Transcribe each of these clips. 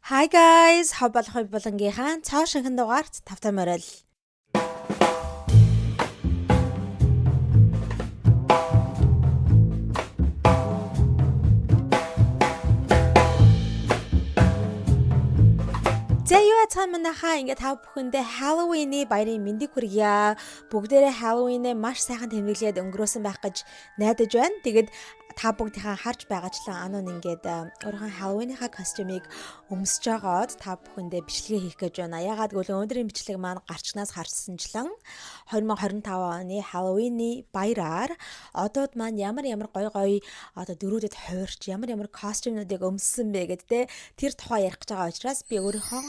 Hi guys, хов болох булангийнхаа цоо шинхэн дугаарт тавтай морил. За, юу ацхан манайхаа, ингээд та бүхэндээ Halloween-ий баярын мэндийг хүргье. Бүгдээрээ Halloween-ээ маш сайхан тэмдэглээд өнгөрөөсөн байх гэж найдаж байна. Тэгээд та бүгдийнхаа харж байгаачлан анун ингээд өөрийнхөө Halloween-ийнхаа костюмыг өмсөж байгаад та бүхэндээ бичлэгээ хийх гэж байна. Яагаад гэвэл өнөөдрийн бичлэг маань гарчнаас харсанчлан 2025 оны Halloween-ий баяраар одууд маань ямар ямар гоё гоё одоо дүрүүдэд хувирч, ямар ямар костюмнуудыг өмссөн бэ гэдэг те, тэр тухай ярих гэж байгаа учраас би өөрийнхөө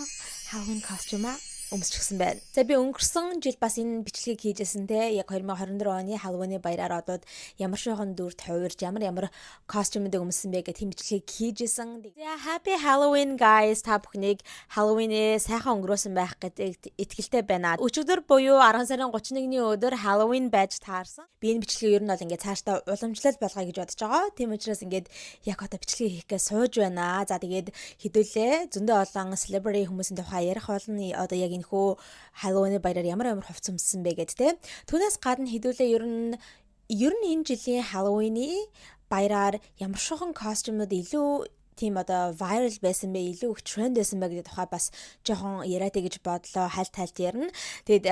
Halloween костюмаа өмсчихсэн байна. За, би өнгөрсөн жил бас энэ бичлэгийг хийжсэн те, яг 2024 оны Halloween-ы баяраар одууд ямар шуйхан дүрд хувирч, ямар ямар костюмыг өмссөн бэ гэх тийм бичлэгийг хийжсэн. За, happy Halloween, guys, та бүхнийг Halloween-ээ сайхан өнгөрөөсөн байх гэдэгт итгэлтэй байна. Өчигдөр буюу 10 сарын 31-ний өдөр Halloween байж таарсан. Би энэ бичлэгийг ер нь бол ингээд цаашдаа уламжлал болгоё гэж бодож байгаа. Тийм учраас ингээд яг одоо бичлэгийг хийх гэж сууж байна. За, тэгээд хэдүүлээ зөндөө олон celebrity хүмүүсийн тухай ярих болно. Одоо яг энэхүү Halloween-ы баяраар ямар ямар хувцас өмссөн бэ гэд те. Түүнээс гадна хэдүүлээ ер нь энэ жилийн Halloween-ы баяраар ямар шухан костюмнууд илүү тийм одоо viral байсан бэ, илүү их тренд байсан бэ гэдэг тухай бас жоохон яриад гэж бодлоо, хальт хальт ярина. Тэгээд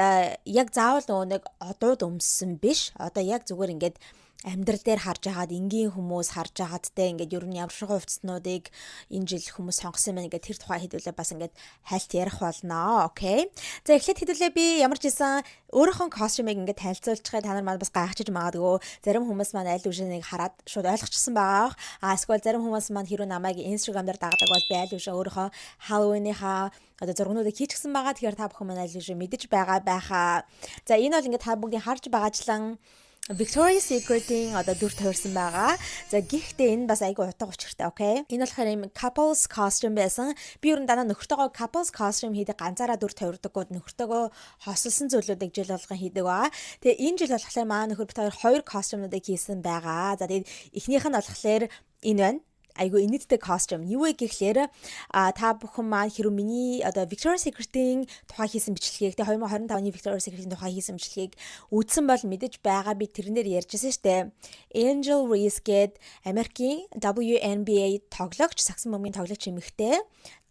яг заавал нөгөө нэг одууд өмссөн биш. Одоо яг зүгээр ингээд амьдрал дээр харж байгаад, энгийн хүмүүс харж байгаад те, ингээд ер нь ямар шиг хувцснуудыг энэ жил хүмүүс сонгосон юм байна ингээд тэр тухай хэдүүлээ бас ингээд хальт ярих болно. Okay. За, эхлээд хэдүүлээ би ямар ч байсан өөрийнхөө костюмыг ингээд танилцуулчихъя, та нар маань бас гайхчихж магадгүй. Зарим хүмүүс маань аль үшэнийг хараад шууд ойлгочихсон байгаа. А эсвэл зарим хүмүүс маань хэрвээ намайг Instagram дээр дагадаг бол би аль үшээ өөрийнхөө Halloween-ийнхаа одоо зургнуудыг хийчихсэн байгаа. Тэгэхээр та бүхэн маань аль үшээ мэдэж байгаа байхаа. За, энэ бол ингээд та бүгдийн харж байгаачлан Victoria's Secret-ийн одоо дүр тойрсон байгаа. За, гэхдээ энэ бас айгүй утга учиртай, okay? Энэ болохоор юм couples costume байсан. Би ер нь дандаа нөхөртөөгөө couples costume хийдэг, ганцаараа дүр тойрдоггүй, нөхөртөөгөө хосолсон зүйлүүдийг жил болгон хийдэг байгаа. Тэгээ энэ жил болохоор маа нөхөр бид хоёр хоёр костюмнуудыг хийсэн байгаа. За, тэгээд эхнийх нь болохоор энэ байна, айгүй инээдтэй костюм. Юу вэ гэхлээр та бүхэн маань хэрв миний одоо Victoria's Secret-ийн тухай хийсэн бичлэгийг, тэгээ 2025 оны Victoria's Secret-ийн тухай хийсэн бичлэгийг үзсэн бол мэдэж байгаа, би тэрнээр ярьжсэн штэ. Angel Reese гээд Америкийн WNBA тоглогч, сагсан бөмбөгийн тоглогч эмэгтэй.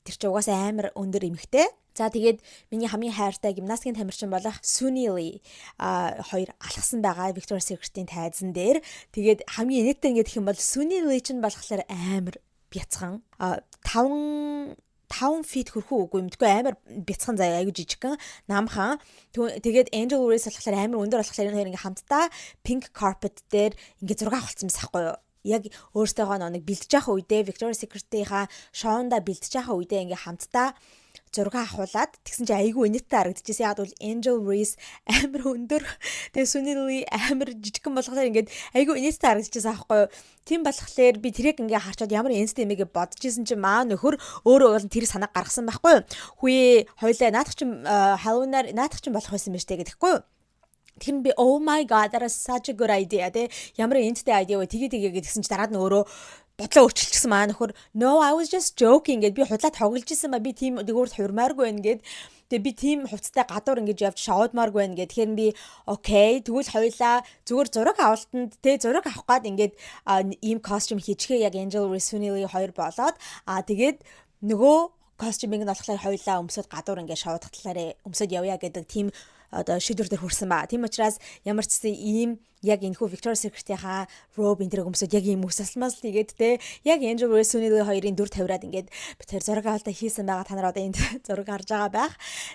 Тэр чинь угаасаа амар өндөр эмэгтэй. За, тэгээд миний хамгийн хайртай гимнастикийн тамирчин болох Suni Lee хоёр алхсан байгаа Victoria's Secret-ийн тайзан дээр. Тэгээд хамгийн инээдтэй ингээд гэх юм бол Suni Lee чинь болохоор амар бяцхан. 5 5 feet хөрхөө үгүй мэдгүй, амар бяцхан заяа, айгу жижигхэн намхан. Тэгээд Angel Reese болохоор амар өндөр болохоор энэ хоёр ингээ хамтдаа pink carpet дээр ингээ зураг авахулсан байсан байхгүй юу? Яг өөртөөгөө нэг бэлтэж явах үедээ, Victoria's Secret-ийнхаа шоунда бэлтэж явах үедээ ингээ хамтдаа зураг авахуулаад тэгсэн чинь айгүй инээдтэй харагдчихсэн. Яг бол Angel Reese амар өндөр, тэгээ Suni Lee амар жижигхэн болохоор ингээд айгүй инээдтэй харагдчихсан аахгүй юу. Тийм болохоор би тэрийг ингээ харчаад ямар инээдтэй юмгээ бодож исэн чинь маа нөхөр өөрөө бол тэр санаа гаргасан байхгүй юу. Хүүе, хоёлаа наадах чинь Halloween-аар наадах чинь болох байсан юм штэ гэдэхгүй юу. Тэр нь би "Oh my God, that is such a good idea" те, ямар инээдтэй idea вэ, тэгээ тэгээ гэдгсэн чи дараад нь өөрөө бодлоо өөрчилчихсэн. Маа нөхөр "No, I was just joking" гэд, би худлаа тоглож исэн ба, би тийм дээгүүр хувирмааргүй байна гэд. Тэгээ би тийм хувцастай гадуур ингэж явж шоудмааргүй байна гэд. Тэгэхээр би okay, тэгвэл хоёлаа зүгээр зураг авалтанд те, зураг авах гад ингээд ийм костюм хийчихээ, яг Angel Reese, Suni Lee хоёр болоод, тэгээд нөгөө костюмыг нь болохоор хоёлаа өмсөд гадуур ингээд шоудах талаараа өмсөд явъя гэдэг тийм одоо шийдвэр дээр хүрсэн ба. Тийм учраас ямар ч гэсэн ийм яг энэхүү Victoria's Secret-ийнхаа robe энэ тэрэг өмсөд, яг ийм үс асмаас тэгээд те, яг Angel Reese, Suni Lee хоёрын дүр тавиураад ингээд бид хоёр зураг авалтаа хийсэн байгаа. Та нар одоо энд зураг харж байгаа байх.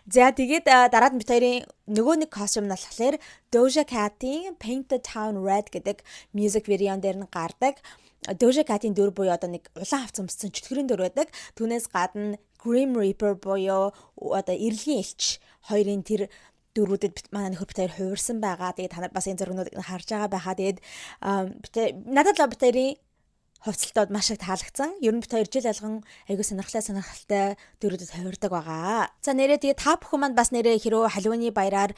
За, тэгээд дараад нь бид хоёрын нөгөө нэг костюм нь болохоор Doja Cat-ийн Paint the Town Red гэдэг music video дээр нь гардаг. Doja Cat-ийн дүр буюу одоо нэг улаан хувцас өмссөн чөтгөрийн дүр байдаг. Түүнээс гадна Grim Reaper буюу одоо эрэлгийн элч хоёрын тэр дүрүүдэд манай нөхөр бид хоёр хувирсан байгаа. Тэгээд та нар бас энэ зургнуудыг харж байгаа байхаа. Тэгээд надад л бид хоёрын хувцалтууд маш их таалагдсан. Ер нь бид хоёр жил болгон айгүй сонирхолтой сонирхолтой дүрүүдэд хувирдаг байгаа. За, нэрээ тэгээд та бүхэн маань бас нэрээ хэрвээ Halloween-ий баяраар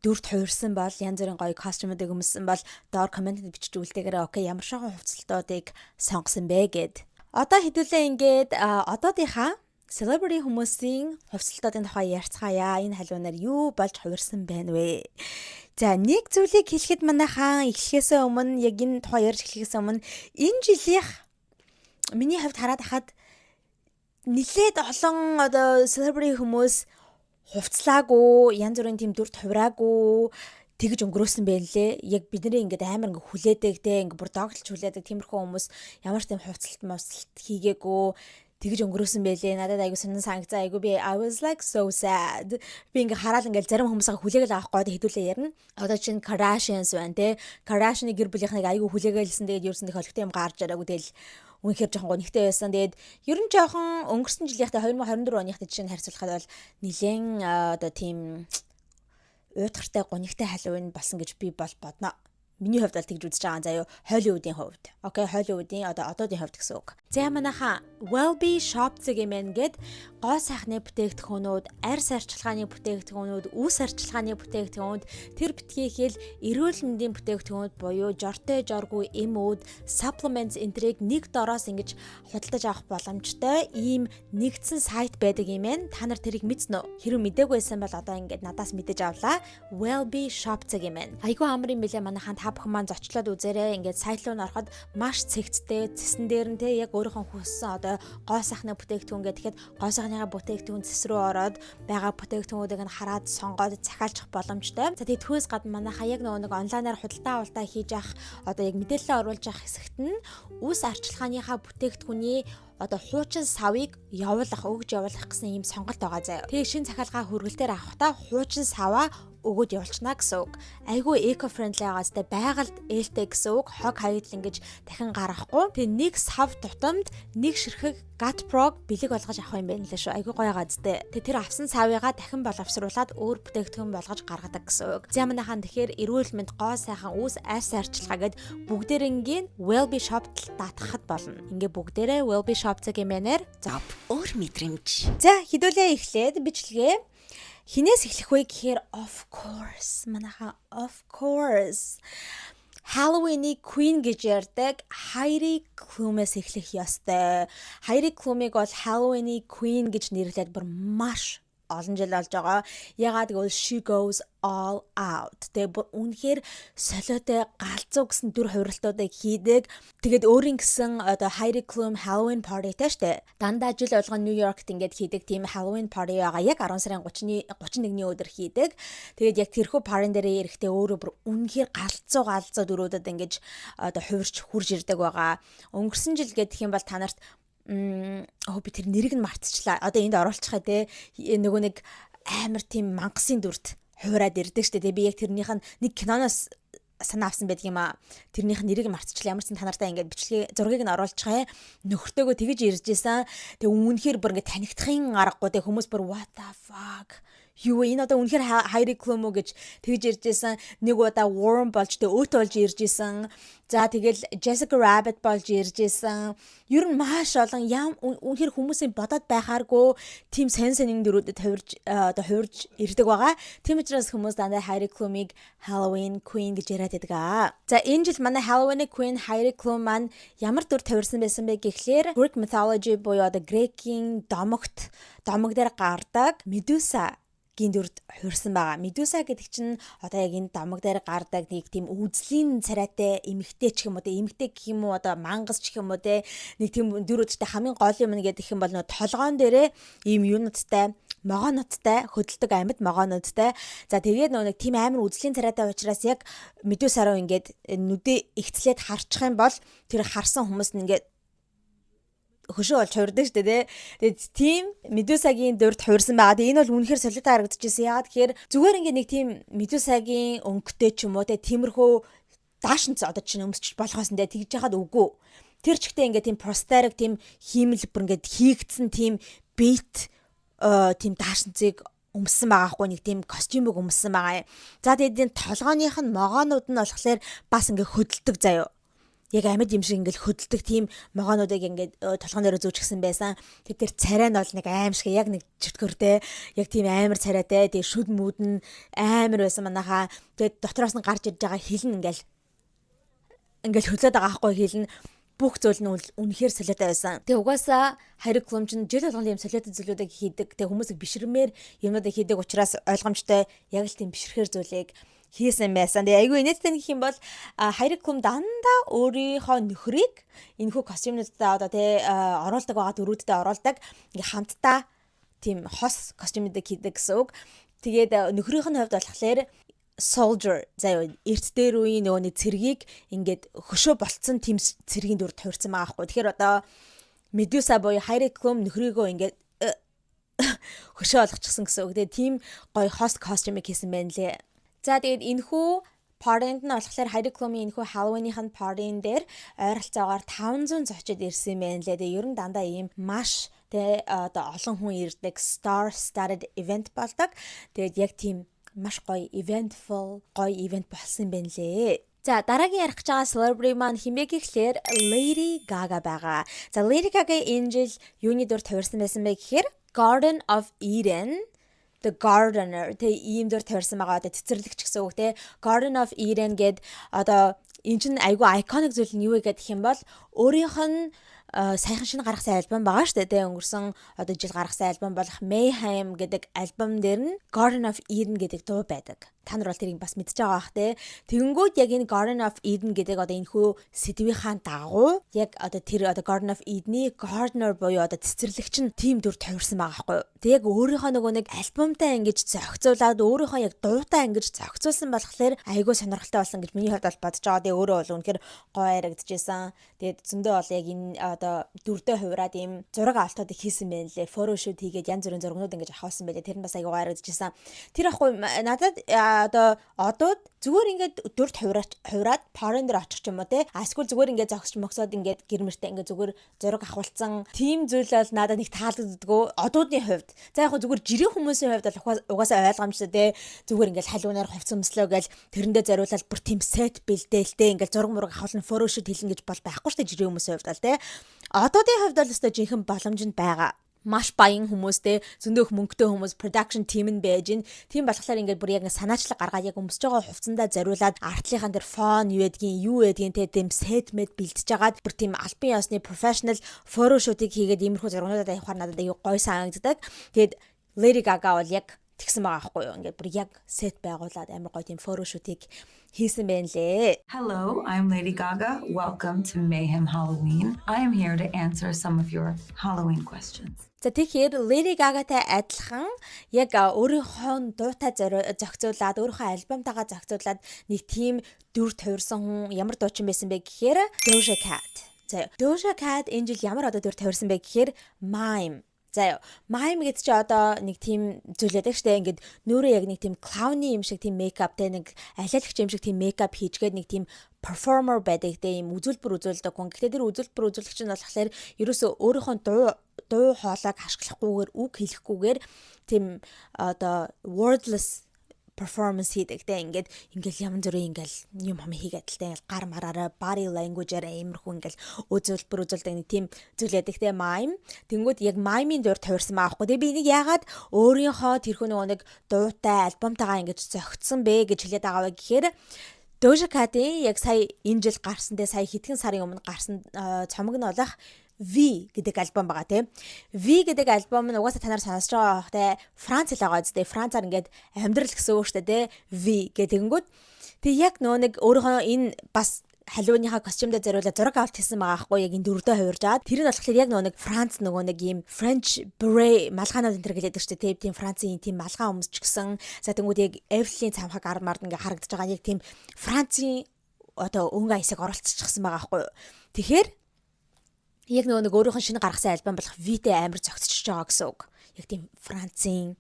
дүрт хувирсан бол, янз бүрийн гоё костюмуудыг өмссөн бол доор комментэд бичиж үлдээгээрэй. Okay, ямар шохон хувцалтуудыг сонгосон бэ гэд. Одоо хэдүүлээ ингээд одоодынхаа Celebrity хүмүүсийн хувцлалтуудын тухай ярьцгаая. Энэ Halloween-аар юу болж хувирсан байна вэ? За, нэг зүйлийг хэлэхэд манайхаан эхлэхээсээ өмнө, яг энэ тухай ярьж эхлэхээс өмнө энэ жилийнх миний хувьд хараад хахад нилээд олон одоо celebrity хүмүүс хувцлаагүй, янз бүрийн тийм дүрд хувираагүй тэгж өнгөрөөсөн байх лээ. Яг бидний ингээд амар ингээд хүлээдэг те, ингээд бүр догтлж хүлээдэг тиймэрхүү хүмүүс ямар ч тийм хувцлалт мовцлалт хийгээгүй тэгж өнгөрөөсөн байлээ. Надад айгу сонин санагцаа, айгу би I was like so sad. Би ингээ хараад ингээл зарим хүмүүсээ хүлээгээл авахгүй хэдүүлээ ярина. Одоо чинь Kardashians байна те. Kardashian-ы гэр бүлийнхнийг айгу хүлээгээл тэгээд ерөөсөн тохиолдолтой юм гарч ираагүй, тэгэл үнэхээр жоохон гонигтай байсан. Тэгээд ер нь жоохон өнгөрсөн жилийнхтэй, 2024 оныхтай жишээ нь харьцуулахад бол нилээн одоо тийм уйтгартай, гонигтай Halloween болсон гэж би бол бодно. Миний хувьд бол тэгж үзэж байгаа заяо, Холливуудын хувьд. Okay, Холливуудын одоо одоодын хувьд гэсэн үг. За, манайха Wellbe Shop зэг юм гээд гоо сайхны бүтээгдэхүүнүүд, арьс арчилгааны бүтээгдэхүүнүүд, үс арчилгааны бүтээгдэхүүнүүд, тэр битгий хэл эрүүл мэндийн бүтээгдэхүүнүүд буюу жортой жоргүй эм үүд, supplements энтрийг нэг дороос ингэж худалдаж авах боломжтой ийм нэгдсэн сайт байдаг юм байна. Та нар тэрийг мэдсэн үү? Хэрвээ мдээгүй байсан бол одоо ингээд надаас мэдэж авлаа. Wellbe Shop зэг юм байна. Айгүй амар юм билээ, манайхан, та бүхэн маань зочлоод үзээрэй. Ингээд сайт руу н ороход маш цэгцтэй, цэсэн дээр нь те яг өөрийнхөө хүссэн одоо гоо сайхны бүтээгдэхүүн гэхэд гоо сайхныхаа бүтээгдэхүүн цэс рүү ороод байгаа бүтээгдэхүүнүүдийг нь хараад сонгоод захиалчих боломжтой. За, тэгээд түүнээс гадна манайхаа яг нөгөө нэг онлайнаар худалдаа авалтаа хийж авах, одоо яг мэдээлэл оруулж авах хэсэгт нь үс арчилгааныхаа бүтээгдэхүүний одоо хуучин савыг явуулах, өгж явуулах гэсэн ийм сонголт байгаа заяа. Тэгээ шин захиалгаа хөргөлтөөр авахдаа хуучин саваа өгөөд явуулчихна гэсэн үг. Айгүй eco friendly байгаа зү, байгальд ээлтэй гэсэн үг. Хог хаягдл ингэж дахин гаргахгүй. Тэгээ нэг сав тутамд нэг ширхэг Gut Pro бэлэг болгож авах юм байна лээ шүү. Айгүй гоё байгаа зү. Тэгээ тэр авсан савыгаа дахин боловсруулад өөр бүтээгдэхүүн болгож гаргадаг гэсэн үг. За, манайхан, тэгэхээр эрүүл мэнд, гоо сайхан, үс арьс арчилгаа гэд бүгдээрэнгийн Wellbe Shop даатгахад болно. Ингээ бүгдээрээ Wellbe Shop цаг юмэнээр зов өөр мэдрэмж. За, хэдүүлээ эхлээд бичлэгээ хинээс эхлэх вэ гэхээр of course, манайхаа, of course Halloween-ий Queen гэж ярьдаг Heidi Klum-ээс эхлэх ёстой. Heidi Klum-ыг бол Halloween-ий Queen гэж нэрлээд бүр маш олон жил болж байгаа. Ягаад гэвэл she goes all out. Тэгээ бүр үнэхээр солиотой, галзуу гэсэн дүр хувиралтуудыг хийдэг. Тэгээд өөрийн гэсэн одоо Heidi Klum Halloween party-тай штэ. Дандаа жил болгон Нью Йоркт ингээд хийдэг тийм Halloween party байгаа. Яг 10 сарын 30-ны 31-ний өдөр хийдэг. Тэгээд яг тэрхүү party дээр ирэхдээ өөрөө бүр үнэхээр галзуу галзуу дүрүүдэд ингэж одоо хувирч хурж ирдэг байгаа. Өнгөрсөн жил гэдэг юм бол та нарт өө би тэр нэрийг нь мартчихлаа. Одоо энд оруулчихаа те, нөгөө нэг амар тийм мангасын дүрт хувираад ирдэг штэ те. Би яг тэрнийх нь нэг киноноос санаа авсан байдаг юм а. Тэрнийх нь нэрийг мартчихлаа. Ямар ч та нартай ингээд бичлэгээ зургийг нь оруулчихъя. Нөхөртөөгөө тэгэж ирж исэн. Тэг үнэхээр бүр ингээд танигдахын аргагүй те, хүмүүс бүр "What the fuck, юу вэ? Энэ одоо үнэхээр Heidi Klum уу?" гэж тэгж ирж исэн. Нэг удаа Worm болж тэ өөт болж ирж исэн. За, тэгэл Jessica Rabbit болж ирж исэн. Ер нь маш олон ям үнэхээр хүмүүсийн бодоод байхааргүй тийм сонь сонин дүрүүдэд хувирж одоо хувирж ирдэг байгаа. Тийм учраас хүмүүс дандаа Heidi Klum-ыг Halloween Queen гэж яриад байдаг аа. За, энэ жил манай Halloween Queen Heidi Klum маань ямар дүр тавирсан байсан бэ гэхлээр Greek mythology буюу одоо Грекийн домогт, домог дээр гардаг Medusa гийн дүрд хувирсан байгаа. Медуса гэдэг чинь одоо яг энэ домог дээр гардаг нэг тийм үзлийн царайтай эмэгтэй ч юм уу те, эмэгтэй гэх юм уу, одоо мангас ч гэх юм уу те, нэг тийм дүр үзэлтэй. Хамгийн гол юм нь гэдэг юм бол нөө толгоон дээрээ ийм юунуудтай, могоонуудтай, хөдөлдөг амьд могоонуудтай. За, тэгээд нөгөө нэг тийм амар үзлийн царайтай учраас яг Медуса руу ингээд нүдээ ихцлээд харчих юм бол тэр харсан хүмүүс нь ингээд хөшөө болж хувирдаг шүү дээ, тий. Тэгээд тийм Медусагийн дүрд хувирсан байгаа. Тэгээд энэ бол үнэхээр солиотой харагдчихсэн. Яагаад тэгэхээр зүгээр ингээд нэг тийм Медусагийн өнгөтэй ч юм уу те, тиймэрхүү даашинц одоо чинь өмсч болохоос нь тэгж яхад үгүй. Тэр чигтээ ингээд тийм prosthetic, тийм хиймэл, бүр ингээд хийгдсэн тийм бит тийм даашинцыг өмссөн байгаа хгүй, нэг тийм костюмыг өмссөн байгаа юм. За, тэгээд энэ толгооных нь могоонууд нь болохоор бас ингээ хөдөлдөг заяо, яг амьд юм шиг ингээл хөдөлдөг тийм могоонуудыг ингээд толгойн дээр зүүчихсэн байсан. Тэр тэр царай нь бол нэг аим шиг, яг нэг чөтгөртэй, яг тийм амар царайтай. Тэгээ шүд мүд нь амар байсан манайхаа. Тэгээд дотроос нь гарч ирж байгаа хил нь ингээл ингээл хөдлөөд байгаа байхгүй, хил нь. Бүх зүйл нь үнэхээр солиотой байсан. Тэгээ угаасаа Heidi Klum ч жил болгоно юм солиотой зүйлүүдийг хийдэг. Тэгээ хүмүүсийг бишрмээр юмнуудыг хийдэг учраас ойлгомжтой, яг л тийм бишрэхэр зүйлийг хийсэн байсан. Тэгээ айгүй инээдтэй гэх юм бол Heidi Klum дандаа өөрийнхөө нөхрийг энэхүү костюмнуудаа одоо тий оруулдаг байгаа дүрүүддээ оруулдаг. Ингээ хамтдаа тийм хос костюмнуудыг хийдэг гэсэн үг. Тэгээд нөхрийнх нь хувьд болохоор soldier заяа, эрт дээр үеийн нөгөө нэг цэргийг ингээд хөшөө болцсон тийм цэргийн дүр тойрсон байгаа байхгүй. Тэгэхээр одоо Medusa буюу Heidi Klum нөхрийгөө ингээд хөшөө олгочихсон гэсэн үг. Тэгээ тийм гоё хос костюмыг хийсэн байна лээ. За, тэгээд энэхүү party-нд нь болохоор Heidi Klum-ийн энэхүү Halloween-ийн party-н дээр ойролцоогоор 500 зочид ирсэн юм байна лээ. Тэгээ ер нь дандаа ийм маш тэ одоо олон хүн ирдэг star studded event болдог. Тэгээд яг тийм маш гоё eventful, гоё event болсон юм байна лээ. За, дараагийн ярих гэж байгаа celebrity маань хэн бэ гэхлээр Lady Gaga байгаа. За, Lady Gaga энэ жил юуны дүр тавирсан байсан бэ гэхээр Garden of Eden The Gardener, тэ, ийм дүр тавирсан байгаа, одоо цэцэрлэгч гэсэн үг, те. Garden of Eden гэд. Одоо эн чинь айгүй iconic зүйл нь юу вэ гэх юм бол өөрийнх нь саяхан шинэ гаргасан альбом байгаа шүү дээ. Тэ, өнгөрсөн одоо жил гаргасан альбом болох Mayhem гэдэг альбом дээр нь Garden of Eden гэдэг дуу байдаг. Та нар бол тэрийг бас мэдж байгаа бах, те. Тэгэнгүүт яг энэ Garden of Eden гэдэг одоо энэ хүү сэдвийнхаа дагуу яг одоо тэр одоо Garden of Eden-ий gardener буюу одоо цэцэрлэгч нь тийм дүр тавирсан байгаа байхгүй юу. Тэг яг өөрийнхөө нөгөө нэг альбомтай ингэж зохицуулаад, өөрийнхөө яг дуутай ингэж зохицуулсан болохоор айгүй сонирхолтой болсон гэж миний хувьд бол бодож байгаа. Тэгээ өөрөө бол үнэхээр гоё харагдчихсан. Тэгээд зөндөө бол яг энэ одоо дүрдээ хувираад ийм зураг авалтуудыг хийсэн байна лээ. Photo shoot хийгээд янз бүрийн зургнууд ингэж авахсан байлээ. Тэр нь бас айгүй гоё харагдчихсан. Тэр ахгүй надад одоо одууд зүгээр ингээд дүрд хувираад party-н дээр очих ч юм уу, те. А эсвэл зүгээр ингээд зогсож мөгсөөд ингээд гэр мөртөө ингээд зүгээр зураг авахулцсан тийм зүйл бол надад нэг таалагддаггүй одуудын хувьд. За, яг зүгээр жирийн хүмүүсийн хувьд бол угаасаа ойлгомжтой, те. Зүгээр ингээд халуунаар хувцас өмслөө гэл тэрэндээ зориулаад бүр тийм set бэлдээлтэй ингээд зураг мураг авахлан photoshoot хийлнэ гэж бол байхгүй шүү дээ жирийн хүмүүсийн хувьд бол, те. Одуудын хувьд бол өстой жинхэнэ боломж нь байгаа, маш баян хүмүүстэй, зөндөөх мөнгөтэй хүмүүс, production team нь байж гин. Тийм болохоор ингээд бүр яг санаачлаг гаргаад яг өмсөж байгаа хувцсандаа зориулаад артлынхаа дээр фон юу гэдгийг, юу гэдгийг, те, тийм set мэд бэлтэж хагаад бүр тийм албан ёсны professional photo shoot-ыг хийгээд иймэрхүү зургуудад авахар надад аюу гоё санагддаг. Тэгээд Lady Gaga бол яг тэгсэн байгаа байхгүй юу. Ингээд бүр яг set байгуулад амар гоё тийм photo shoot-ыг хийсэн байна лээ. Hello, I'm Lady Gaga. Welcome to Mayhem Halloween. I am here to answer some of your Halloween questions. За, тэгэхээр Lady Gaga-тай адилхан яг өөрийнхөө дуутай зохицуулаад, өөрийнхөө альбомтойгоо зохицуулаад нэг тийм дүр тавирсан хүн ямар дуучин байсан бэ гэхээр Doja Cat. За, Doja Cat энэ жил ямар одоо дүр тавирсан бэ гэхээр Mime. За яа, mime гэдэг чи одоо нэг тийм зүйл яадаг штэ, ингээд нүрээ яг нэг тийм clown-ы юм шиг тийм makeup-тэй, нэг алиалагч юм шиг тийм makeup хийжгээд нэг тийм performer байдаг те, ийм үзүүлбэр үзүүлдэг хүн. Гэхдээ тэр үзүүлбэр үзүүлэгч нь болохоор ерөөсөө өөрийнхөө дуу хоолойг хашглахгүйгээр, үг хэлэхгүйгээр тийм одоо wordless performance хийдэг те. Ингээд ингээл янз бүрийн ингээл юм хам хийгээд л те, ингээл гар мараараа, body language-аар иймэрхүү ингээл үзүүлбэр үзүүлдэг нэг тийм зүйл яадаг те, mime. Тэнгүүд яг mime-ийн дүр тавирсан байгаа байхгүй. Тэгээ би энийг яагаад өөрийнхөө тэрхүү нөгөө нэг дуутай альбомтойгоо ингэж зохицсон бэ гэж хэлээд байгаа вэ гэхээр Doja Cat-ийн яг сая энэ жил гарсан те, сая хэдхэн сарын өмнө гарсан цомог нь болох V гэдэг альбом байгаа, тийм. V гэдэг альбом нь угаасаа та нар сонсож байгаа бах те. Франц хэл байгаа үстэй. Францаар ингээд амьдрал гэсэн үг шүү дээ, те. V гэдэг тэгэнгүүт тэг яг нөө нэг өөрийнхөө энэ бас халууныхаа костюмдаа зориулаад зураг авалт хийсэн байгаа хгүй, яг энэ дүрдээ хувирж аваад. Тэр нь болохоор яг нөгөө нэг Франц нөгөө нэг ийм French beret малгаанууд энэ төр гэлээдэг шүү дээ, тийм Францын тийм малгай өмсчихсэн. За, тэнгууд яг Эйфелийн цамхаг ар мард ингээ харагдаж байгаа, яг тийм Францын одоо өнгө аясыг оролцчихсан байгаа хгүй. Тэгэхээр яг нөгөө нэг өөрийнх нь шинэ гаргасан альбом болох V-тэй амар зохицчихж байгаа гэсэн үг. Яг тийм Францын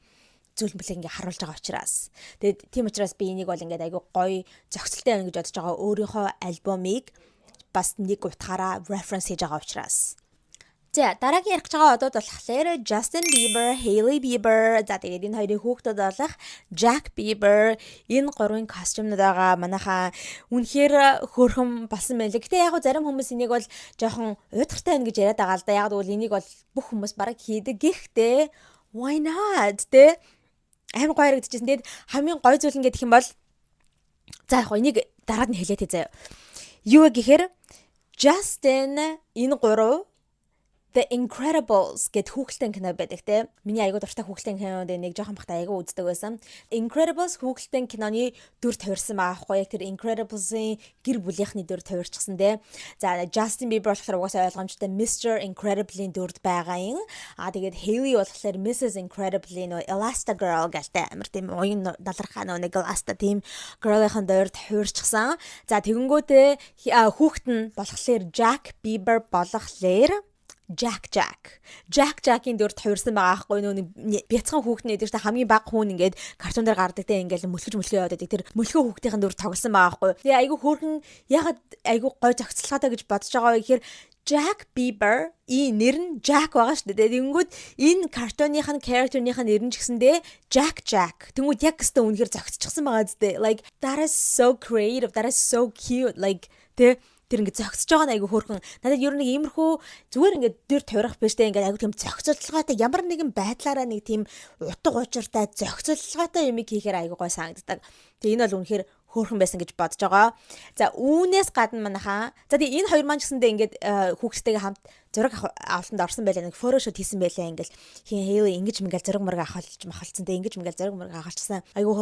зүйл мөлийг ингээ харуулж байгаа учраас. Тэгээд тийм учраас би энийг бол ингээд айгүй гоё зохицолтой байна гэж бодож байгаа. Өөрийнхөө альбомыг бас нэг утгаараа reference хийж байгаа учраас. За, дараагийн ярих гэж байгаа одууд болохоор Justin Bieber, Hailey Bieber, за, тэгээд энэ хоёрын хүүхдүүд болох Jack Bieber, энэ гурвын костюмнууд байгаа. Манайхаа үнэхээр хөөрхөн болсон байна лээ. Гэтэ яг зарим хүмүүс энийг бол жоохон уйдгартай байна гэж яриад байгаа л да. Яг гэвэл энийг бол бүх хүмүүс бараг хийдэг. Гэхдээ why not, те? Амар гоё харагдчихсэн. Тэгээд хамгийн гоё зүйл нь гэх юм бол, за, яг энийг дараад нь хэлээд заяа. Юу вэ гэхээр Justin энэ гурав The Incredibles гэд хүүхэлдэйн кино байдаг те. Миний айгуу дуртай хүүхэлдэйн кинонууд нэг жоохон бахта айгуу үздэг байсан. Incredibles хүүхэлдэйн киноны дүр тавирсан байгаа байхгүй, яг тэр Incredibles-ийн гэр бүлийнхний дүр тавирчихсан те. За, Justin Bieber болохоор угаасаа ойлгомжтой Mr. Incredible-ийн дүрд байгаа юм. Аа, тэгээд Hailey болохоор Mrs. Incredible-ийн нөө Elastigirl гэлтэй амар тийм уян далархаа нөө нэг Elasta тийм girl-ийн дүрд хувирчихсан. За, тэгэнгүүтээ хүүхэд нь болохоор Jack Bieber болохоор Jack Jack. Jack Jack-ийн дүрд хувирсан байгаа байхгүй, нөө нэг бяцхан хүүхэд нь гэдэг чинь хамгийн бага хүн ингээд картун дээр гардаг те, ингээд мөлхөж мөлхөө яваад байдаг. Тэр мөлхөө хүүхдийн дүр тоглосон байгаа байхгүй. Тэгээ айгүй хөөрхөн, ягаад айгүй гой зохицолгоотой гэж бодож байгаа вэ гэхээр Jack Bieber и нэр нь Jack байгаа шүү дээ. Тэгэнгүүт энэ картооных нь character-ных нь нэр нь ч гэсэндээ Jack Jack. Тэнгүүд яг гэстэ үнэхээр зохицчихсан байгаа зү. Like, that is so creative. That is so cute. Like, тэ, тэр ингээд зохицож байгаа нь айгүй хөөрхөн. Надад ер нь нэг иймэрхүү зүгээр ингээд дүр тавирах биш те, ингээд айгүй тийм зохицолгоотой, ямар нэгэн байдлаараа нэг тийм утга учиртай зохицолгоотой юмыг хийхээр айгүй гой санагддаг. Тэгээ энэ бол үнэхээр хөөрхөн байсан гэж бодож байгаа. За, үүнээс гадна манайхаа, за, тэгээ энэ хоёр маань ч гэсэндээ ингээд хүүхдтэйгээ хамт зураг авалтанд орсон байлаа. Нэг photoshoot хийсэн байлаа. Ингээл хин Hailey ингэж мингээл зураг мураг авахалж махалцсан те, ингэж мингээл зураг мураг авахалчсан. Айгүй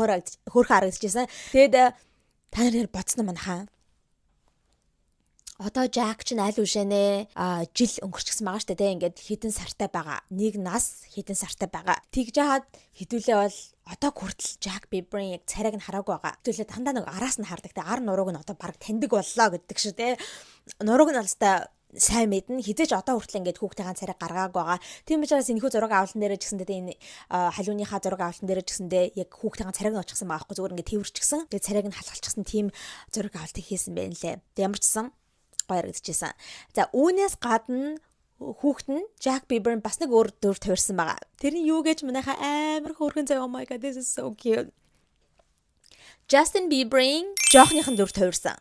хөөрхөн харагдчихсан. Тэгээд та нар бодсон манайхаа, одоо Jack ч аль үшэнэ а жил өнгөрчихсөн байгаа штэ те, ингээд хэдэн сартай байгаа. Нэг нас хэдэн сартай байгаа. Тэгж яхад хэдүүлээ бол одоо хүртэл Jack Bieber-ийн яг царайг нь хараагүй байгаа. Хэдүүлээ дандаа нэг араас нь хардаг те, ар нурууг нь одоо баг таньдаг боллоо гэдэг шиг те. Нурууг нь бол өстой сайн мэднэ. Хизээч одоо хүртэл ингээд хүүхдийн царайг гаргаагүй байгаа. Тийм учраас энэхүү зураг авалтан дээр ч гэсэндээ, энэ халиуныхаа зураг авалтан дээр ч гэсэндээ яг хүүхдийн царайг нь очихсан байгаа байхгүй, зүгээр ингээд тэрвэрчихсэн. Тэгээд царайг нь халахалчихсан тийм зураг авалтыг хийсэн байх лээ. Тэг ямар ч сан гоё харагдчихсан. За, үүнээс гадна хүүхэд нь Jack Bieber нь бас нэг өөр дүр тавирсан байгаа. Тэр нь юу гэж манайхаа амар хөөрхөн заяа. Oh my God, this is so cute. Justin Bieber-ийн жоохных нь дүр тавирсан.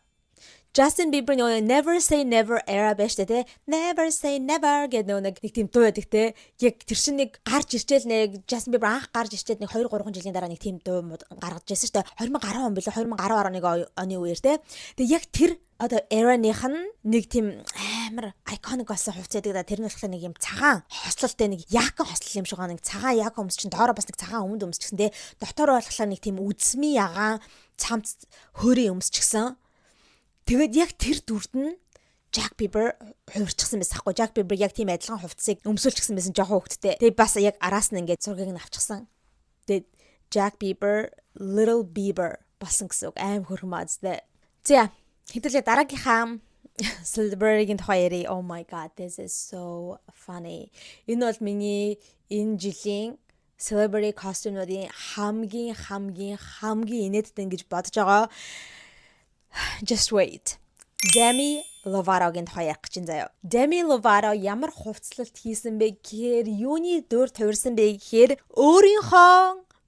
Justin Bieber нөгөө Never Say Never era байж тээ. Never say never гэдэг нөгөө нэг тийм дуу байдаг те. Яг тэр чинь нэг гарч ирчээл нэг Justin Bieber анх гарч ирчээд нэг 2 3 жилийн дараа нэг тийм дуу гаргаж ирсэн шүү дээ. 2010 он билүү, 2010.1 оны үеэр те. Тэгээ яг тэр одоо era-ных нь нэг тийм амар iconic болсон хувцас байдаг да. Тэр нь болохоор нэг юм цагаан хослолтой, нэг яакан хослол юм шиг байгаа. Нэг цагаан яакан өмс чинь доороо бас нэг цагаан өмд өмсчихсэн те. Дотоор болохоор нэг тийм үзмийн ягаан цамц хөөрийн өмсчихсэн. Тэгээд яг тэр дүрд нь Jack Bieber хувирчихсан байсан хгүй. Jack Bieber яг тийм адилхан хувцсыг өмсүүлчихсэн байсан жоохон хүүхэдтэй. Тэгээд бас яг араас нь ингээд зургийг нь авчихсан. Тэгээд Jack Bieber Little Bieber болсон гэсэн үг. Аим хөрхөн маазтай. За, хэдүүлээ дараагийнхаа celebrity-гийн тухай ярив. Oh my God, this is so funny. Энэ бол миний энэ жилийн celebrity costume-уудын хамгийн хамгийн хамгийн инээдтэй гэж бодож байгаа. Just wait. Demi Lovato-гийн тухай ярих гэж байна заяа. Demi Lovato ямар хувцлалт хийсэн бэ гэхээр, юуны дүр тавирсан бэ гэхээр өөрийнхөө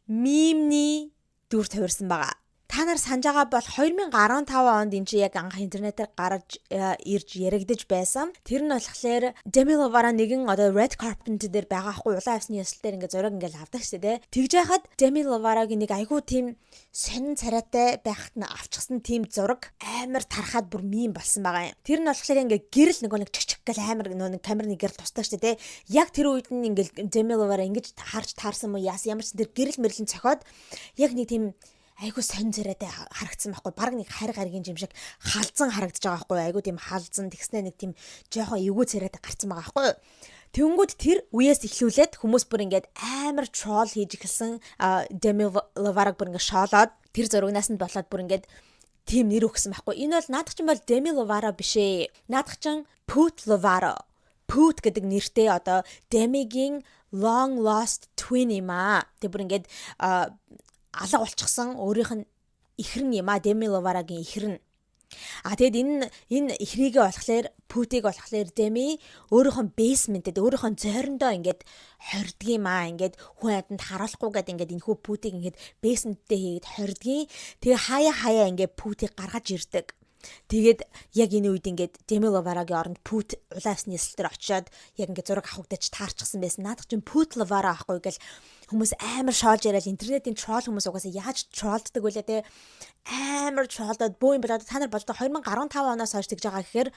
meme-ний дүр тавирсан байгаа. Та нар санаж байгаа бол 2015 онд энэ чи яг анх интернетээр гарч ирж яригдаж байсан. Тэр нь болохоор Demi Lovato нэгэн одоо red carpet дээр байгаа хгүй, улаан хивсний ёслол дээр ингээ зураг ингээл авдаг шүү дээ. Тэгж яхад Demi Lovato-гийн нэг айгүй тийм сонин царайтай байхад нь авчихсан тийм зураг амар тархаад бүр meme болсон байгаа юм. Тэр нь болохоор ингээ гэрэл нөгөө нэг чиг чиг гэл амар нөгөө нэг камерны гэрэл тусдаг шүү дээ. Яг тэр үед нь ингээл Demi Lovato ингэж харж таарсан мó яасан, ямар ч тэр гэрэл мэрлэн цохиод яг нэг тийм айгу сонь царайтай харагдсан байхгүй. Бараг нэг хариг харгийн юм шиг халзан харагдаж байгаа байхгүй. Айгу тийм халзан, тэгснэ нэг тийм жоохон эвгүй царайтай гарцсан байгаа байхгүй. Тэнгүүд тэр үеэс эхлүүлээд хүмүүс бүр ингээд амар troll хийж эхэлсэн. Demi Lovato бүр ингээд шоолоод, тэр зурагнаас нь болоод бүр ингээд тийм нэр өгсөн байхгүй. Энэ бол наадах чинь бол Demi Lovato биш ээ. Наадах чинь Poot Lovato. Poot гэдэг нэртэй одоо Demi-гийн long lost twin юм аа. Тэг бүр ингээд алга болчихсон өөрийнх нь ихэр нь юм а, Demi Lovato-гийн ихэр нь. А тэгэд энэ ихрийгээ болохоор, Poot-ийг болохоор Demi өөрийнхөө basement-д, өөрийнхөө зойрондоо ингээд хордгийм аа, ингээд хүн амьтанд харуулахгүйгээд ингээд энэхүү Poot-ийг ингээд basement-тэй хийгээд хордгийн. Тэгээ хаяа хаяа ингээд Poot-ийг гаргаж ирдэг. Тэгээд яг энэ үед ингээд Demi Lovato-гийн оронд Poot улаан хивсний ёслол дээр очиод яг ингээд зураг авахгүйдэж таарчихсан байсан. Наадах чинь Poot Lovato ахгүй гэл хүмүүс амар шоолж яриад, интернетийн troll хүмүүс угаасаа яаж troll-ддаг вүлээ те, амар troll-доод бөө юм болоод та нар болдоо 2015 оноос хойш тэгж байгаа гэхээр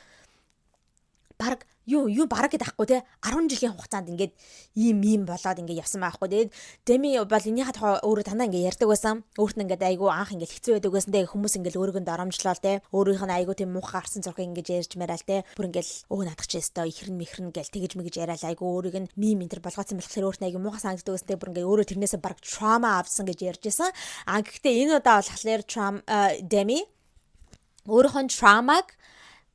Бараг юу юу бараг гэдэг ахгүй те, 10 жилийн хугацаанд ингээд ийм ийм болоод ингээд явсан байхгүй. Тэгээд Demi бол энийхээ тухай өөрөө дандаа ингээд ярьдаг байсан. Өөрт нь ингээд айгүй анх ингээд хэцүү байдаг байсан те, хүмүүс ингээд өөрийг нь доромжлол те, өөрийнх нь айгүй тийм муухай гарсан зургийг ингээд ярьж мараал те, бүр ингээд өө наадах чи өстой ихрэн мэхрэн гэл тэгэж мэгэж яриад айгүй өөрийг нь meme энэ төр болгоцсон болохоор өөрт нь айгүй муухай санагддаг байсан те, бүр ингээд өөрөө тэрнээсээ бараг trauma авсан гэж ярьж байсан. А гэхдээ энэ удаа болохоор trauma, Demi өөрийнх нь trauma-г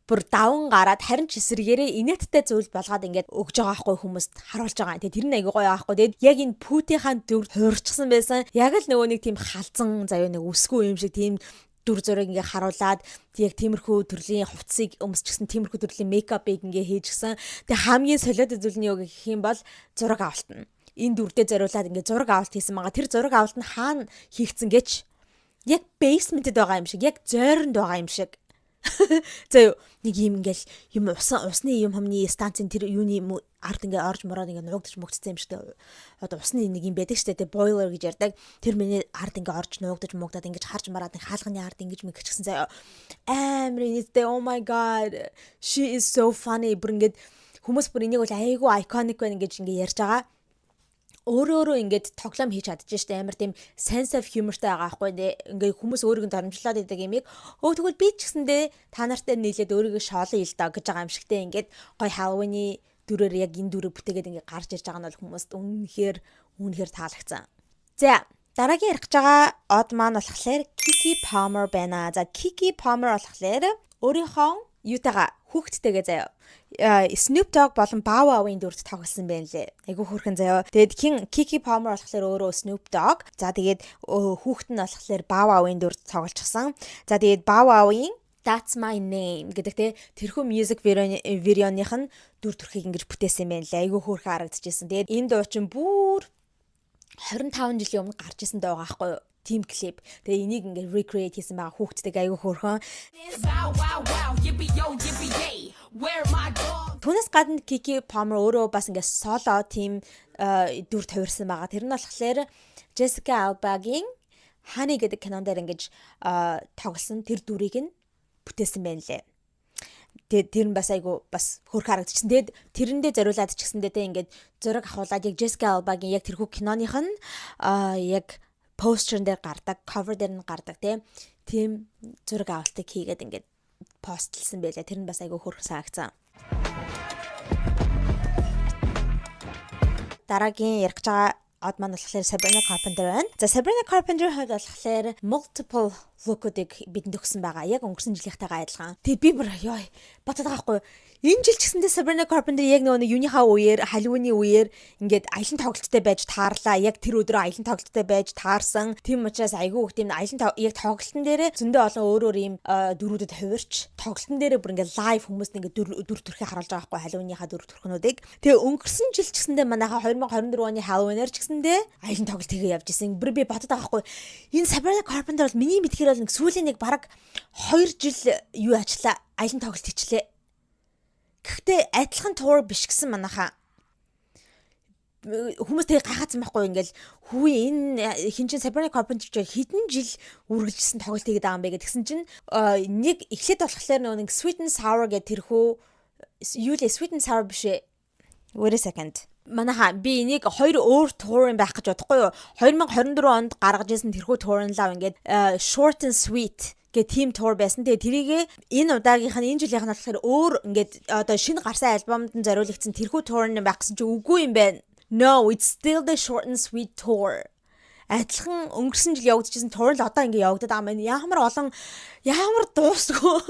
бүр даван гараад, харин ч эсрэгээрээ инээдтэй зүйл болгоод ингээд өгж байгаа байхгүй, хүмүүст харуулж байгаа. Тэгээ тэр нь айгүй гоё байхгүй. Тэгээд яг энэ пүүтийнхаа дүр хуурчсан байсан. Яг л нөгөө нэг тийм халзан заяа, нэг өсгөө юм шиг тийм дүр зураг ингээ харуулад, яг тиймэрхүү төрлийн хувцсыг өмсчихсэн, тиймэрхүү төрлийн makeup-ыг ингээ хийжсэн. Тэгээ хамгийн солиод зүйл нь юу гэх юм бол зураг авалт нь. Энэ дүрдээ зориулаад ингээ зураг авалт хийсэн байгаа. Тэр зураг авалт нь хаана хийгдсэн гэж, яг basement-д байгаа юм шиг, яг зойронд байгаа юм шиг. Зөө, нэг юм ингээл юм усан усны юм хомны станцын тэр юуны ард ингээ орж мороод ингээ нуугдаж мөгдсөн юм шиг. Одоо усны нэг юм байдаг штэ тэ, boiler гэж ярьдаг. Тэр миний ард ингээ орж нуугдаж мөгдаад, ингэж харж мараад, нэг хаалганы ард ингэж мэгчихсэн заяа. Амар инээдтэй. Oh my God, she is so funny. Бүр ингээд хүмүүс бүр энийг бол айгүй iconic байна гэж ингээ ярьж байгаа. Өөрөө өөрөө ингээд тоглоом хийж чадчих штэ, амар тийм sense of humor-тай байгаа байхгүй. Ингээд хүмүүс өөрийг нь доромжлоод идэг юмыг өө тэгвэл би ч гэсэндээ та нартай нийлээд өөрийгөө шоолоо ил доо гэж байгаа юм шигтэй ингээд гой Halloween-ы дүрээр яг энэ дүрийг бүтээгээд ингээд гарч ирж байгаа нь бол хүмүүст үнэхээр үнэхээр таалагдсан. За, дараагийн ярих гэж байгаа од маань болохоор Keke Palmer байна. За, Keke Palmer болохоор өөрийнхөө юутайгаа, хүүхдтэйгээ заяа, Snoop Dogg болон Bow Wow-ын дүрд тоглосон байх лээ. Айгу хөөрхөн заяа. Тэгээд хин Keke Palmer болохоор өөрөө Snoop Dogg. За, тэгээд хүүхэд нь болохоор Bow Wow-ын дүрд тоглолцсон. За, тэгээд Bow Wow-ын "That's My Name" гэдэг те, тэрхүү music video-ных нь дүр төрхийг ингэж бүтээсэн юм байна лээ. Айгу хөөрхөн харагдчихсэн. Тэгээд энэ дуу чинь бүр 25 жилийн өмнө гарч исэн дуу байгаа байхгүй юу? Team клип. Тэгээ энийг ингээд recreate хийсэн байгаа, хүүхдтэйг, айгүй хөөрхөн. Bow wow wow, yippee yo, yippee yay. Where my dog? Түүнээс гадна Keke Palmer өөрөө бас ингээд соло team дүр тавирсан байгаа. Тэр нь болохоор Jessica Alba-гийн Honey гэдэг кинон дээр ингэж тоглосон тэр дүрийг нь бүтээсэн байна лээ. Тэгээд тэр нь бас айгу бас хөөрхөн харагдчихсан. Тэгээд тэрэндээ зориулаад ч гэсэндээ те, ингээд зураг авахуулаад яг Jessica Alba-гийн яг тэрхүү киноных нь яг постэр дээр гардаг, cover дээр нь гардаг тийм зураг авалтыг хийгээд ингээд постлсан байлаа. Тэр нь бас айгу хөөрхөн санагдсан. Дараагийн ярих гэж байгаа од маань болохоор Sabrina Carpenter байна. За, Sabrina Carpenter хувьд болохоор multiple look-уудыг бидэнд өгсөн байгаа. Яг өнгөрсөн жилийнхтэйгээ адилхан. Тэгээ би бүр ёо бодоод байгаа байхгүй юу? Энэ жил ч гэсэндээ Sabrina Carpenter яг нөгөө нэг юуныхаа үеэр, Halloween-ийн үеэр ингээд аялан тоглолттой байж таарлаа. Яг тэр өдрөө аялан тоглолттой байж таарсан. Тийм учраас айгүй их тийм аялан яг тоглолтын дээрээ зөндөө олон өөр өөр ийм дүрүүдэд хувирч, тоглолтын дээрээ бүр ингээд live хүмүүст ингээд дүр дүр төрхийг харуулж байгаа байхгүй, Halloween-ийнхаа дүр төрхнүүдийг. Тэгээ өнгөрсөн жил ч гэсэндээ манайхаа 2024 оны Halloween-аар ч гэсэндээ аялан тоглолт хийгээ явж исэн. Бүр би бодод байгаа байхгүй. Энэ Sabrina Carpenter бол миний мэдхээр бол нэг сүүлийн нэг бараг 2 жил юу ажиллаа, аялан тоглолт хийчлээ. Гэхдээ адилхан tour биш гэсэн манайхаа, хүмүүс тэгээ гайхаацсан байхгүй, ингээл хүү энэ хин чин Sabrina Carpenter ч хэдэн жил үргэлжилсэн тоглолт хийгээд байгаа юм бэ гэдгсэн чинь нэг эхлээд болохоор нөгөө нэг Sweet and Sour гэх тэрхүү юу лээ, Sweet and Sour биш ээ. Wait a second. Манайха, би энийг хоёр өөр tour юм байх гэж бодохгүй юу? 2024 онд гаргаж ирсэн тэрхүү tour нь лав ингээд Short and Sweet гэ team tour байсан. Тэгээ тэрийг энэ удаагийнх нь, энэ жилийнх нь болохоор өөр ингээд одоо шинэ гарсан альбомд нь зориулагдсан тэрхүү tour нь байх гэсэн чинь үгүй юм байна. No, it's still the Short and Sweet tour. Адилхан өнгөрсөн жил явагдчихсан tour л одоо ингэ явагдаад байгаа юм. Ямар олон, ямар дуусгүй,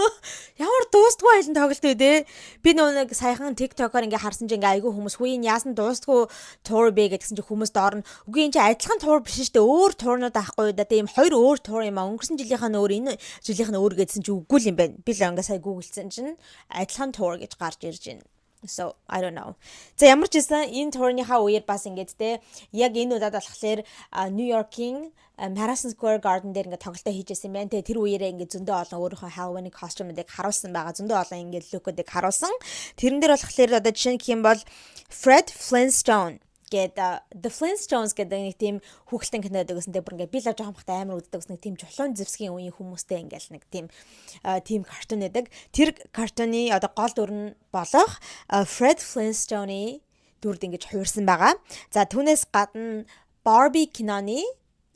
ямар дуустгүй аялан тоглолт вэ те. Би нөгөө нэг саяхан TikTok-оор ингээ харсан чинь ингээ айгүй хүмүүс хүү энэ яасан дуустгүй tour бэ гэдгсэн чинь хүмүүс доор нь үгүй, энэ чинь адилхан tour биш шүү дээ. Өөр tour-нууд авахгүй да. Тийм, хоёр өөр tour юм а. Өнгөрсөн жилийнх нь өөр, энэ жилийнх нь өөр гэдсэн чинь үгүй л юм байна. Би л ингээ сая гуглдсан чинь адилхан tour гэж гарч ирж байна. So I don't know. За, ямар ч байсан энэ tour-ныхаа үеэр бас ингээд те, яг энэ удаад болохоор Нью-Йоркийн Madison Square Garden дээр ингээд тоглолтоо хийжсэн юм байна. Тэгээ тэр үеэрээ ингээд зөндөө олон өөрийнхөө Halloween costume-ыг харуулсан байгаа. Зөндөө олон ингээд look-уудыг харуулсан. Тэрэн дээр болохоор одоо жишээ нь гэх юм бол Fred Flintstone гээд The Flintstones гэдэг нэг тийм хүүхэлдэйн кино байдаг гэсэн. Тэгээ бүр ингээд би л жоохон байхдаа амар үздэг гэсэн, нэг тийм чулуун зэвсгийн үеийн хүмүүстэй ингээл нэг тийм тийм cartoon байдаг. Тэр cartoon-ы одоо гол дүр нь болох Fred Flintstone-ы дүрд ингэж хувирсан байгаа. За, түүнээс гадна Barbie киноны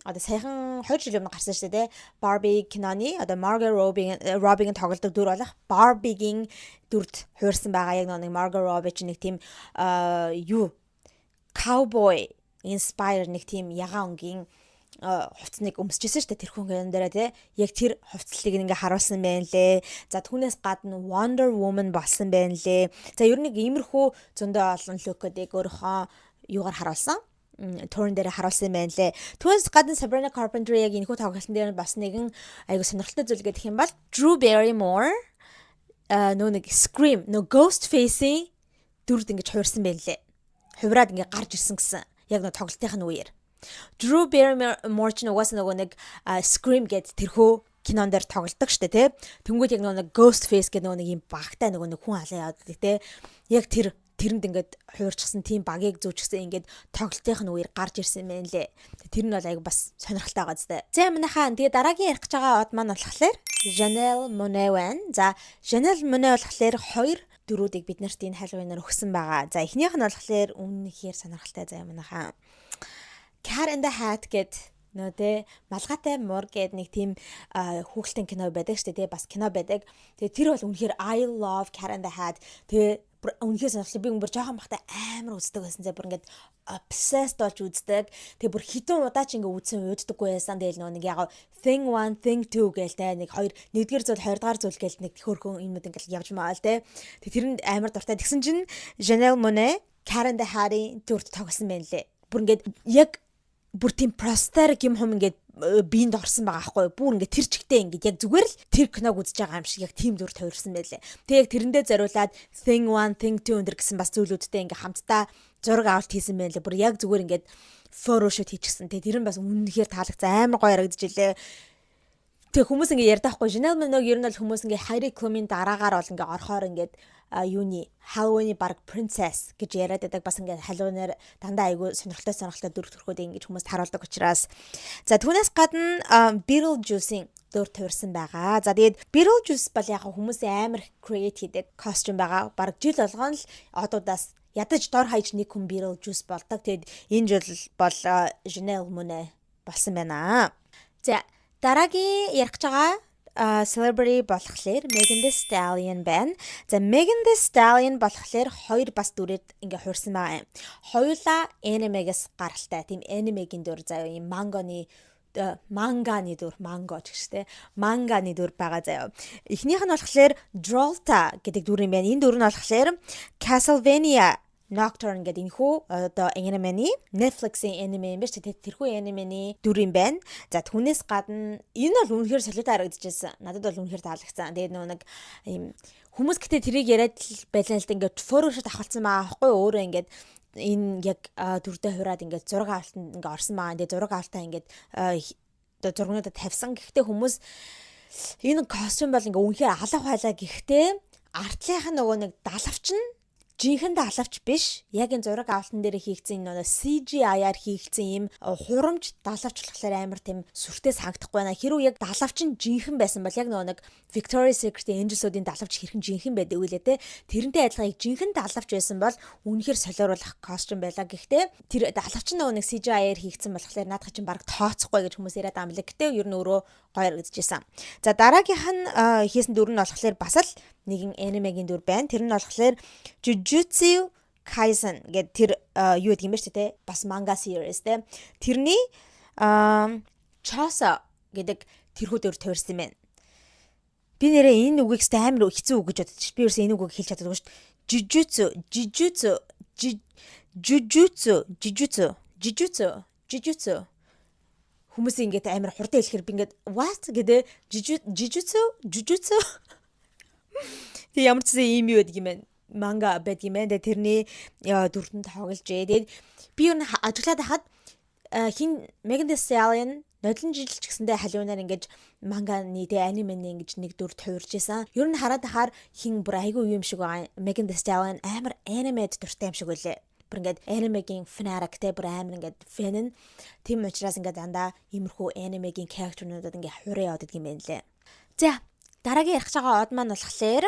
одоо саяхан 2 жилийн өмнө гарсан шүү дээ. Barbie киноны одоо Margot Robbie-гийн тоглодог дүр болох Barbie-гийн дүрд хувирсан байгаа. Яг нэг Margot Robbie чинь нэг тийм юу cowboy inspired нэг тийм ягаан өнгийн хувцсныг өмсөжсэн шүү дээ тэр хүн дээрээ, тий. Яг тэр хувцлыг ингээ харуулсан байна лээ. За, түүнээс гадна Wonder Woman болсон байна лээ. За, ер нь нэг иймэрхүү зөндөө олон look-уудыг өөрийнхөө юугаар харуулсан, tour-н дээр харуулсан байна лээ. Түүнээс гадна Sabrina Carpenter яг энэхүү тоглолтын дээр бас нэгэн айгу сонирхолтой зүйл гэдэг юм бол Drew Barrymore нөө нэг Scream нөө Ghostface-ийн дүрд ингэж хувирсан байна лээ. Хувираад ингээ гарч ирсэн гэсэн. Яг нөө тоглолтын нь үеэр. Drew Barrymore ч угаасаа нөгөө нэг Scream гэдэг тэрхүү кинон дээр тоглодог штэ, тий. Тэнгүүд яг нөгөө нэг Ghostface гэдэг нөгөө нэг юм багтай нөгөө нэг хүн халаа явдаг, тий. Яг тэрэнд ингээд хувирчихсан, тийм багийг зүүчихсэн, ингээд тоглолтын нь үеэр гарч ирсэн юм байна лээ. Тэр нь бол айгу бас сонирхолтой байгаа зү. За, манайхаа, тэгээ дараагийн ярих гэж байгаа од маань болохоор Janelle Monáe байна. За, Janelle Monáe болохоор хоёр дүрүүдийг бид нарт энэ Halloween-аар өгсөн байгаа. За, эхнийх нь болохоор үнэхээр сонирхолтой заяа, манайхаа. Cat in the Hat гэд нөө тэ малгайтай муур гээд нэг тийм хүүхэлдэйн кино байдаг шүү дээ, бас кино байдаг. Тэгээ тэр бол үнэхээр I love Cat in the Hat. Тэгээ бүр үнэхээр сонирхолтой. Би бүр жоохон байхдаа амар үздэг байсан. Зэ бүр ингээд obsessed болж үздэг. Тэгээ бүр хэдэн удаа ч ингээд үзсэн уйддаггүй байсан. Тэгэл нөгөө нэг яг thing 1, thing 2 гээл те, нэг хоёр, нэгдүгээр зүйл, хоёрдугаар зүйл гээл нэг хөөрхөн юмуд ингээд явж маал те. Тэгээ тэрэнд амар дуртай. Тэгсэн чинь Janelle Monáe Cat in the Hat-ийн дүрд тоглосон байна лээ. Бүр ингээд яг бүр тийм prosthetic юм хум ингээд биеинд орсон байгаа байхгүй юу? Бүр ингээд тэр чигтээ ингээд яг зүгээр л тэр киног үзэж байгаа юм шиг яг тийм дүр хувирсан байлээ. Тэгээ яг тэрэндээ зориулаад thing 1, thing 2 өндөр гэсэн бас зүйлүүдтэй ингээд хамтдаа зураг авалт хийсэн байна лээ. Бүр яг зүгээр ингээд photoshoot хийчихсэн. Тэгээ тэр нь бас үнэхээр таалагдсан. Амар гоё харагдчихлээ. Тэгээ хүмүүс ингээ ярьдаг байхгүй. Janelle Monáe ер нь бол хүмүүс ингээ Heidi Klum-ийн дараагаар бол ингээ орохоор ингээд юуны Halloween-ы баг princess гэж яриад байдаг. Бас ингээ Halloween-аар дандаа айгүй сонирхолтой сонирхолтой дүр төрхүүд ингэж хүмүүст харуулдаг учраас. За, түүнээс гадна Beetlejuice-ийн дүр хувирсан байгаа. За, тэгээд Beetlejuice бол яг хүмүүсийн амар create хийдэг costume байгаа. Бараг жил болгоно л одуудаас ядаж дор хаяж нэг хүн Beetlejuice болдог. Тэгээд энэ жил бол Janelle Monáe болсон байна. За, дараагийн ярих гэж байгаа celebrity болохоор Megan Thee Stallion байна. За, Megan Thee Stallion болохоор хоёр бас дүрээд ингээ хувирсан байгаа юм. Хоёулаа anime-гээс гаралтай. Тийм anime-гийн дүр заяа, ийм манганы дүр, манго ч гэж те, манганы дүр байгаа заяа. Эхнийх нь болохоор Drolta гэдэг дүр юм байна. Энэ дүр нь болохоор Castlevania Nocturne гэдэг энэхүү одоо anime-ний, Netflix-ийн anime юм байна шүү дээ. Тэрхүү anime-ний дүр юм байна. За, түүнээс гадна энэ бол үнэхээр солиотой харагдчихсан. Надад бол үнэхээр таалагдсан. Тэгээд нөгөө нэг ийм хүмүүс гэтээ тэрийг яриад л байлаа л да, ингээд photoshoot авахулсан байгаа аахгүй, өөрөө ингээд энэ яг дүрдээ хувираад ингээд зураг авалтанд ингээд орсон байгаа. Тэгээд зураг авалтаа ингээд одоо зургнуудад тавьсан. Гэхдээ хүмүүс энэ костюм бол ингээ үнэхээр алах байлаа. Гэхдээ артлынх нь нөгөө нэг далавч нь жинхэнэ далавч биш. Яг энэ зураг авалтан дээр хийгдсэн энэ CGI-аар хийгдсэн ийм хурамч далавч болохоор амар тийм сүртэй санагдахгүй байна. Хэрвээ яг далавч нь жинхэнэ байсан бол яг нөгөө нэг Victoria's Secret-ийн Angels-уудын далавч хэрхэн жинхэнэ байдаг үлээ те. Тэрнтэй адилхан яг жинхэнэ далавч байсан бол үнэхээр солиоруулах костюм байлаа. Гэхдээ тэр далавч нь нөгөө нэг CGI-аар хийгдсэн болохоор наадах чинь баг тооцохгүй гэж хүмүүс яриад байгаа юм лээ. Гэтэ ер нь өөрөө гоё харагдчихсан. За, дараагийнх нь хийсэн дүр нь болохоор бас л нэгэн anime-гийн дүр байна. Тэр нь болохоор Jujutsu Kaisen гэдэг тэр юу гэдэг юм бэ ч те, бас manga series те. Тэрний Choso гэдэг тэрхүү дүр хувирсан юм байна. Би нэрээ энэ үгийг сте амар хэцүү үг гэж бодчих. Би ерөөсөө энэ үгийг хэлж чаддаггүй шүү дээ. Jujutsu, Jujutsu, Jujutsu, Jujutsu, Jujutsu, Jujutsu. Хүмүүс ингээд амар хурдан хэлэхээр би ингээд what гэдэг, Jujutsu, Jujutsu. Тэг ямар ч гэсэн ийм юу байдаг юм бэ? Манга байдаг юм байна. Тэгээ тэрний дүртэн тогложээ. Тэгээд би юу ажиглаад хахад хин Megan Thee Stallion нодлон жил ч гэсэндээ Halloween-аар ингэж манганы тэ anime-ны ингэж нэг дүр хувирж исэн. Ер нь хараад ахаар хин бүр айгүй юм шиг байгаа. Megan Thee Stallion амар anime-д дуртай юм шиг үлээ. Бүр ингээд анимегийн fanatic те, бүр амар ингээд fan нь. Тийм учраас ингээд дандаа иймэрхүү анимегийн character-нуудад ингээд хувираад яваад идэг юм байна лээ. За, дараагийн ярих байгаа од маань болохоор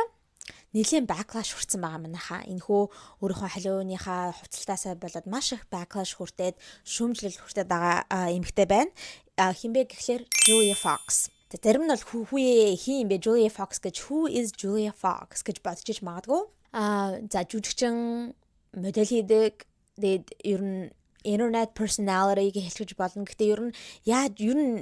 нэлийн backlash хүртсэн байгаа манайхаа. Энэхүү өөрийнхөө Halloween-ийнхаа хувцалтаасаа болоод маш их backlash хүртээд, шүүмжлэл хүртээд байгаа эмэгтэй байна. Хэн бэ гэхлээр Julia Fox. Зарим нь бол "Хүүе, хэн юм бэ Julia Fox" гэж, "Who is Julia Fox" гэж бодож иж магадгүй. За, жүжигчин, модель хийдэг. Тэгээд ер нь internet personality гэж хэлж болно. Гэтэ ер нь яаж ер нь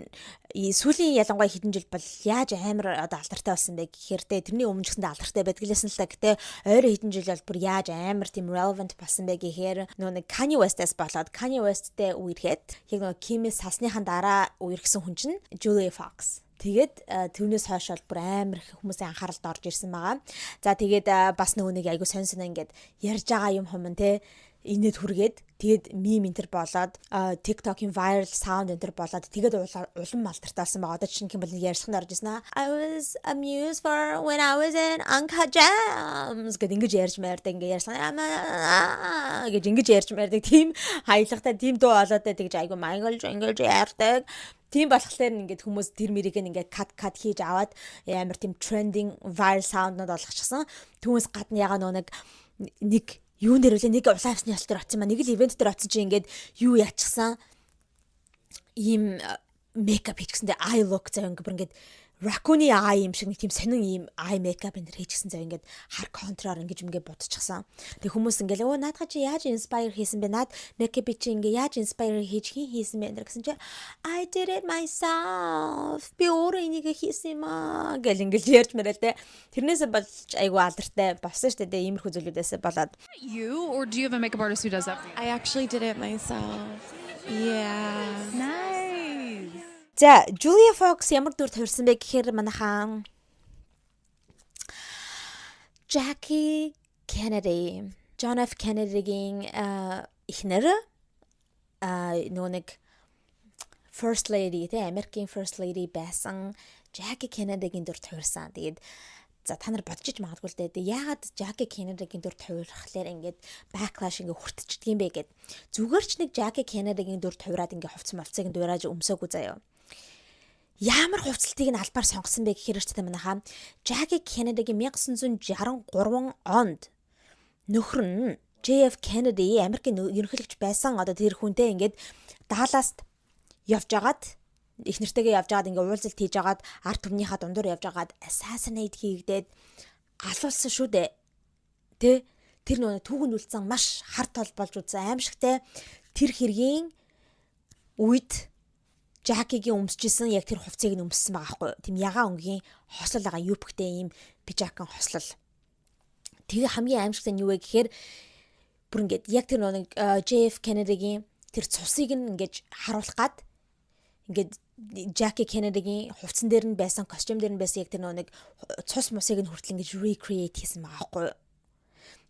сүүлийн ялангуяа хэдэн жил бол яаж амар одоо алдартай болсон бэ гэхээр те, тэрний өмнө ч гэсэндээ алдартай байдаг лээсэн л та. Гэтэ ойрын хэдэн жил бол бүр яаж амар тийм relevant болсон бэ гэхээр нөгөө нэг Kanye West-ээс болоод, Kanye West-тэй үерхэд, яг нөгөө Kim-ээс салсныхаа дараа үерхсэн хүн чинь Julia Fox. Тэгээд түүнээс хойш бол бүр амар их хүмүүсийн анхааралд орж ирсэн байгаа. За, тэгээд бас нөгөө нэг айгу сонь сонь ингээд ярьж байгаа юм хум те инээд хүргээд, тэгээд meme энтер болоод, TikTok-ийн viral sound энтер болоод, тэгээд улам алдартай болсон байгаа. Одоо чинь юм бол ярьцхан орж ирсэн аа. "I was a muse for when I was in Uncut Gems" гэд ингэж ярьж маардаг, ингэ ярьсан гэж ингэж ярьж маардаг. Тийм хаяглагтай, тийм дуу олоотой тэгж айгу мангилж ингэж ярьдаг. Тийм болохоор ингээд хүмүүс тэр мэрийг ингээд cut cut хийж аваад амар тийм trending viral sound-нууд болгочихсон. Түүнээс гадна ягаа нөгөө нэг нэг юун дээр үлээ, нэг улаан хивсний ёслол дээр очсон ба, нэг л event дээр очсон чинь ингээд юу яачихсан, ийм makeup хийчихсэн дээ, eye look зав, ингээд бүр ингээд raccoon eye юм шиг нэг тийм сонин ийм eye makeup энэ хийчихсэн зав, ингээд хар контроор ингэж ингээд будчихсан. Тэг хүмүүс ингээд "Өө, наадах чи яаж inspire хийсэн бэ? Наад makeup чи ингээд яаж inspire хийж, хэн хийсэн бэ?" гэсэн чи "I did it myself. Би өөрөө энийг хийсэн юм аа" гэл ингээд ярьж мэрэл те. Тэрнээсээ болж айгу алдартай болсон шүү дээ. Иймэрхүү зүйлүүдээс болоод. You or do you have a makeup artist who does that for you? I actually did it myself. Yeah. Nice. За, Julia Fox ямар дүр тавирсан бэ гэхээр манайхаан Jackie Kennedy, John F. Kennedy-гийн эхнэр, нөгөө нэг First Lady те, Америкийн First Lady байсан Jackie Kennedy-гийн дүр тавирсан. Тэгээд за, та нар бодож иж магадгүй л дээ. Яагаад Jackie Kennedy-гийн дүр тавирхлаар ингээд backlash ингээд хүртчихдэг юм бэ гэд. Зүгээр ч нэг Jackie Kennedy-гийн дүр тавираад ингээд хувцас мовцыг дуурайж өмсөөгүй заяа. Ямар хувцлтыг нь албаар сонгосон бэ гэхээр ч манайхаа Jackie Kennedy-гийн 1963 онд нөхөр нь JF Kennedy, Америкийн ерөнхийлөгч байсан одоо тэр хүнтэй ингээд Далласт явж агаад, их нэртэйгээ явж агаад, ингээ уулзалт хийж агаад, ард түмнийхаа дундуур явж агаад assassinate хийгдээд алуулсан шүү дээ. Тэ, тэр нөгөө түүхэнд үлдсэн маш хар тол болж үзсэн аимшигтай тэр хэргийн үед Жакигийн өмсөжсэн яг тэр хувцсыг нь өмссөн байгаа байхгүй юу? Тийм ягаан өнгийн хослол байгаа, юбктэй ийм пижакан хослол. Тэгээ хамгийн аимшигтай нь юу вэ гэхээр бүр ингээд яг тэр нэг JF Kennedy-гийн тэр цусыг нь ингээд харуулах гад ингээд Jackie Kennedy-гийн хувцсан дээр нь байсан, костюм дээр нь байсан яг тэр нэг цус мусыг нь хүртэл ингэж recreate хийсэн байгаа байхгүй юу?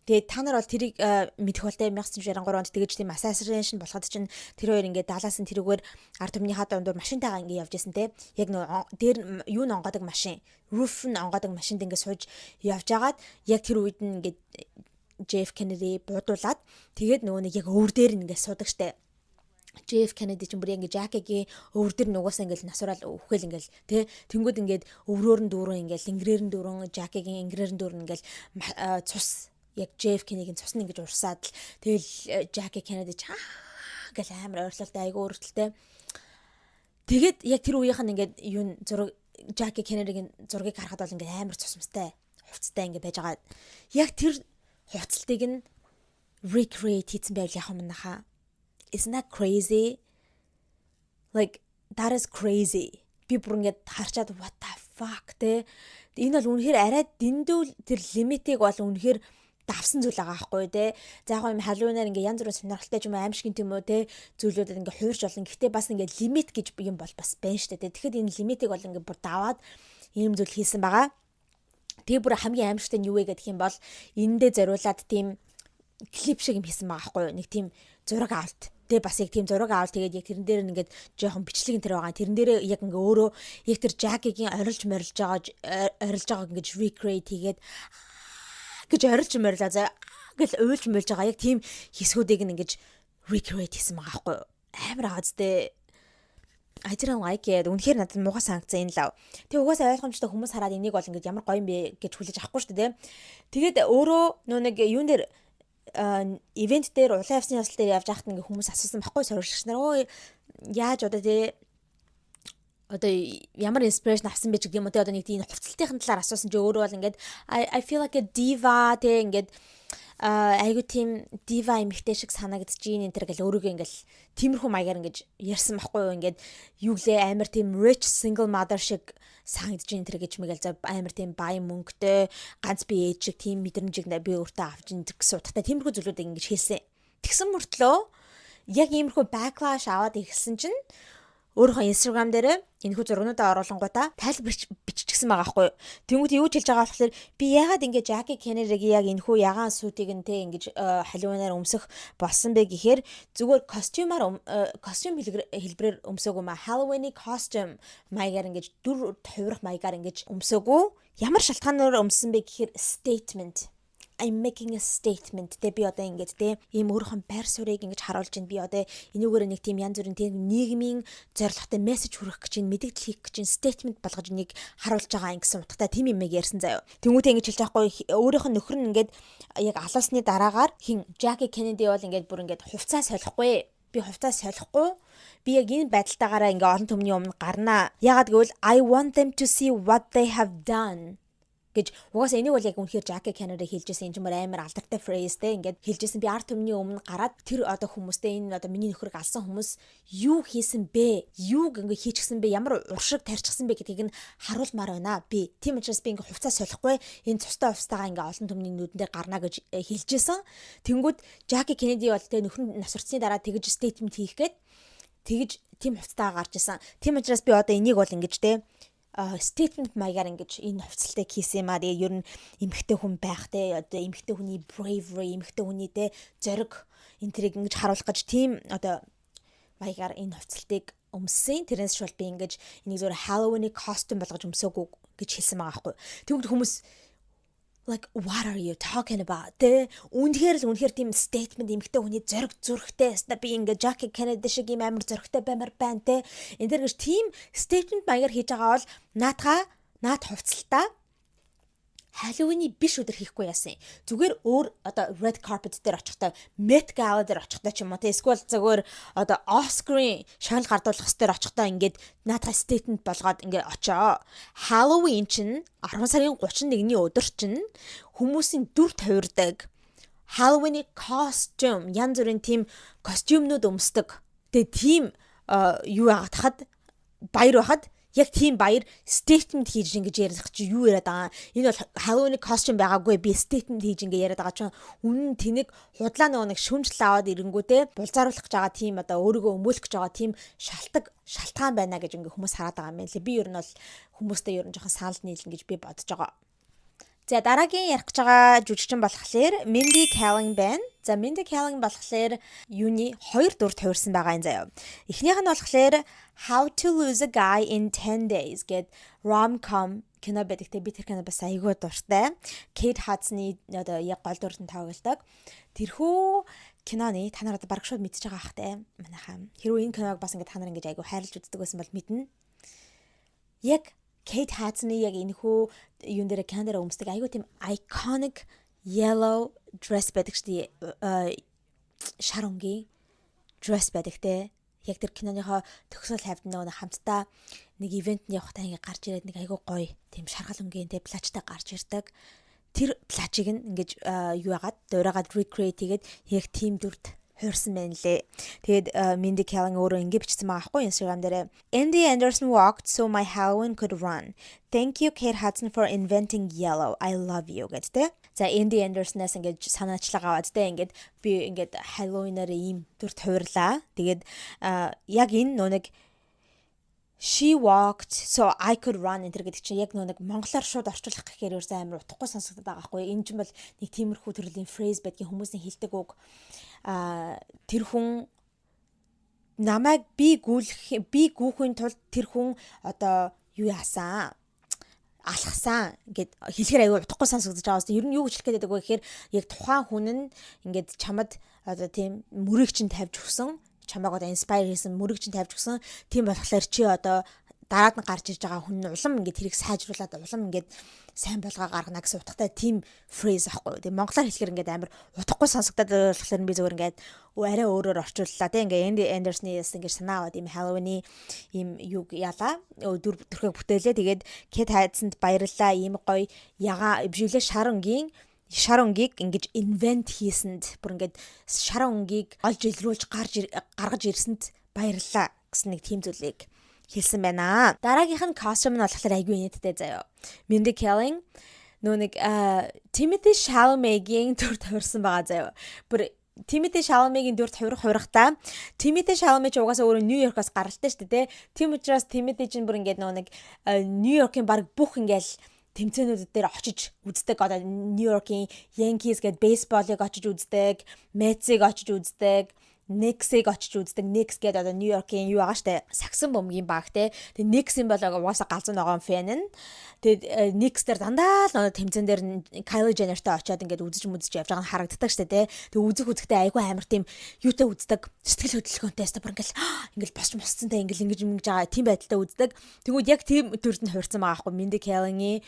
Тэгээд та нар бол тэрийг мэдэх болтой, 1963 онд тэгэж тийм assassination болоход чинь тэр хоёр ингээд Далласын тэрүүгээр ард түмнийхаа дундуур машинтайгаа ингээд явж исэн те. Яг нөө дээр юу н онгодог машин, roof нь онгодог машинд ингээд сууж явж агаад яг тэр үед нь ингээд JF Kennedy буудуулаад, тэгээд нөгөө нэг яг өвөр дээр нь ингээд суудаг штэ. JF Kennedy чинь бүр ингээ Jackie-гийн өвөр дээр нугасаа ингээл насураал үхэл ингээл тэ, тэнгүүд ингээд өврөөр нь дүүрэн, ингээл ингэрээр нь дүүрэн, Jackie-гийн ингэрээр нь дүүрэн ингээл цус, яг JF Kennedy-гийн цус нь ингэж урсаад л тэгэл Jackie Kennedy ч гэл амар ойрлолтой, айгу өөрчлөлттэй. Тэгээд яг тэр үеийнх нь ингээд юу зураг, Jackie Kennedy-гийн зургийг харахад бол ингээд амар цусмстай хувцастай ингээд байж байгаа. Яг тэр хувцалтыг нь recreate хийсэн байвал яг юм наха. Isn't that crazy? Like, that is crazy. Би бүр ингээд харчаад "What the fuck" те. Энэ бол үнэхээр арай дэндүү тэр лимитийг бол үнэхээр давсан зүйл байгаа байхгүй те. За, яг юм Halloween-аар ингээ янз бүрийн сонирхолтой ч юм уу, аимшигын тийм үү те, зүйлүүдэд ингээ хуурч болно. Гэхдээ бас ингээ лимит гэж юм бол бас байна штэ те. Тэгэхэд энэ лимитийг бол ингээ бүр даваад ийм зүйл хийсэн байгаа. Тэгээ бүр хамгийн аимшигтай нь юу вэ гэдэг юм бол энэндээ зориулаад тийм клип шиг юм хийсэн байгаа байхгүй юу? Нэг тийм зураг авалт. Тэгээ бас яг тийм зураг авал, тэгээд яг тэрэн дээр ингээд жоохон бичлэг энэ төр байгаа. Тэрэн дээр яг ингээ өөрөө яг тэр Jackie-гийн орилж морилж байгаа, орилж байгааг ингэж recreate хийгээд гэж орилж морилаа заа Ингээл уйлж муйлж байгаа яг тийм хэсгүүдийг нь ингэж recreate хийсэн байгаа байхгүй юу? Амар азтэй. I didn't like it. Үнэхээр надад муухай санагдсан энэ лав. Тэгээ угаасаа ойлгомжтой, хүмүүс хараад энийг бол ингэж ямар гоё юм бэ гэж хүлээж авахгүй шүү дээ. Тэгээд өөрөө нөө нэг юун дээр, event дээр, улаан хивсний ёслол дээр явж байхад ингээ хүмүүс асуусан байхгүй, сурвалжлагч нар, "Өө, яаж одоо тий одоо ямар inspiration авсан бэ?" ч гэдэг юм уу те, одоо нэг тийм хувцлалтын талаар асуусан чи өөрөө бол ингээд I feel like a diva те, ингээд айгу тийм diva эмэгтэй шиг санагдаж гин энэ төр гэл өөрийгөө ингээл тиймэрхүү маягаар ингэж ярьсан байхгүй юу. Ингээд юу гэлээ, амар тийм rich single mother шиг санагдаж гин тэр гэж мэгэл, за амар тийм баян мөнгөтэй ганц би ээж шиг тийм мэдрэмжийг би өөртөө авч ин гэсэн утгатай тиймэрхүү зүйлүүдийг ингэж хэлсэн. Тэгсэн мөртлөө яг иймэрхүү backlash аваад ирсэн чинь өөрийнхөө Instagram дээр энэхүү зургнуудаа оруулангуудаа тайлбар биччихсэн байгаа байхгүй юу. Тэнгүүт юу ч хэлж байгаа болохоор би яагаад ингэ Jackie Kennedy-гийн яг энэхүү ягаан suit ийг нь те ингэж Halloween-аар өмсөх болсон бэ гэхээр зүгээр костюмаар костюм хэлбэрээр өмсөөгүй маа, Halloween-ы costume маягаар ингэж дүр хувирах маягаар ингэж өмсөөгүй. Ямар шалтгаанаар өмссөн бэ гэхээр statement, I'm making a statement те, би одоо ингэж те ийм өөрийнхөө байр суурийг ингэж харуулж байна. Би одоо энүүгээр нэг тийм янз бүрийн тийм нийгмийн зорилготой мессеж хүргэх гэж байна, мэдээлэл хийх гэж байна, statement болгож нэг харуулж байгаа юм гэсэн утгатай тийм юм ярьсан заяа. Тэнгүүтээ ингэж хэлж байгаа хгүй, өөрийнх нь нөхөр нь ингээд яг алуусны дараагаар хин Jackie Kennedy бол ингээд бүр ингээд хувцас солихгүй, би хувцас солихгүй, би яг энэ байдалтайгаараа ингээ олон түмний өмнө гарнаа. Ягаад гэвэл I want them to see what they have done гэж. Угаасаа энийг бол яг үнэхээр Jackie Kennedy хэлжсэн, энэ ч мөр амар алдартай phrase те, ингээд хэлжсэн, би ард түмний өмнө гараад тэр одоо хүмүүстэй энэ одоо миний нөхрийг алсан хүмүүс юу хийсэн бэ, юуг ингээ хийчихсэн бэ, ямар уршиг тарьчихсан бэ гэдгийг нь харуулмаар байна би. Тийм учраас би ингээ хувцас солихгүй, энэ цустай хувцастайгаа ингээ олон түмний нүдэн дээр гарна гэж хэлжсэн. Тэнгүүд Jackie Kennedy бол те нөхөр нь насварцсны дараа тэгж statement хийх гээд тэгж тийм хувцастайгаа гарч исэн. Тийм учраас би одоо энийг бол ингэж те statement маягаар ингэж энэ хувцалтыг хийсэн юм аа. Тэгээ ер нь эмэгтэй хүн байх те, одоо эмэгтэй хүний bravery, эмэгтэй хүний те зориг энэ тэрийг ингэж харуулах гэж тийм одоо маягаар энэ хувцалтыг өмссөн. Тэрнээс шул би ингэж энийг зөвхөн Halloween-ы costume болгож өмсөөгүй гэж хэлсэн байгаа байхгүй. Тэгвэл хүмүүс like, "What are you talking about?" Тэ, үнэхээр л үнэхээр тийм statement, эмэгтэй хүний зориг зүрхтэй өста би ингээ Jackie Kennedy шиг ийм амар зоригтой баймар байна те, энэ дэр гэж тийм statement маягаар хийж байгаа бол наатаа наат хувцалтаа Halloween-ий биш өдөр хийхгүй яасан. Зүгээр өөр одоо red carpet дээр очихтой, Met Gala дээр очихтой ч юм уу те, эсвэл зүгээр одоо Oscar-ын шагнал гардуулах дээр очихтой ингээд наадах statement болгоод ингээд очоо. Halloween чинь 10 сарын 31-ний өдөр чинь хүмүүсийн дүр тавирдаг. Halloween-ий costume, янз бүрийн тийм костюмнууд өмсдөг. Тэгээ тийм юу яагаад баяр байхад яг тийм баяр statement хийж ингэж ярих чи юу яриад байгаа. Энэ бол Halloween costume байгаагүй, би statement хийж ингэ яриад байгаа чинь үнэн тэнэг худлаа нөгөө нэг шүмжлэл аваад ирэнгүүтээ булзааруулах гэж байгаа тийм одоо өөрийгөө өмөөлөх гэж байгаа тийм шалтгаан байна гэж ингээ хүмүүс хараад байгаа юм байна лээ. Би ер нь бол хүмүүстэй ер нь жоохон санал нийлнэ гэж би бодож байгаа. За, дараагийн ярих гэж байгаа жүжигчин болохоор Mindy Kaling байна. За, Mindy Kaling болохоор юуны хоёр дүр тавирсан байгаа юм заяа. Эхнийх нь болохоор How to Lose a Guy in 10 Days гэд rom-com кино байдаг те, би тэр кино бас айгүй дуртай. Kate Hudson-ы одоо яг гол дүртэн тоглодог. Тэрхүү киноны та нар одоо бараг шууд мэдчихэж байгаа ах те. Манайхаа. Хэрвээ энэ киног бас ингээд та нар ингэж айгүй хайрлаж үздэг байсан бол мэднэ. Яг Kate Hudson-ы яг энэхүү юун дээр, кино дээр өмсдөг айгүй тийм iconic yellow dress байдаг шүү дээ. Шар өнгийн dress байдаг те. Яг тэр киноныхоо төгсгөл хавьд нөгөө хамтдаа нэг event нд явахдаа ингээ гарч ирээд нэг айгүй гоё тийм шаргал өнгийн те плащтай гарч ирдэг. Тэр плащийг нь ингэж юу яагаад дуурайгаад recreate хийгээд яг тийм дүрд хуурсан байна лээ. Тэгээд Mindy Kaling өөрөө ингэ бичсэн байгаа байхгүй Instagram дээр. "Andy Anderson walked so my Halloween could run. Thank you, Kate Hudson, for inventing yellow. I love you" гэдэг те. За, Andy Anderson-аас ингэж санаачлага аваад те, ингээд би ингээд Halloween-аар ийм дүр хувирлаа. Тэгээд яг энэ нөө нэг "She walked so I could run" энэ гэдэг чинь яг нэг монголоор шууд орчуулах гэхээр ерөөсөө амар утгагүй сонсогдоод байгаа байхгүй. Энэ чинь бол нэг тиймэрхүү төрлийн phrase байдгийн, хүмүүсийн хэлдэг үг. А тэр хүн намайг би гүйлэх, би гүүхийн тулд тэр хүн одоо юу яасан Алхсан гэд хэлэхээр аягүй утгагүй сонсогдож байгаа юм. Ер нь юу гэж хэлэх гээд байдаг вэ гэхээр яг тухайн хүн нь ингээд чамд одоо тийм мөрийг чинь тавьж өгсөн, чамайг одоо inspire хийсэн, мөрийг чинь тавьж өгсөн. Тийм болохоор чи одоо дараад нь гарч ирж байгаа хүн нь улам ингээд тэрийг сайжруулад, улам ингээд сайн болгоо гаргана гэсэн утгатай тийм phrase аахгүй. Тэгээ монголоор хэлэхээр ингээд амар утгагүй сонсогдоод болохоор би зөвхөн ингээд арай өөрөөр орчууллаа тийм. Ингээд Энди Андерсны ингээд санаа аваад ийм Halloween-ы ийм юг ялаа дүр төрхийг бүтээлээ. Тэгээд Kate Hudson-д баярлалаа, ийм гоё ягаа бишүүлээ, шар өнгийг ингэж invent хийсэнд, бүр ингээд шар өнгийг олж илрүүлж гаргаж ирсэнд баярлалаа гэсэн нэг тийм зүйлийг хэлсэн байна. Дараагийнх нь costume нь болохоор айгүй инээдтэй заяо. Mindy Kaling нөө нэг Timothy Chalamet-гийн дүр тавирсан байгаа заяо. Бүр Тимоти Шаламегийн дүр хувирах хувирахтаа Тимоти Шаламе ч угаасаа өөрөө Нью-Йоркоос гаралтай шүү дээ, тэ. Тийм учраас Тимоти чинь бүр ингээд нөгөө нэг Нью-Йоркийн баг бүх ингээл тэмцээнүүд дээр очиж үздэг. Одоо Нью-Йоркийн Yankees гэдэг бейсболыг очиж үздэг, Mets-ийг очиж үздэг, Knicks-ийг очиж үздэг. Knicks гэдэг одоо Нью-Йоркийн юу байгаа штэ. Сагсан бөмбөгийн баг те. Тэгээ Knicks-ийн бол угаасаа галзуу ногоон fan нь. Тэгээд Knicks дээр дандаа л нөгөө тэмцээн дээр Kylie Jenner-тай очиод ингээд үзэж мүзэж явж байгаа нь харагддаг штэ те. Тэгээ үзэх үзэхдээ айгүй амар тийм юутай үздэг. Сэтгэл хөдлөлгөөнтэй өстө бүр ингээл босч мосцсонтай ингээл ингэж ингэж байгаа тийм байдалтай үздэг. Тэгвэл яг тийм төрд нь хувирсан байгаа байхгүй Mindy Kaling-ийн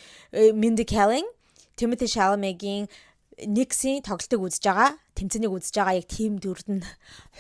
Mindy Kaling Timothy Chalamet-гийн Knicks-ийн тоглолтыг үзэж байгаа, тэмцээнийг үзэж байгаа яг тийм дүрд нь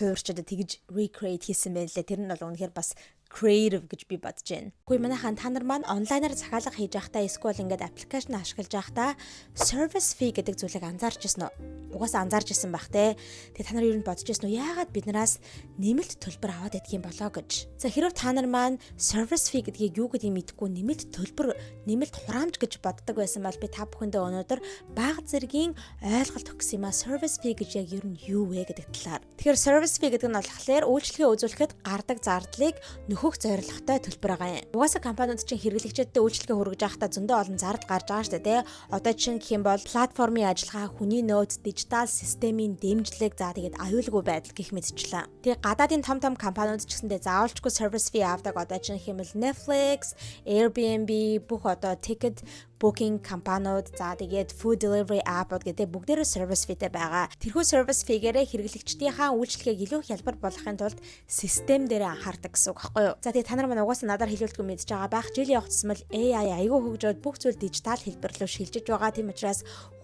хувирч одоо тэгж recreate хийсэн байх лээ. Тэр нь бол үнэхээр бас creative гэж би бодож байна. Үгүй, манайхан, та нар маань онлайнаар захиалга хийж байхдаа эсвэл ингээд application ашиглаж байхдаа service fee гэдэг зүйлийг анзаарч ирсэн үү? Угаасаа анзаарч ирсэн бах те. Тэгээ та нар ер нь бодож ирсэн үү? Яагаад биднээс нэмэлт төлбөр аваад идэх юм болоо гэж. За, хэрвээ та нар маань service fee гэдгийг юу гэдгийг мэдэхгүй, нэмэлт төлбөр, нэмэлт хураамж гэж боддог байсан бол би та бүхэндээ өнөөдөр бага зэргийн ойлголт өгсөн юм а. Service fee гэж яг ер нь юу вэ гэдэг талаар. Тэгэхээр service fee гэдэг нь болохоор үйлчилгээ үзүүлэхэд гардаг зардлыг нөхөх зорилготой төлбөр байгаа юм. Угаасаа компаниуд чинь хэрэглэгчдэд үйлчилгээ хүргэж байхдаа зөндөө олон зардал гарч байгаа шүү дээ, тий. Одоо чинь гэх юм бол платформын ажиллагаа, хүний нөөц, дижитал системийн дэмжлэг, за тэгээд аюулгүй байдал гэх мэтчлээ. Тэгээ гадаадын том том компаниуд ч гэсэндээ заавалчгүй service fee авдаг. Одоо чинь гэх юм бол Netflix, Airbnb, бүх одоо ticket booking компаниуд, за тэгээд food delivery app-ууд гэдэг бүгдээрээ service fee-тэй байгаа. Тэрхүү service fee-гээрээ хэрэглэгчдийнхаа үйлчилгээг илүү хялбар болгохын тулд систем дээрээ анхаардаг гэсэн үг байхгүй юу? За, тэгээд та нар маань угаасаа надаар хэлүүлдэггүй мэдж байгаа байх. Жил явах тусмал AI айгүй хөгжөөд бүх зүйл дижитал хэлбэр рүү шилжиж байгаа. Тийм учраас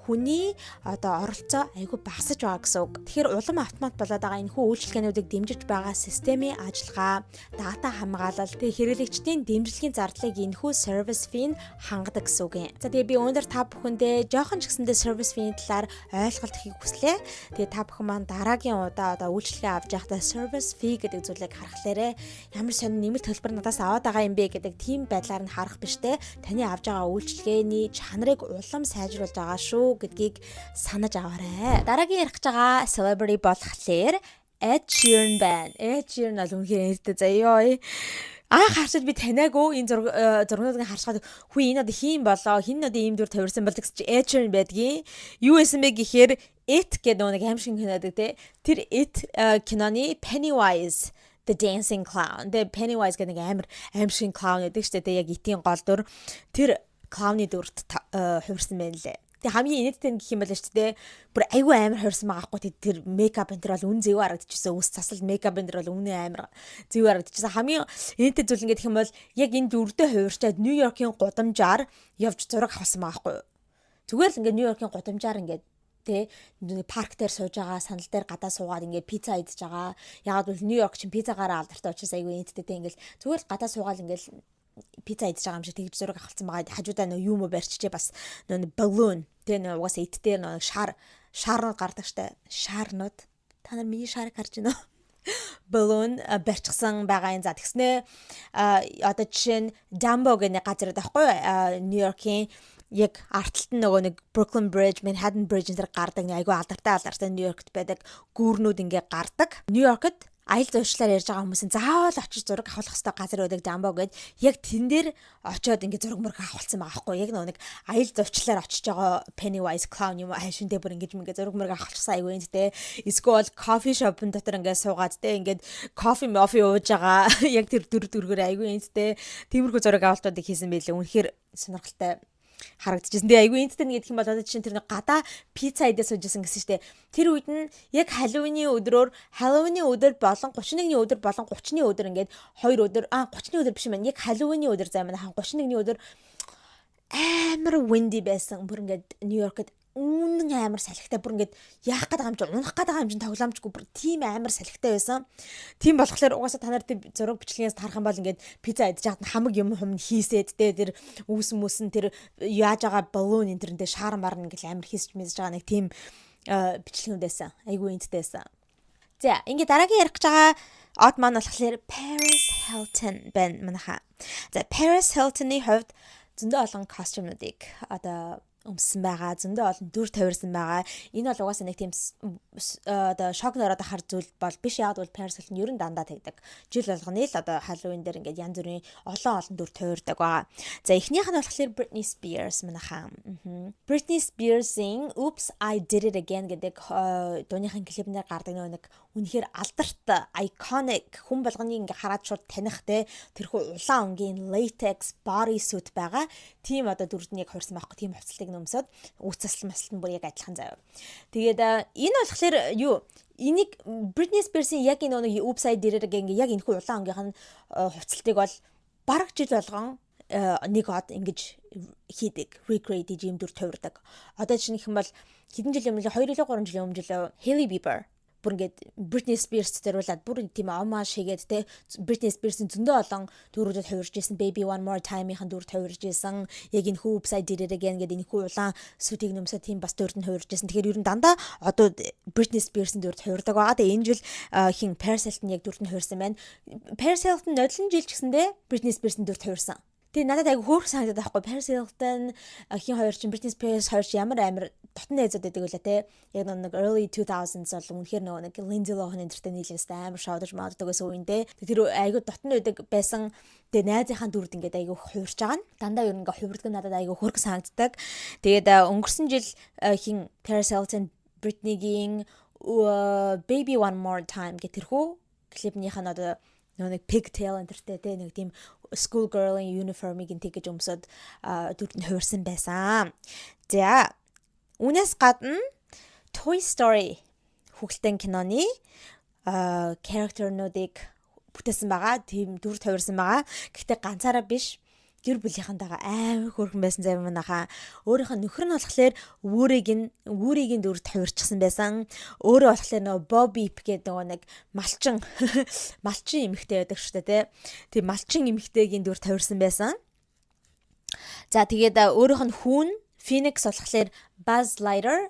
хүний одоо оролцоо айгүй багасаж байгаа гэсэн үг. Тэгэхээр улам автомат болоод байгаа энэхүү үйлчилгээнүүдийг дэмжиж байгаа системийн ажиллагаа, дата хамгаалал, тэгээ хэрэглэгчдийн дэмжлэгийн зардлыг энэхүү service fee нь хангадаг гэсэн үг юм. За, тэгээ би өнөөдөр та бүхэндээ жоохон ч гэсэндээ service fee-ийн талаар ойлголт өгөхийг хүслээ. Тэгээ та бүхэн маань дараагийн удаа одоо үйлчилгээ авч байхдаа service fee гэдэг зүйлийг харахлаарэ ямар сонин нэмэлт төлбөр надаас аваад байгаа юм бэ гэдэг тийм байдлаар нь харах биш те. Таны авж байгаа үйлчилгээний чанарыг улам сайжруулж байгаа шүү гэдгийг санаж аваарай. Дараагийн ярих гэж байгаа celebrity болохоор Ed Sheeran байна. Ed Sheeran бол үнэхээр инээдтэй заяа. Анх харчаад би таниагүй, энэ зургнуудыг харчаад хүй, энэ одоо хийн болоо, хин одоо ийм дүр тавирсан бол гэсэн чи Ed Sheeran байдгийн. Юу байсан бэ гэхээр It гэдэг нэг аим шиг кино байдаг те. Тэр It киноны Pennywise the Dancing Clown. Тэгээ Pennywise гэдэг нэг амар аим шиг clown гэдэг шүү дээ. Яг It-ийн гол дүр. Тэр clown-ы дүрт хувирсан байна лээ. Тэгээ хамгийн инээдтэй нь гэх юм бол шүү дээ. Бүр айгүй амар хувирсан байгаа хгүй, тэр makeup энэ тэр бол үн зөв харагдчихсан. Үс засал, makeup энэ тэр бол үнэ амар зөв харагдчихсан. Хамгийн инээдтэй зүйл ингээд гэх юм бол яг энэ дүрдээ хувирчаад Нью-Йоркийн гудамжаар явж зураг авсан байгаа хгүй. Зүгээр л ингээд Нью-Йоркийн гудамжаар ингээд тэ парк дээр сууж байгаа, сандал дээр гадаа суугаад ингээд пицца идэж байгаа. Ягаад гэвэл Нью-Йорк чинь пиццагаараа алдартай учраас айгүй инээдтэй тэ, ингээд зүгээр л гадаа суугаад ингээд пицца идэж байгаа юм шиг тэгж зураг авалцсан байгаа. Хажуудаа нөө юм уу барьчихжээ, бас нөө balloon тэ, нөө угаасаа It дээр нөө шарнууд гардаг штэ. Шарнууд. Та нар миний шарыг харж байна уу? Balloon барьчихсан байгаа юм. За, тэгснээ одоо жишээ нь Dumbo гэх нэг газар байдаг байхгүй юу? Нью-Йоркийн яг артталт нь нөгөө нэг Brooklyn Bridge, Manhattan Bridge энэ гардаг нэг айгүй алдартай Нью-Йоркт байдаг гүүрнүүд ингээ гардаг. Нью-Йоркт Аялал жуулчлалаар ярьж байгаа хүмүүсийн заавал очиж зураг авах хэрэгтэй газар байдаг Dumbo гээд яг тэн дээр очиод ингээд зураг мөрөг авахулсан байгаа байхгүй. Яг нэг аялал жуулчлалаар очиж байгаа Pennywise clown юм уу хашинтэй бүр ингэж ингээд зураг мөрөг авахулсан, айгүй энэ те. Эсвэл coffee shop-ын дотор ингээд суугаад те, ингээд кофе мофи ууж байгаа яг тэр дүр төрхөөр айгүй энэ те. Тиймэрхүү зураг авалтуудыг хийсэн байлээ. Үнэхээр сонирхолтой харагдчихсэн. Тэгээ айгүй энэтэй нэг гэх юм бол одоо чинь тэр нэг гадаа пицца идээ суужсэн гэсэн штэ. Тэр үед нь яг Halloween-ий өдрөөр, Halloween-ий өдөр болон 31-ний өдөр болон 30-ны өдөр, ингээд хоёр өдөр, 30-ны өдөр биш юм байна. Яг Halloween-ий өдөр заа манай 31-ний өдөр амар windy байсан. Бүр ингээд Нью-Йоркод үнэн амар салхитай, бүр ингээд яах гээд байгаа юм чи, унах гээд байгаа юм чинь тоглоомчгүй, бүр тийм амар салхитай байсан. Тийм болохоор угаасаа та нар тэр зураг бичлэгээс харах юм бол ингээд пицца идэж хахад хамаг юм хум хийсээд те, тэр үүс мүсэн, тэр яаж байгаа баллон энэ тэрнтэй шаарн барн ингээд амар хийсч мэсэж байгаа нэг тийм бичлэгүүд байсан. Айгүй энттэй байсан. За, ингээд дараагийн ярих гэж байгаа од маань болохоор Paris Hilton байна манайха. За, Paris Hilton-ы хувьд зөндөө олон costume нуудыг одоо өмссөн байгаа. Зөндөө олон дүр тавирсан байгаа. Энэ бол угаасаа нэг тийм одоо шок ороод ахар зүйл бол биш. Яг бол Paris Hilton ер нь дандаа тэгдэг. Жил болгоны л одоо Halloween дээр ингээд янз бүрийн олон олон дүр тавирдаг байгаа. За, эхнийх нь болохоор Britney Spears манайхаа. Britney Spears-ийн "Oops, I Did It Again" гэдэг дууныхын клипнээр гардаг нэг үнэхээр алдарт, iconic, хүн болгоны ингээ хараад шууд таних те, тэрхүү улаан өнгийн latex body suit байгаа. Тийм одоо дүрд нь яг хувирсан байхгүй, тийм хувцлыг нөмсөд үс заслан маслан бүр яг адилхан заяа. Тэгээд энэ болохоор юу, энийг Britney Spears-ийн яг энэ нэг "Oops, I Did It Again" яг энэ хүү улаан өнгийнх нь хувцлтыг бол бараг жил болгон нэг од ингэж хийдэг, recreate хийж юм дүр тавирдаг. Одоо чинь их юм бол хэдэн жилийн өмнө, 2 илүү 3 жилийн өмнө жилөө Hailey Bieber бүр ингээд Britney Spears зориулаад бүр тийм homage хийгээд те, Britney Spears-ийн зөндөө олон дүрүүдэд хувирж исэн, "Baby One More Time"-ийн дүр хувирж исэн. Яг энэ хүү "Oops, I Did It Again" гэдэг энэ хүү улаан suit ийг нөмсөө тийм бас дүрд нь хувирж исэн. Тэгэхээр ер нь дандаа одоо Britney Spears-ийн дүрд хувирдаг байгаа. Тэгээ энэ жил хин Paris Hilton яг дүрд нь хувирсан байна. Paris Hilton нодлон жил ч гэсэндээ Britney Spears-ийн дүрд хувирсан. Тэгээ надад айгу хөөрхөн санагдаад байхгүй. Paris Hilton хин хоёр чинь, Britney Spears хоёр чи ямар амар дотн найзууд байдаг үлээ те. Яг нэг early 2000s бол үнэхээр нөгөө нэг Lindsay Lohan энэ тэртэй нийлээстэй амар шоудаж мааддаг байсан үеийн те. Тэр айгу дотн байдаг байсан. Тэгээ найзынхаа дүрд ингээд айгу хувирч байгаа нь. Дандаа ер нь ингээд хувирдаг нь надад айгу хөөрхөн санагддаг. Тэгээд өнгөрсөн жил хин Paris Hilton Britney-гийн "Baby One More Time" гэх тэрхүү клипнийх нь одоо нөгөө нэг pigtail энтертэй те, нэг тийм school girl-ын uniform-ыг тэгэж өмсөд дүрд нь хувирсан байсан. За, үүнээс гадна Toy Story хүүхэлдэйн киноны character-нуудыг бүтээсэн байгаа. Тийм дүр тавирсан байгаа. Гэхдээ ганцаараа биш, гэр бүлийнхэнтэйгээ амар хөөрхөн байсан зав манайхаа. Өөрийнх нь нөхөр нь болохоор Woody-гийн дүр тавирчихсан байсан. Өөрөө болохоор нөгөө Bo Peep гэдэг нөгөө нэг малчин малчин эмэгтэй байдаг шүү дээ, тий. Тийм малчин эмэгтэйгийн дүр тавирсан байсан. За, тэгээд өөрийнх нь хүүн Phoenix болохоор Buzz Lighter,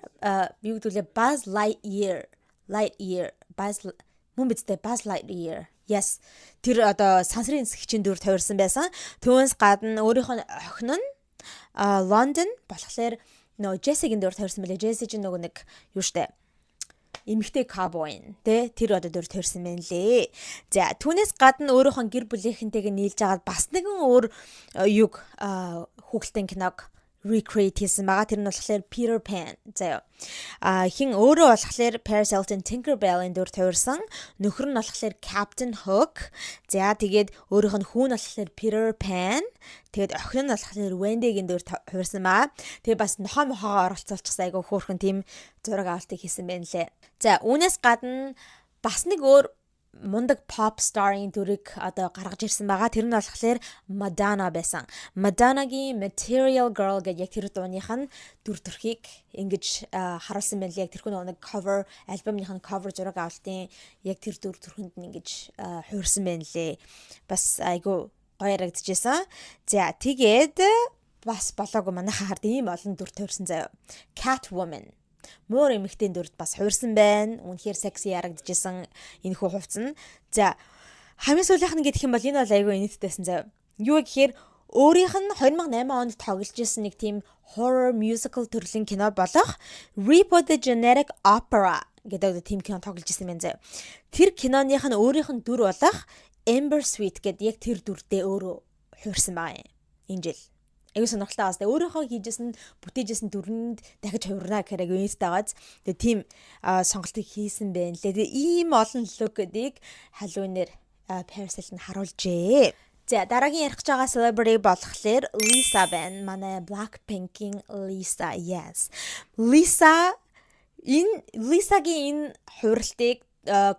юу гэдэг лээ, Buzz Lightyear, Lightyear, Buzz мөн биз дээ, Buzz Lightyear. Yes. Тэр одоо сансрын нисгэгчийн дүр тавирсан байсан. Түүнээс гадна өөрийнх нь охин нь Лондон болохоор нөгөө Jessie-гийн дүр тавирсан байлээ. Jessie чинь нөгөө нэг юу штэ, эмэгтэй cowboy тэ, тэр одоо дүр тавирсан байна лээ. За, түүнээс гадна өөрийнх нь гэр бүлийнхэнтэйгээ нийлж агаад бас нэгэн өөр юг хүүхэлдэйн киног recreate хийсэн байгаа. Тэр нь болохоор Peter Pan. Заяа. А хин өөрөө болохоор Paris Hilton Tinker Bell-ийн дүр тавирсан. Нөхөр нь болохоор Captain Hook. За, тэгээд өөрийнх нь хүү нь болохоор Peter Pan. Тэгээд охин нь болохоор Wendy-гийн дүр хувирсан баа. Тэгээд бас нохоо мохоогоо оролцуулчихсан, айгу хөөрхөн тийм зураг авалтыг хийсэн байна лээ. За, үүнээс гадна бас нэг өөр мундаг pop star-ын дүрийг одоо гаргаж ирсэн байгаа. Тэр нь болохоор Madonna байсан. Madonna-гийн "Material Girl" гэдэг яг тэр дууных нь дүр төрхийг ингэж харуулсан байна л, яг тэрхүү нэг cover альбомных нь cover зураг авалтын яг тэр дүр төрхөнд нь ингэж хувирсан байна лээ. Бас айгу гоё ярагдчихсан. За, тэгээд бас болоогүй манайхаа хард ийм олон дүр тавирсан заяа. Catwoman, муур эмэгтэйн дүрд бас хувирсан байна. Үнэхээр секси ярагдчихсан энэ хүү хувцас нь. За, хамгийн сүүлийнх нь гэх юм бол энэ бол айгүй инээдтэйсэн заяа. Юу гэхээр Өөрийнх нь 2008 онд тоглож исэн нэг тийм horror musical төрлийн кино болох Repo the Genetic Opera гэдэг тийм кино тоглож исэн юм заяа. Тэр киноных нь өөрийнх нь дүр болох Ember Sweet гэдэг яг тэр дүрдээ өөрөө хувирсан байгаа юм. Энэ жил. Аюу сонирхолтой бас. Өөрийнхөө хийжсэн, бүтээжсэн дүрэнд дахиж хувирна гэхээр аюу инээдтэй байгааз. Тэгээ тийм сонголтыг хийсэн байна лээ. Тэгээ ийм олон look гэдгийг Halloween-ээр Paris Hilton харуулжээ. За, дараагийн ярих гэж байгаа celebrity болохоор Lisa байна. Манай Blackpink-ийн Lisa. Yes. Lisa, энэ Lisa-гийн энэ хувиралтыг,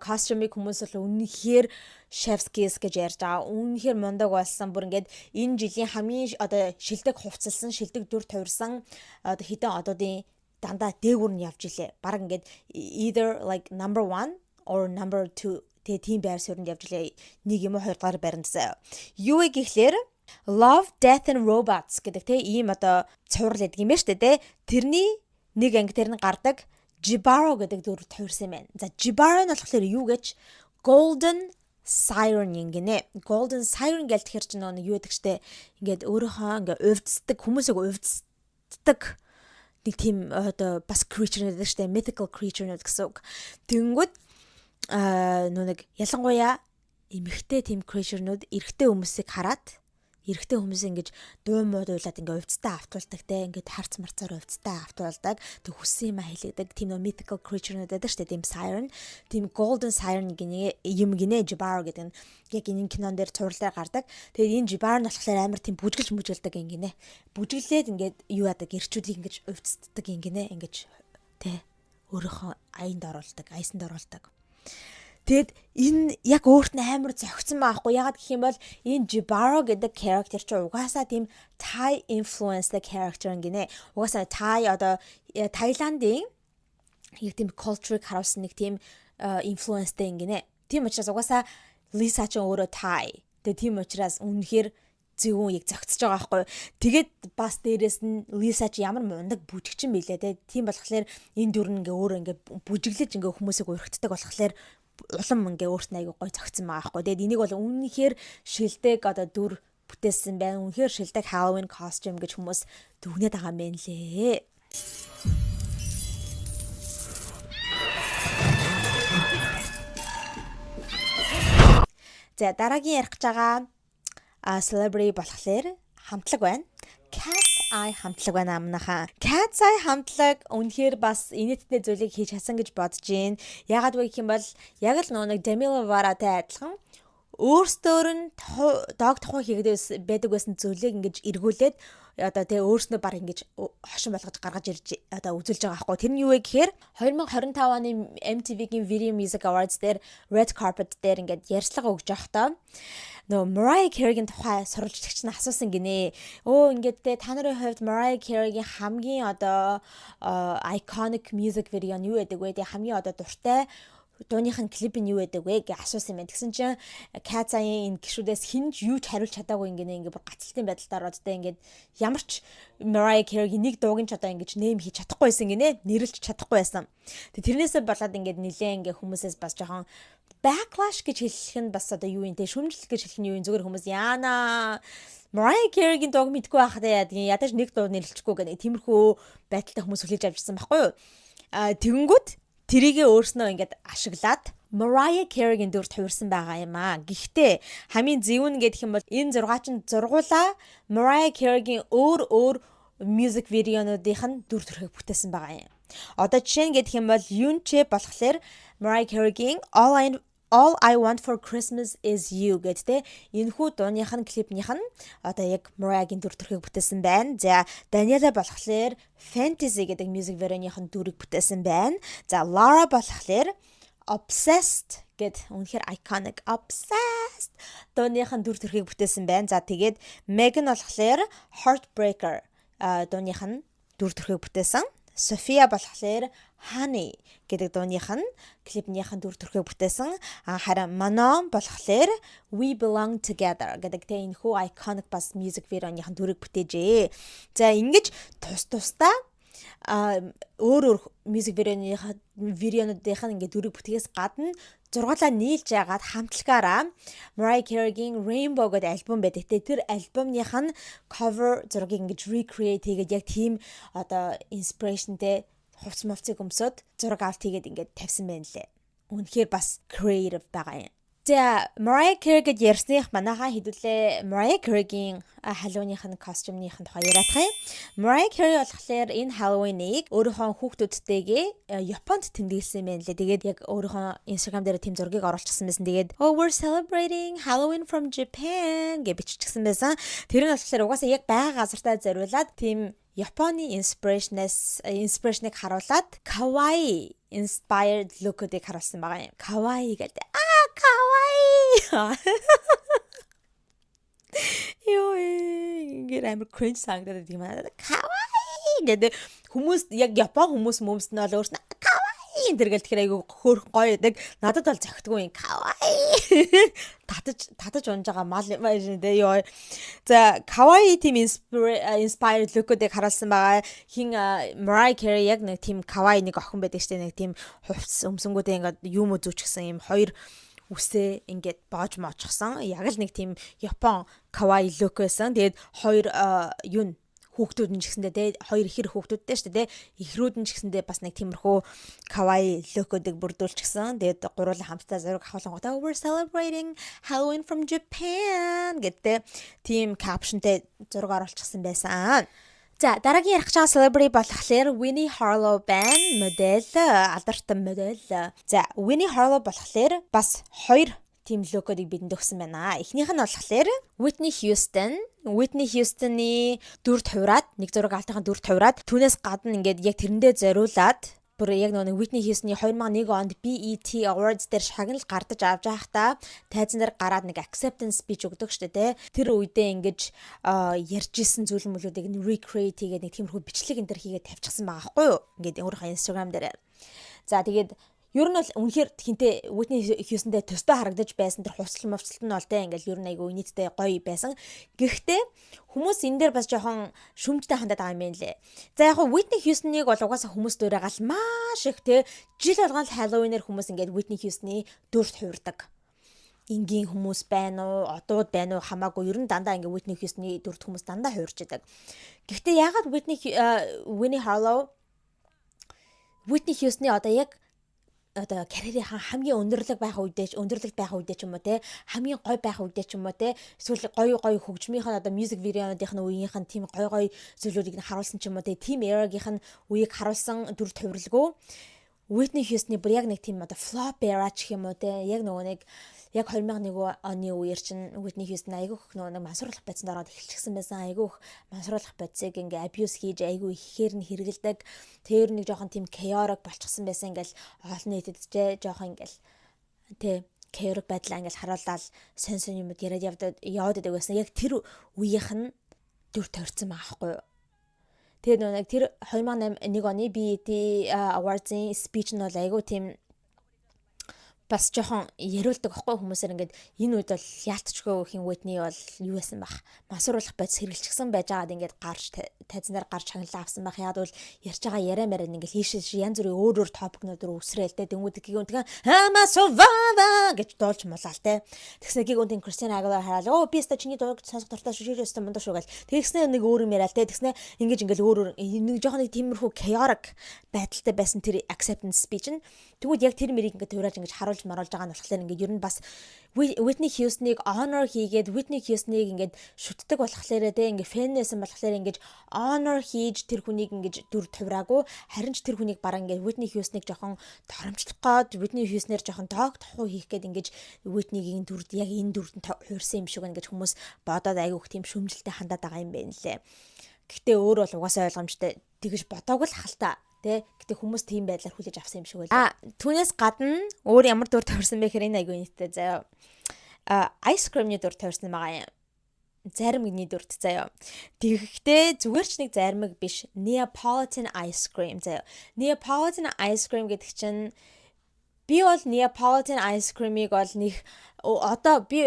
costume-ыг хүмүүс бол үнэхээр chef's kiss гэж ярьж байгаа. Үнэхээр мундаг болсон. Бүр ингээд энэ жилийн хамгийн одоо шилдэг хувцалсан, шилдэг дүр хувирсан одоо хэдэн одоодын дандаа дээгүүр нь явж илээ. Бараг ингээд either like number 1 or number 2, тэгээ тийм байр суурьнд явж илээ. Нэг юм уу хоёр дахь байранд заяа. Юу вэ гэхлээр Love, Death and Robots гэдэг те ийм одоо цуврал гэдэг юм байна шүү дээ, те. Тэрний нэг анги дээр нь гардаг Jibaro гэдэг дүр хувирсан юм байна. За, Jibaro нь болохоор юу гэж Golden Siren юм гинэ. Golden Siren гэж тэгэхээр чинь нэг юу гэдэг штэ, ингээд өөрийнхөө ингээ увддаг, хүмүүсийг увддаг нэг тийм одоо бас creature гэдэг штэ, mythical creature гэсэн үг. Тэнгүүд нөө нэг ялангуяа эмэгтэй тийм creature-нууд эрэгтэй хүмүүсийг хараад, эрэгтэй хүмүүс ингэж дуу муудуулаад ингээ увдтай автуулдаг те, ингээд харц марцаар увдтай автуулдаг, тэг хүссэн юм хэлэгдэг тийм нөө mythical creature-нууд байдаг штэ, тийм siren, тийм golden siren гинэ юм гинэ. Jibaro гэдэг нь яг энэ кинон дээр, цуврал дээр гардаг. Тэгээд энэ Jibaro нь болохоор амар тийм бүжгэлж мүжгэлдэг юм гинэ, бүжиглээд ингээд юу яадаг, эрчүүдийг ингэж увддаг юм гинэ, ингэж те өөрийнхөө аянд оруулдаг, аясанд оруулдаг. Тэгэд энэ яг өөрт нь амар зохицсон байхгүй. Ягаад гэх юм бол энэ Jibaro гэдэг character чинь угаасаа тийм Thai influence character гинэ. Угаасаа Thai, одоо Таиландын яг тийм culture-ыг харуулсан нэг тийм influence-тэй гинэ. Тийм учраас угаасаа Lisa ч өөрөө Thai. Тэгээ тийм учраас үнэхээр зөвүүн яг зохицож байгаа байхгүй. Тэгээд бас дээрэс нь Lisa ч ямар мундаг бүжигчин билээ те. Тийм болохоор энэ дүр нь ингээ өөрөө ингээ бүжиглэж ингээ хүмүүсийг урагтдаг болохоор улам ингээ өөрт нь аягүй гой зохицсон байгаа байхгүй. Тэгээд энийг бол үнэхээр шилдэг одоо дүр бүтээсэн байна. Үнэхээр шилдэг Halloween costume гэж хүмүүс дүгнээд байгаа юм байна лээ. За, дараагийн ярих гэж байгаа celebrity болохоор хамтлаг байна. Cat's Eye хамтлаг байна амнахаа. Cat's Eye хамтлаг үнэхээр бас инээдтэй зүйлийг хийж чадсан гэж бодож байна. Яагаад вэ гэх юм бол яг л нөгөө нэг Demi Lovato-тай адилхан өөрсдөөр нь дог тухай хийгдээс байдаг байсан зүйлийг ингэж эргүүлээд одоо тэгээ өөрснөө баг ингэж хошин болгож гаргаж ирж одоо үзүүлж байгаа байхгүй. Тэр нь юу вэ гэхээр 2025 оны MTV-гийн Video Music Awards дээр red carpet дээр ингээд ярьцлага өгж байхдаа нөгөө Mariah Carey-гийн тухай сурвалжлагч нь асуусан гинэ. Өө, ингээд те та нарын хувьд Mariah Carey-гийн хамгийн одоо iconic music video нь юу байдаг вэ? Тэгээ хамгийн одоо дуртай дууных нь клип нь юу байдаг вэ гэж асуусан юм байна. Тэгсэн чинь Cat's Eye-ийн энэ гишүүдээс хэн ч юу ч хариулж чадаагүй ингэ бүр гацалтын байдалд ороод тэ ингээд ямар ч Mariah Carey-гийн нэг дууг нь ч одоо ингэж name хийж чадахгүй байсан гинэ. Нэрлэж чадахгүй байсан. Тэг тэрнээсээ болоод ингээд нилээн ингээ хүмүүсээс бас жоохон backlash гэж хэлэх нь бас одоо юу юм те, шүмжлэл гэж хэлэх нь юу юм, зүгээр хүмүүс яана Mariah Carey-гийн дууг мэдгүй байхад яадгийн, ядаж нэг дуу нэрлэчихгүй гэнэ тиймэрхүү байдалтай хүмүүс хүлээж авчихсан байхгүй юу. А тэгэнгүүт тэрийгээ өөрснөө ингээд ашиглаад Mariah Carey-гийн дүрд хувирсан байгаа юм аа. Гэхдээ хамгийн зөв нь гэх юм бол энэ зургаа чинь зургуулаа Mariah Carey-гийн өөр өөр music video-нуудынх нь дүр төрхийг бүтээсэн байгаа юм. Одоо жишээ нь гэх юм бол Yoonchae болохоор Mariah Carey-гийн All I Want for Christmas is You гэдэг те энэхүү дууных нь клипнийх нь одоо яг Mariah-гийн дүр төрхийг бүтээсэн байна. За, Daniela болохоор Fantasy гэдэг music video-ных нь дүрийг бүтээсэн байна. За, Lara болохоор Obsessed гэд үнэхээр iconic Obsessed дууных нь дүр төрхийг бүтээсэн байна. За, тэгээд Megan болохоор Heartbreaker дууных нь дүр төрхийг бүтээсэн. София болохоор Honey гэдэг дууных нь клипнийх нь дүр төрхийг бүтээсэн. А харин Manon болохоор We Belong Together гэдэг тэ энэ хүү iconic бас music video-ных нь дүрийг бүтээжээ. За, ингэж тус тусдаа өөр өөр music видеонуудынх нь ингээд дүрийг бүтгэхээс гадна зургаалаа нийлж яагаад хамтлагаараа Mariah Carey-гийн Rainbow гэдэг альбом байдаг. Тэр альбомных нь cover зургийг ингэж recreate хийгээд, яг тийм одоо inspiration-тэй хувцас мовцыг өмсөд зураг авалт хийгээд ингээд тавьсан байна лээ. Үнэхээр бас creative байгаа юм. За, Mariah Carey гэж ярьсных манайхаа хэдүүлээ Mariah Carey-гийн Halloween-ийн костюмных нь тухай яриадах юм. Mariah Carey болохоор энэ Halloween-ыг өөрийнхөө хүүхдүүдтэйгээ Японд тэмдэглэсэн юм байна лээ. Тэгээд яг өөрийнхөө Instagram дээр тийм зургийг оруулчихсан байсан. Тэгээд "Oh, we're celebrating Halloween from Japan" гэж биччихсэн байсан. Тэр нь болохоор угаасаа яг байгаа газартаа зориулаад тийм Японы inspiration-ыг харуулад kawaii inspired look-уудыг харуулсан байгаа юм. Kawaii гэдэг. Аа, kawaii. Йоо, ингээд амар cringe санагдаад байдаг юм аа. Kawaii гэдэг хүмүүс яг Япон хүмүүс мөмс нь бол өөрснөө kawaii энэ төр гэл, тэгэхээр айгу хөөрхөн гоё байдаг. Надад бол зохидгүй юм. Kawaii. Татаж татаж унж байгаа мал юм дээ, ёо. За, kawaii тийм inspired look-уудыг харуулсан байгаа. Хин Mariah Carey яг нэг тийм kawaii нэг охин байдаг штэ, нэг тийм хувцас өмсөнгүүдээ ингээд юм уу зүүчихсэн юм, хоёр үсээ ингээд боож моочсон. Яг л нэг тийм Япон kawaii look байсан. Тэгээд хоёр юу хүүхдүүд нь ч гэсэндээ те, хоёр ихэр хүүхдүүдтэй шүү дээ те, эхрүүд нь ч гэсэндээ бас нэг тиймэрхүү kawaii look-уудыг бүрдүүлчихсэн. Тэгээд гуруула хамтдаа зураг авахлангуудаа "We're celebrating Halloween from Japan" гэдэг тийм caption-тэй зураг оруулчихсан байсан. За, дараагийн ярих гэж байгаа celebrity болохоор Winnie Harlow байна. Модель, алдартай модель. За, Winnie Harlow болохоор бас хоёр тийм look-уудыг бидэнд өгсөн байна. Эхнийх нь болохоор Whitney Houston. Whitney Houston-ы дүрд хувраад, нэг зураг авалтынхаа дүрд хувраад, түүнээс гадна ингээд яг тэрэндээ зориулаад бүр яг нөгөө Whitney Houston-ы 2001 онд BET Awards дээр шагнал гардаж авч байхдаа тайзан дээр гараад нэг acceptance speech өгдөг штэ, тэ. Тэр үедээ ингэж ярьж исэн зүйл мүлүүдийг нь recreate хийгээд, нэг тиймэрхүү бичлэг энэ төр хийгээд тавьчихсан байгаа байхгүй юу? Ингээд өөрийнхөө Instagram дээр. За, тэгээд ер нь бол үнэхээр хинтээ Whitney Houston-тэй төстэй харагдаж байсан, тэр хувцлал мовцлт нь бол те, ингээл ер нь айгүй нийтдээ гоё байсан. Гэхдээ хүмүүс энэ дээр бас жоохон шүмжтэй хандаад байгаа юм байна лээ. За, яг Whitney Houston-ыг бол угаасаа хүмүүс дуурайгаал маш их те, жил болгон л Halloween-ээр хүмүүс ингээд Whitney Houston-ы дүрт хувирдаг, энгийн хүмүүс байна уу, одууд байна уу хамаагүй, ер нь дандаа ингээ Whitney Houston-ы дүрт хүмүүс дандаа хувирч идэг. Гэхдээ яагаад Winnie Harlow Whitney Houston-ы одоо яг одоо карьерийнхаа хамгийн өндөрлөг байх үедээ ч юм уу те, хамгийн гой байх үедээ ч юм уу те, эсвэл гоё гоё хөгжмийнх нь одоо music video-ных нь үеийнх нь тийм гоё гоё зүйлүүдийг нь харуулсан ч юм уу те, тийм era-гийнх нь үеийг харуулсан дүр хувирлгүй, Whitney Houston-ы бүр яг нэг тийм одоо flop era ч гэх юм уу те, яг нөгөө нэг яг 2001 оны үеэр чинь Whitney Houston айгүй их нөгөө нэг мансууруулах бодисонд ороод эхэлчихсэн байсан. Айгүй их мансууруулах бодисыг ингээ abuse хийж, айгүй ихээр нь хэрэгэлдэг. Тэр нэг жоохон тийм chaotic болчихсон байсан. Ингээл олон нийтэд ч жоохон ингээл тэ chaotic байдлаа ингээл харуулаад сонь сонь юмуд яриад явдаад яваад байдаг байсан. Яг тэр үеийнх нь дүр тойрсон байгаа байхгүй юу? Тэгээд нөгөө нэг тэр 2008 1 оны BET Awards-ын speech нь бол айгүй тийм бас жоохон яриулдаг байхгүй, хүмүүсээр ингээд энэ үед бол яалтчгүй хин Whitney бол юу байсан бах, мансууруулах бодис хэрэглэчихсэн байж байгаад ингээд гарч тайзан дээр гарч шагналаа авсан байх. Яг бол ярьж байгаа яриа мараа ингээд хийш янз бүрийн өөр өөр topic-нууд руу үсрээл те, тэнгууд гигүнтгэн "I'm a survivor" гэж дуулж мулаал те. Тэгснэ гигүнтэн Christina Aguilera хараад "Оо, би өстө чиний дууг сонсох дуртай шүү, ширээ өстө мундаг шүү" гэл. Тэгснэ нэг өөр юм яриа л те. Тэгснэ ингэж ингээл өөр өөр нэг жоохон нэг тиймэрхүү chaotic байдалтай байсан тэр acceptance speech нь. Тэгвэл яг тэр мэрийг ингээд туураж ингэж харуулж маруулж байгаа нь болохоор ингээд ер нь бас Whitney Houston-ыг honor хийгээд, Whitney Houston-ыг ингээд шүтдэг болохоор те, ингээд fan байсан болохоор ингээд honor хийж тэр хүнийг ингээд дүр хувираагүй, харин ч тэр хүнийг баран ингээд Whitney Houston-ыг жоохон доромжлох гээд, Whitney Houston-ээр жоохон дог тохуу хийх гээд ингээд Whitney-гийн дүрд, яг энэ дүрд нь хувирсан юм шиг байна гэж хүмүүс бодоод айгүйх тийм шүмжлэлтэй хандаад байгаа юм байна лээ. Гэхдээ өөр бол угаасаа ойлгомжтой, тэгэж бодоагүй л хальта тэ. Гэтэ хүмүүс тийм байдлаар хүлээж авсан юм шиг байлаа. А түүнээс гадна өөр ямар дүр тойрсон бэ гэхээр энэ айгүй нийттэй заяа. А, ice cream-ний дүр тойрсон байгаа юм. Зайрмагны дүрт заяа. Тэгэхдээ зүгээр ч нэг зайрмаг биш. Neapolitan ice cream заяа. Neapolitan ice cream гэдэг чинь би бол Neapolitan ice cream-ыг бол нэг одоо би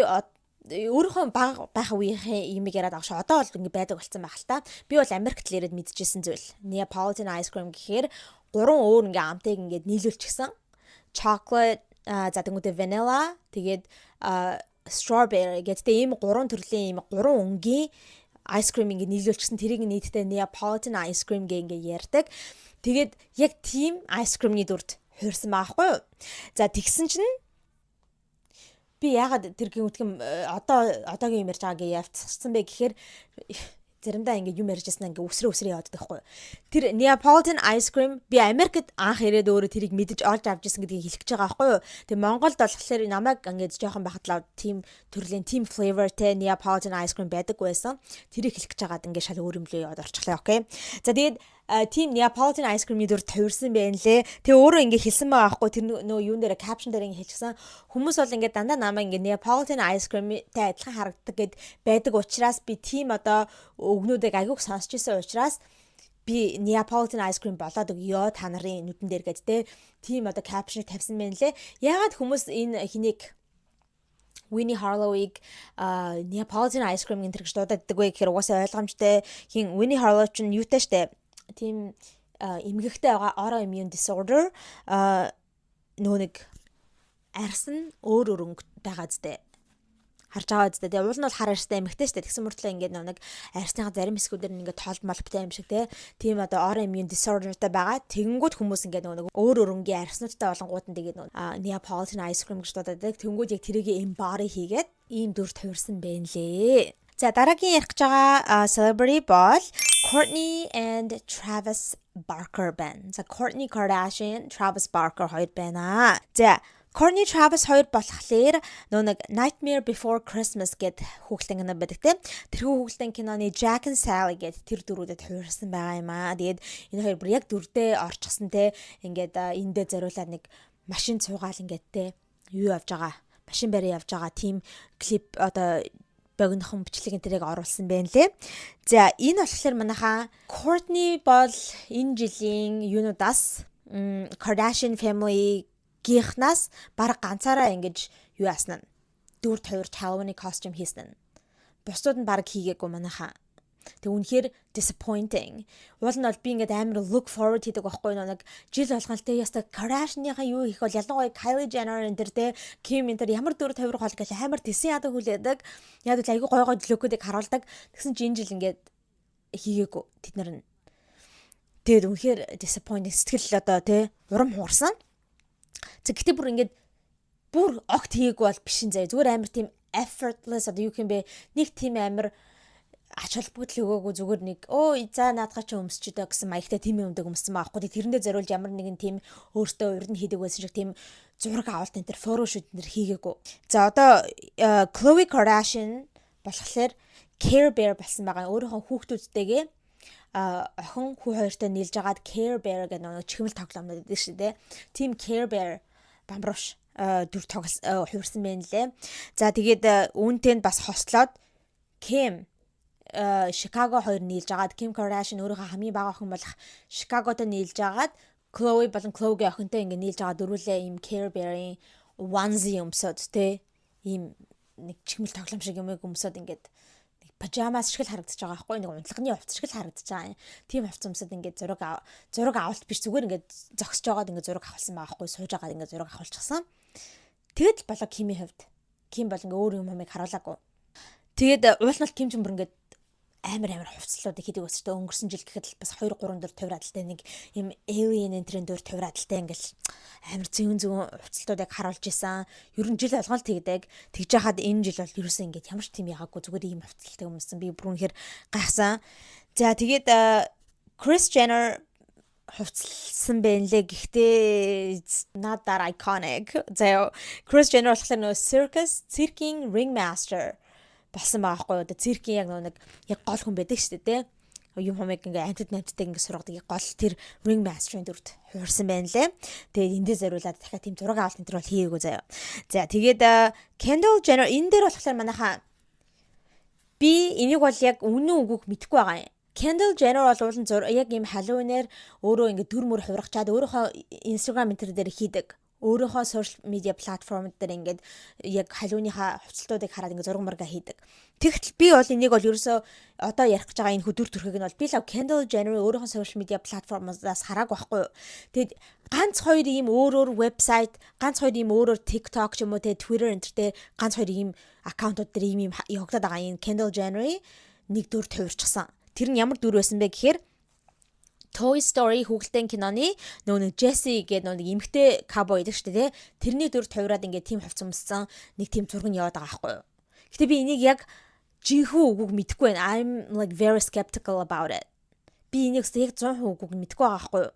Өөрийнхөө бага байх үеийнхээ юмыг яриад байгаа шүү. Одоо бол ингэ байдаг болсон байх л та. Би бол Америкт л ирээд мэдчихсэн зүйл. Neapolitan ice cream гэхээр гурван өөр ингээ амтыг ингээд нийлүүлчихсэн. Chocolate, за, тэнгуүтээ vanilla, тэгээд strawberry гэдэг ийм гурван төрлийн, ийм гурван өнгийн ice cream ингээ нийлүүлчихсэн. Тэрийг нийтдээ Neapolitan ice cream гэ ингээ ярьдаг. Тэгээд яг тийм ice cream-ний дүрд хувирсан байгаа байхгүй юу? За, тэгсэн чинь би яагаад тэр гүнтгэм одоо одоогийн юм ярьж байгааг явцсан бэ гэхээр заримдаа ингээд юм ярьжсэн, ингээд үсрээ үсрээ яваад байхгүй. Тэр Neapolitan ice cream би Америкт анх ирээд өөрөө тэрийг мэдэж олж авч ирсэн гэдгийг хэлэх гэж байгаа байхгүй юу. Тэгээ Монголд болохоор намайг ингээд жоохон байхад л тийм төрлийн, тийм flavorтэй Neapolitan ice cream байдаг байсан. Тэрийг хэлэх гэж байгаад ингээд шал өөр юм лээ яваад орчихлоо. Okay. За, тэгээд тийм Neapolitan ice cream-ийн дүр хувирсан байх лээ. Тэгээ өөрөө ингээ хэлсэн байгаа байхгүй, тэр нөө юун дээр, caption дээр ингээ хэлчихсэн. Хүмүүс бол ингээ дандаа намайг ингээ Neapolitan ice cream-тай адилхан харагддаг гэд байдаг учраас, би тийм одоо өгнүүдийг агиух сонсч ирсэн учраас би Neapolitan ice cream болоод өгөө та нарын нүдэн дээр гэд те тийм одоо caption тавьсан байх лээ. Яагаад хүмүүс энэ хэнийг, Winnie Harlow-ыг Neapolitan ice cream энэ гэж дуудаад вэ гэхээр угаасаа ойлгомжтой. Хин Winnie Harlow ч юутай штэ, тийм эмгэгтэй байгаа, autoimmune disorder, нөгөө нэг арьс нь өөр өөр өнгө байгаа зү, харж байгаа зү. Тэгээ уул нь бол хар арьстай эмэгтэй штэ. Тэгсэн мөртлөө ингээд нөгөө нэг арьсныхаа зарим хэсгүүдээр нь ингээд толб молбтой юм шиг те. Тийм одоо autoimmune disorderтай байгаа. Тэгэнгүүт хүмүүс ингээд нөгөө нэг өөр өөр өнгийн арьснуудтай болонгууд нь тэгээд нөгөө Neapolitan ice cream гэж дуудаад. Тэнгүүд яг тэрийг embody хийгээд ийм дүр хувирсан байх лээ. За, дараагийн ярих гэж байгаа celebrity бол Kourtney and Travis Barker байна. За, Kourtney Kardashian, Travis Barker хоёр байна. За, Kourtney Travis хоёр болохоор нөө нэг Nightmare Before Christmas гэд хүүхэлдэйн кино байдаг те. Тэрхүү хүүхэлдэйн киноны Jack and Sally гэд тэр дүрүүдэд хувирсан байгаа юм аа. Тэгээд энэ хоёр бүр яг дүрдээ орчихсон те. Ингээд эндээ зориулаад нэг машин цугаал ингээд те юу явж байгаа, машин бариа явж байгаа тийм клип, одоо богинохон бичлэг энэ тэрийг оруулсан байна лээ. За, энэ болохоор манайхаа Kourtney бол энэ жилийн юунуудаас, Kardashian family-гийнхнаас баг ганцаараа ингэж юу яасан нь, дүр тавирч Halloween costume хийсэн нь. Бусдууд нь баг хийгээгүй манайхаа. Тэг үнэхээр disappointing. Уул нь бол би ингээд амар look forward хийдэг байхгүй, нэг жил болгон л те яста Kardashian-ийнхаа юу хийх бол, ялангуяа Kylie Jenner энэ төр те, Kim энэ төр ямар дүр тавирах бол гэл амар тэсэн ядаг хүлээдэг. Яг л айгүй гой гой look-үүдийг харуулдаг. Тэгсэн чинь энэ жил ингээд хийгээгүй тэд нар нь. Тэгээд үнэхээр disappointing, сэтгэл одоо те урам хугарсан. За, гэтээ бүр ингээд бүр огт хийгээгүй бол биш ин заяа. Зүгээр амар тийм effortless, одоо юу юм бэ? Нэг тийм амар ач холбогдол өгөөгүй, зүгээр нэг өө за наадгаа чи өмсчдөө гэсэн маягтай тийм юмдаг өмссөн байхгүй. Тэрэндээ зориулж ямар нэгэн тийм өөртөө урд нь хийдэг байсан шиг тийм зураг авалт энэ төр, photoshoot энэ төр хийгээгүй. За, одоо Khloe Kardashian болохоор Care Bear болсон байгаа. Өөрийнхөө хүүхдүүдтэйгээ, охин хүү хоёртой нийлж агаад Care Bear гэдэг нэг чихмэл тоглоомнод байдаг шүү дээ. Team Care Bear бамбруш дүр тоглос хувирсан байна лээ. За, тэгээд үүнтэй нь бас хослоод Kim, Chicago хоёр нийлж агаад, Kim Kardashian өөрийнхөө хамгийн бага охин болох Chicago-той нийлж агаад, Khloe болон Khloe-гийн охинтой ингээ нийлж байгаа дөрвөлээ ийм Care Bear-ийн onesie өмсөд те, ийм нэг чихмэл тоглоом шиг юм өмсөд, ингээд нэг пижамас шиг л харагдаж байгаа байхгүй, нэг унтлагны хувцас шиг л харагдаж байгаа юм. Тийм хувцас өмсөд ингээд зураг авалт биш, зүгээр ингээд зогсож байгаад ингээд зураг авахсан байгаа байхгүй, сууж байгаад ингээд зураг авахулчихсан. Тэгэд л болоо Кими хувьд. Ким бол ингээ өөр юм юмыг харуулаагүй. Тэгээд уулнал Ким ч бүр ингээд амар амар хувцлуудыг хийдэг байсан ч өнгөрсөн жил гэхэд бас 2 3 4 тавир адалтай нэг юм alien энтрийн дүр тавир адалтай ингээл амар зүүн зүүн хувцлуудыг харуулж исэн. Ер нь жил болгоно л тэгдэг. Тэгж яхад энэ жил бол ерөөсөн ингээд ямар ч тийм ягаагүй, зүгээр ийм хувцлалтай өмссөн. Би бүр үнэхээр гайхсан. За, тэгээд Kris Jenner хувцалсан байна лээ. Гэхдээ not that iconic. За, Kris Jenner болохоор нөгөө circus, циркийн ringmaster болсон байгаа байхгүй юу? Одоо циркийн яг нэг яг гол хүн байдаг шүү дээ, тэ. Юм хумыг ингээ амьтад намтдаг ингээ сургадаг гол тэр ring master-ын дүрд хувирсан байна лээ. Тэгээд эндээ зориулаад дахиад тийм зураг авалт энэ төр бол хийгээгүй заяа. За, тэгээд Kendall Jenner энэ дээр болохоор манайхаа би энийг бол яг үнэн үгүйг мэдэхгүй байгаа юм. Kendall Jenner бол уулын яг ийм Halloween-ээр өөрөө ингээ дүр мөр хувиргачаад өөрийнхөө Instagram энэ төр дээр хийдэг. Өөрийнхөө social media platform дээр ингээд яг Halloween-ийнхаа хувцалтуудыг хараад ингээд зураг мурга хийдэг. Тэгтэл би бол энийг бол ерөөсөө одоо ярих гэж байгаа энэ дүр төрхийг нь бол би л Kendall Jenner өөрийнхөө social media platform-аас хараагүй байхгүй юу. Тэгэд ганц хоёр ийм өөр өөр вебсайт, ганц хоёр ийм өөр өөр TikTok ч юм уу те, Twitter энэ төр ганц хоёр ийм аккаунтууд дээр ийм ийм явагдаад байгаа энэ Kendall Jenner нэг дүр хувирчихсан. Тэр нь ямар дүр байсан бэ гэхээр Toy Story хүүхэлдэйн киноны нөгөө нэг Jessie гэдэг нөгөө нэг эмэгтэй cowboy гэдэг шүү дээ. Тэрний дүр хувираад ингээд тийм хувцас өмссөн нэг тийм зураг нь яваад байгаа байхгүй юу. Гэтэ би энийг яг жинхэнэ үгүйг мэдэхгүй байна. I'm like very skeptical about it. Би энийг яг 100% үгүйг мэдэхгүй байгаа байхгүй юу.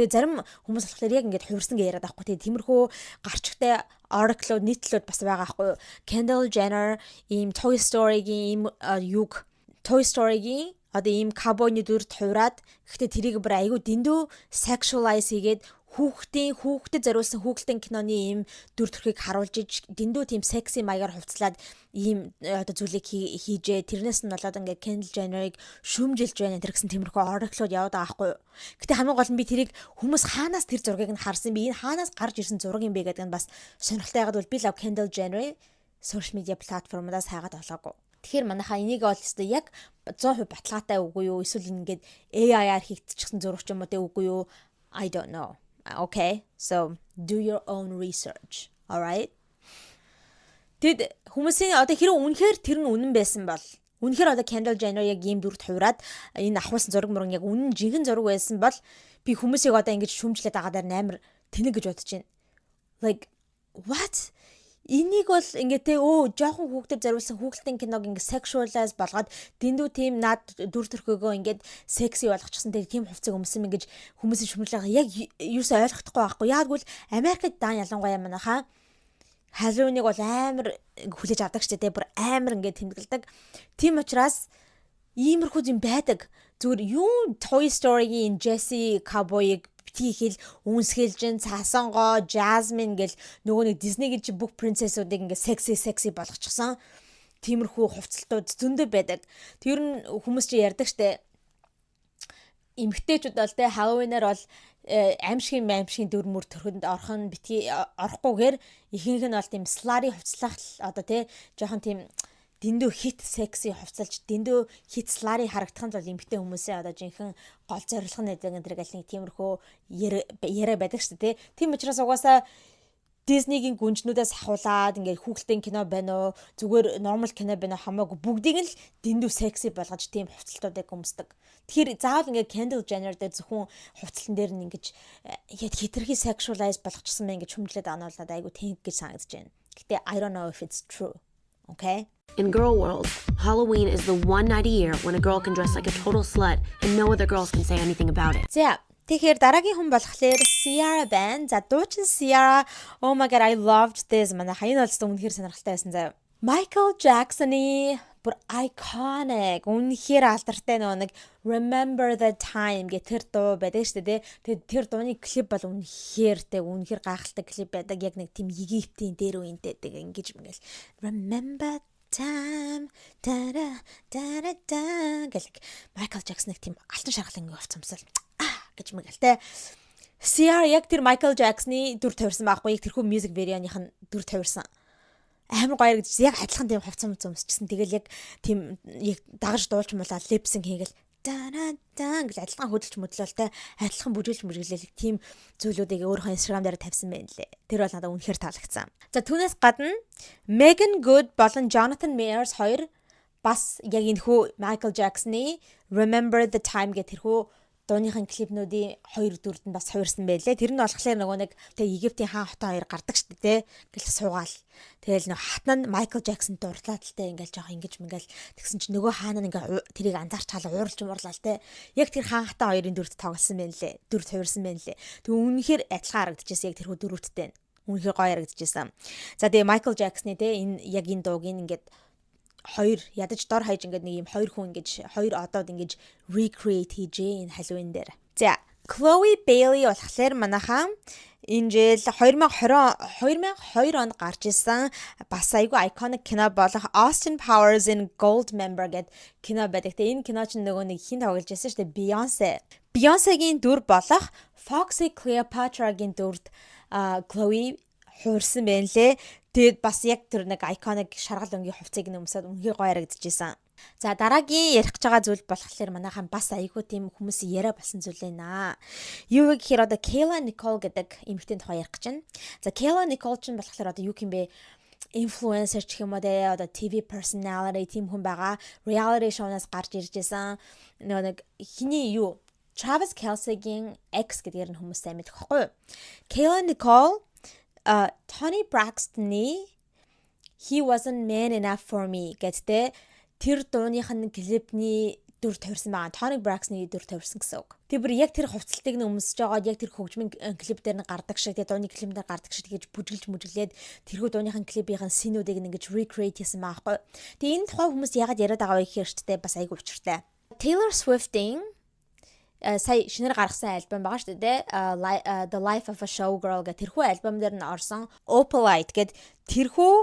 Тэгээ зарим хүмүүс болохоор яг ингээд хувирсан гэж яриад байхгүй. Тэгээ тиймэрхүү гарчигтай article-ууд, нийтлүүд бас байгаа байхгүй юу. Kendall Jenner ийм Toy Story-гийн ийм юг, Toy Story-гийн одоо ийм cowboy-ны дүрд хувираад, гэхдээ тэрийг бүр айгүй дэндүү sexualize хийгээд, хүүхдэд зориулсан хүүхэлдэйн киноны ийм дүр төрхийг харуулж иж дэндүү тийм секси маягаар хувцлаад ийм одоо зүйлийг хийжээ, тэрнээс нь болоод ингээд Kendall Jenner-ыг шүүмжилж байна тэр гэсэн тиймэрхүү article-ууд яваад байгаа байхгүй юу. Гэтэ хамгийн гол нь би тэрийг хүмүүс хаанаас тэр зургийг нь харсан би, энэ хаанаас гарч ирсэн зураг юм бэ гэдэг нь бас сонирхолтой. Ягаад бол би лав Kendall Jenner social media platform-аас хайгаад олоогүй. Тэгэхээр манайхаа энийг бол өстой яг 100% баталгаатай үгүй юу? Эсвэл ингээд AI-аар хийгдчихсэн зураг ч юм уу те, үгүй юу? I don't know. Okay? So do your own research. All right? Тэд хүмүүсийн одоо хэрэг үнэхээр тэр нь үнэн байсан бол, үнэхээр одоо Kendall Jenner яг ийм дүрд хувираад энэ авахулсан зураг мураг яг үнэн жинхэнэ зураг байсан бол би хүмүүсийг одоо ингэж шүүмжлээд байгаа дээр амар тэнэг гэж бодож байна. Like, what? Энийг бол ингээ те жоохон хүүхдэд зориулсан хүүхэлдэйн киног ингээ sexualize болгоод дэндүү тийм над дүр төрхөөгөө ингээд секси болгочихсон, те, тийм хувцыг өмсөн ингэж хүмүүсийн шүмжлэх яг юусоо ойлгохдохгүй байхгүй. Яг гэвэл Америкт даан ялангуяа манайхаа Halloween-ыг бол амар хүлээж авдаг ч те, бүр амар ингээд тэмдэглэдэг. Тийм учраас иймэрхүү юм байдаг. Зүгээр юу Toy Story-гийн Jessie cowboy-ыг битгий хэл үнсгэлжин цаасангоо Jasmine гэл нөгөө нэг Disney-гийн чи бүх princess-уудыг ингээд секси секси болгочихсон. Тиймэрхүү хувцалтууд зөндөө байдаг. Тэр нь хүмүүс чи ярьдаг штэ, эмгтээчүүд бол те Halloween-аар бол аимшигын аимшигын дүр мөр төрхөнд орох нь битгий орохгүйгээр ихэнх нь бол тийм slutty хувцлах одоо те жоохон тийм дэндүү хит секси хувцалж, дэндүү хит slutty харагдах нь бол эмгтээ хүмүүсийн одоо жинхэнэ гол зорилго нь гэдэг энэ гэл нэг тиймэрхүү яриа байдаг шүү дээ. Тийм учраас угаасаа Disney-гийн гүнжнүүдээс ахуулаад ингээд хүүхэлдэйн кино байна уу, зүгээр normal кино байна уу хамаагүй бүгдийг нь л дэндүү секси болгож тийм хувцалтуудыг өмсдөг. Тэгэхээр заавал ингээд Kendall Jenner дээр зөвхөн хувцлан дээр нь ингэж яг хэтэрхий sexualize болгочихсон байх ингэж хүмжлээд байгаа нь бол надад айгүй тэнэг гэж санагдаж байна. Гэтэ I don't know if it's true. Okay? In girl world, Halloween is the one night a year when a girl can dress like a total slut and no other girls can say anything about it. За, тэгэхээр дараагийн хүн болохоор Ciara байна. За, дуучин Ciara. Oh my God, I loved this. Манай хаян бол үнэхээр сонирхолтой байсан заяа. Michael Jackson-ы бүр iconic, үнэхээр алдартай нөгөө нэг Remember the Time гэх тэр дуу байдаг шүү дээ. Тэгээд тэр дууны клип бол үнэхээр те үнэхээр гайхалтай клип байдаг. Яг нэг тийм Египтийн дээр үеинтэй тэг ингэж ингээл "Remember time та та та та" гэл Michael Jackson нэг тийм алтан шаргал ингэ хувцамсал аа гэж мэгэл те. Ciara яг тэр Michael Jackson-ы дүр тавирсан байхгүй, яг тэрхүү music video-ных нь дүр тавирсан, амар гоё гэж яг адилхан тийм хувцас өмсчихсэн. Тэгэл яг тийм яг дагаж дуулж муулаа lip sync хийгээл даа даа гэж адилхан хөдөлж мөдлөөлтэй, адилхан бүжиглж мүжиглэл тийм зүйлүүдийг өөрийнхөө Instagram дээр тавьсан байна лээ. Тэр бол надад үнэхээр таалагдсан. За, түүнээс гадна Megan Good болон Jonathan Meyers хоёр бас яг энэ хүү Michael Jackson-ы Remember the Time гэх тэрхүү дууныхын клипнүүдийн хоёр дүрд нь бас хувирсан байлээ. Тэр нь болохоор нөгөө нэг тэг Египтийн хаан хотоо хоёр гардаг шүү дээ. Гэл суугаал. Тэгэл нөгөө хатан нь Майкл Джексон дурлаад л те ингээл жоох ингэж мингээл тэгсэн чинь нөгөө хаан нь ингээ тэрийг анзаарч хала ууралж муурлаа л те. Яг тэр хаан хатан хоёрын дүрд тоглосон байна лээ. Дүрд хувирсан байна лээ. Тэг үнэхээр адилхан харагдчихсан яг тэрхүү дөрүүдтэй. Үнэхээр гоё харагдчихсан. За, тэгээ Майкл Джексны те энэ яг энэ дууг ингээд хоёр ядаж дор хаяж ингээд нэг юм хоёр хүн ингэж хоёр одоод ингэж recreate хийжээ энэ Halloween дээр. За, Chloe Bailey болохоор манайхаа энэ жил 2020 2002 онд гарч исэн бас айгүй iconic кино болох Austin Powers in Goldmember гэдэг кино байдаг. Тэгээ энэ кино чинь нөгөө нэг хин тоглож байсан шүү дээ, Beyoncé. Beyoncé-гийн дүр болох Foxy Cleopatra-гийн дүрд Chloe хуурсан байна лээ. Тэгээд бас яг тэр нэг iconic шаргал өнгийн хувцсыг нь өмсөд үнэхээр гоё харагдчихсан. За, дараагийн ярих гэж байгаа зүйл болохоор манайхан бас айгүй тийм хүмүүсийн яриа болсон зүйл байна. Юу вэ гэхээр одоо Kayla Nicole гэдэг эмэгтэйн тухай ярих гэж байна. За, Kayla Nicole ч болохоор одоо юу юм бэ? Инфлюенсер ч юм уу те, одоо TV personality тийм хүн байгаа. Reality show-наас гарч ирж исэн. Нөгөө нэг хиний юу, Travis Kelce-гийн ex гэдгээр нь хүмүүс сайн мэдэх байхгүй юу? Kayla Nicole Toni Braxton-ы "He Wasn't Man Enough For Me" гэдтэй тэр дууных нь клипний дүр тавьсан байгаа. Toni Braxton-ы дүр тавьсан гэсэн үг. Тэр бүр яг тэр хувцлтыг нь өмсөж байгаа, яг тэр хөгжмийн клип дээр нь гардаг шиг, тэгээ дууны клип дээр гардаг шиг тэгэж бүжиглж мүжиглээд тэрхүү дууныхын клипийн scene үүдийг ингэж recreate хийсэн байгаа байхгүй. Тэгээ энэ тухай хүмүүс яагаад яриад байгаа вэ гэхээр ч тэ бас айгүй учиртай. Taylor Swift-ийн сая шинээр гаргасан альбом байгаа шүү дээ. The Life of a Showgirl гэх тэрхүү альбом дээр нь орсон Opalite гэд тэрхүү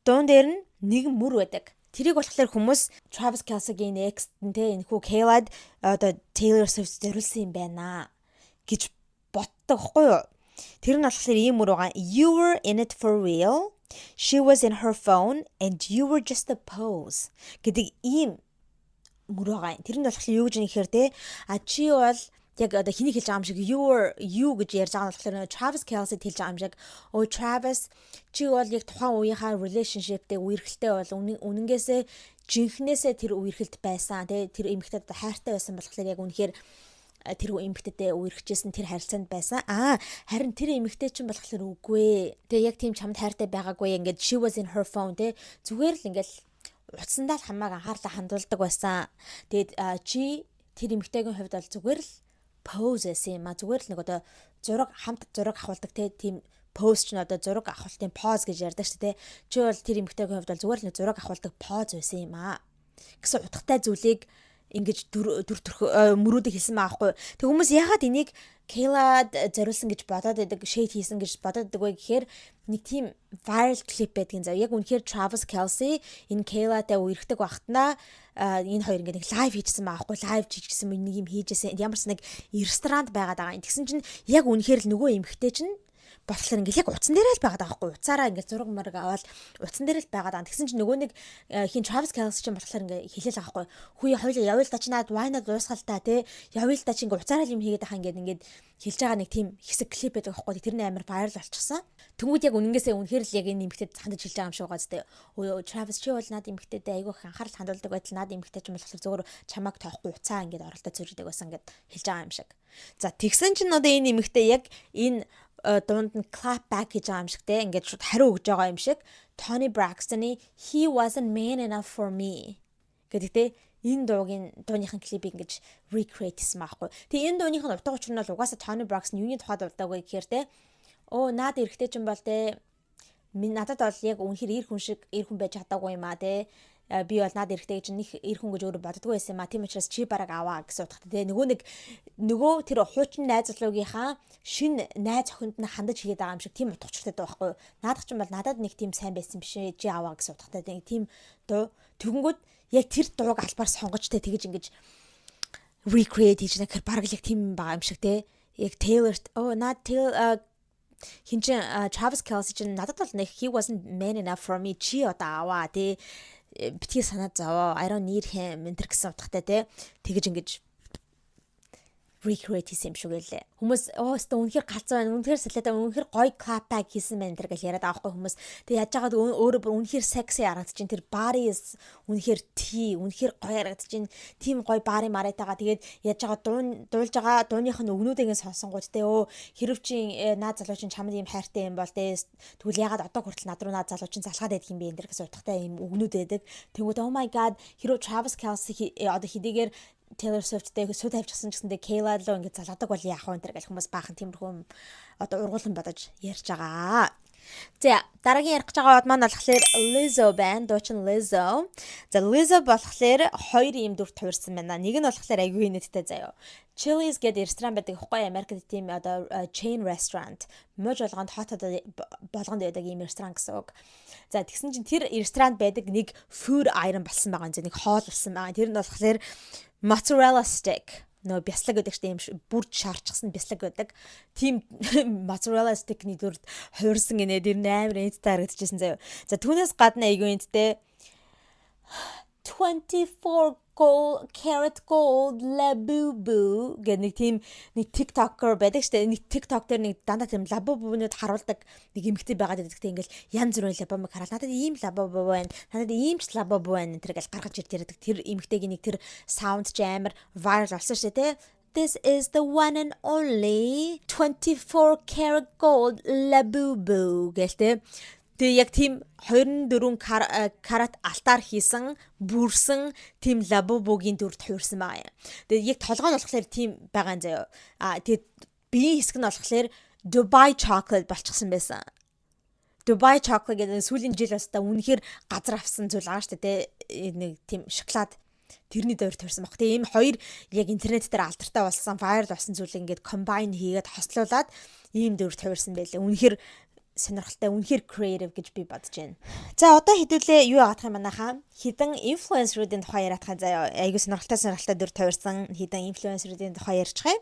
дуун дээр нь нэгэн мөр байдаг. Тэрийг болохоор хүмүүс Travis Kelce-гийн ex те, энэхүү Kayla одоо Taylor Swift зориулсан юм байна гэж боддог хгүй юу? Тэр нь болохоор ийм мөр байгаа. "You were in it for real. She was in her phone and you were just a pose" гэдэг ийм мөр байгаа юм. Тэр нь болохоор юу гэж нэхэр те, а чи бол яг одоо хэнийг хэлж байгаа юм шиг, you were you гэж ярьж байгаа нь болохоор Travis Kelce хэлж байгаа юм шиг, "Өө, Travis, чи бол яг тухайн үеийнхаа relationship-тэй, үерхэлтэй бол үнэнгээсээ, жинхнээсээ тэр үерхэлд байсан тий, тэр эмэгтэйд хайртай байсан болохоор яг үнэхээр тэр эмэгтэйтэй үерхчихсэн, тэр харилцаанд байсан. Аа, харин тэр эмэгтэй чинь болохоор үгүй ээ. Тэгээ яг тийм чамд хайртай байгаагүй, ингээд she was in her phone те, зүгээр л ингээд утсандаа л хамааг анхаарлаа хандуулдаг байсан. Тэгээд чи тэр эмэгтэйгийн хувьд бол зүгээр л pose байсан юм а. Зүгээр л нэг одоо зураг, хамт зураг авахулдаг те, тийм pose ч нь одоо зураг авахултын pose гэж ярьдаг шүү дээ. Чи бол тэр эмэгтэйгийн хувьд бол зүгээр л нэг зураг авахулдаг pose байсан юм а гэсэн утгатай зүйлийг ингэж дүр дүр төрх мөрүүдийг хэлсэн байгаа байхгүй. Тэг хүмүүс яагаад энийг Kayla зориулсан гэж бодоод байдаг, shade хийсэн гэж бодоод байдаг вэ гэхээр нэг тийм viral clip байдгийн зав. Яг үнэхээр Travis Kelce энэ Kayla-тай үерхдэг багтнаа энэ хоёр ингээд нэг live хийжсэн байгаа байхгүй. Live хийжсэн, нэг юм хийжсэн. Ямар ч нэг ресторанд байгаад байгаа юм. Тэгсэн чинь яг үнэхээр л нөгөө эмэгтэй чинь болохоор ингээл яг утсан дээр л байгаад байгаа байхгүй. Утсаараа ингээл зураг мараг аваад утсан дээр л байгаад байгаа. Тэгсэн чинь нөгөө нэг хин Travis Kelce чинь болохоор ингээ хэлээл байгаа байхгүй. "Хүү, хоёлаа явъя л да, чи наад вайнаа дуусгал та тий. Явъя л да, чи ингээ утсаараа л юм хийгээд байгаа" ингээд ингээд хэлж байгаа нэг тийм хэсэг клип байдаг байхгүй. Тэр нь амар viral болчихсон. Тэнгүүд яг үнэнгээсээ үнэхээр л яг энэ эмэгтэйд хандаж хэлж байгаа юм шиг байгаа зү. "Өө, Travis, чи бол наад эмэгтэйдээ айгүй их анхаарал хандуулдаг байтал наад эмэгтэй чинь болохоор зөвхөн чамааг тоохгүй уцаа ингээд оролдоо цөждөг байсан" гэд хэлж байгаа юм шиг. За, тэгсэн чинь одоо энэ эмэгтэй яг энэ дунд нь clap back хийж байгаа юм шиг те, ингээд шууд хариу өгж байгаа юм шиг Toni Braxton-ы "He Wasn't Man Enough For Me" гэдэг те, энэ дуугийн дууныхын клипийг ингэж recreate хийсэн байхгүй. Тэгээ энэ дууных нь утга учир нь бол угаасаа Toni Braxton юуны тухайд дурдаг вэ гэхээр те, өө, наад эрэгтэй чинь бол те, минь надад бол яг үнэхээр эр хүн шиг эр хүн байж чадаагүй юм а те, би бол наад эрэгтэй гэж нэг эр хүн гэж өөрөө боддгоо байсан юм а, тийм учраас чи бараг аваа гэсэн утгатай те, нөгөө нэг нөгөө тэр хуучин найз залуугийнхаа шинэ найз охинд нь хандаж хийгээд байгаа юм шиг тийм утга учиртай дуу байхгүй юу? Наадах чинь бол надад нэг тийм сайн байсан биш ээ, чи аваа гэсэн утгатай тийм дуу. Тэгэнгүүт яг тэр дууг албаар сонгож те, тэгэж ингэж recreate хийж нэг бараг л яг тийм байгаа юм шиг те, яг Taylor оо наад Taylor хин чин Travis Kelce чинь надад бол нэг he wasn't man enough for me, чи одоо аваа тий, битгий санаа зовоо, I don't need him энэ гэсэн утгатай те, тэгэж ингэж recreate хийсэн юм шиг байлээ. Хүмүүс "Оо, өстө үнэхээр галзуу байна. Үнэхээр салиатай, үнэхээр гоё clap back хийсэн байна" тэр гэж яриад байгаа байхгүй хүмүүс. Тэгээ яаж яагаад өөрөө бүр үнэхээр sexy харагдаж чинь, тэр body is үнэхээр тий, үнэхээр гоё харагдаж чинь, тийм гоё body маратайгаа. Тэгээд яаж яагаад дуун дуулж байгаа дууных нь өгнүүдийг нь сонсонгууд те, өө, хэрв чи наад залуу чинь чамд ийм хайртай юм бол те, тэгвэл яагаад одоо хүртэл над руу наад залуу чинь залхаад байдаг юм бэ энэ тэр гэсэн утгатай ийм өгнүүд байдаг. Тэнгүүд oh my god, хэрв Travis Kelce одоо хэдийгээр Taylor Swift-тэй сүү тавьчихсан ч гэсэндээ Kayla руу ингэж залгадаг бол яах вэ энэ гэх хүмүүс баахан тиймэрхүү одоо ургуулсан бодож ярьж байгаа. За, дараагийн ярих гэж байгаа од маань болохоор Lizzo байна. Дуучин Lizzo. За, Lizzo болохоор хоёр ийм дүр тавирсан байна. Нэг нь болохоор айгүй инээдтэй заяо. Chili's гэдэг ресторан байдаг аахгүй, Америкт тийм одоо chain restaurant. Мужи болгонд, хотод болгонд байдаг ийм ресторан гэсэн үг. За, тэгсэн чинь тэр ресторанд байдаг нэг food item болсон байгаа юм. Нэг хоол болсон байгаа. Тэр нь болохоор mozzarella stick. Нөгөө бяцлаг гэдэг чинь ийм бүрд шаарчсан бяцлаг байдаг. Тийм mozzarella stick-ний дүрд хувирсан гинэ. Тэр амар инээдтэй харагдчихсан заяа. За, түүнээс гадна айгүй инээдтэй 24 gold carat gold labubu гэх нэг тийм нэг TikToker байдаг штэ. Нэг TikTok дээр нэг дандаа тийм лабубунууд харуулдаг нэг эмэгтэй байгаад байдаг те. Ингээл янз бүрийн лабубу хараал, надад ийм лабубу байна, надад ийм ч лабубу байна, тэр гэл гаргаж ирж яриадаг. Тэр эмэгтэйгийн нэг тэр sound чи амар viral болсон штэ те. "This is the one and only 24 karat gold labubu" гэл те. Тэгээ яг тийм 24 карат алтаар хийсэн, бүрсэн тийм лабубугийн дүрд хувирсан байгаа юм. Тэгээ яг толгой нь болохоор тийм байгаа юм заяа. А тэгээд биеийн хэсэг нь болохоор Dubai chocolate болчихсон байсан. Dubai chocolate гэдэг сүүлийн жил бас та үнэхээр газар авсан зүйл байгаа шүү дээ. Нэг тийм шоколад, тэрний дүрд хувирсан баг. Тэгээ ийм хоёр яг интернет дээр алдартай болсон, viral болсон зүйлийг ингээд combine хийгээд, хослуулад ийм дүрд хувирсан байлээ. Үнэхээр сонирхолтой, үнэхээр creative гэж би бодож байна. За, одоо хэдүүлээ юу яагаад юм манайхаа? Хэдэн influencer-уудын тухай яриад хаа заяа. Айгу сонирхолтой сонирхолтой дүр хувирсан хэдэн influencer-уудын тухай ярьчих юм.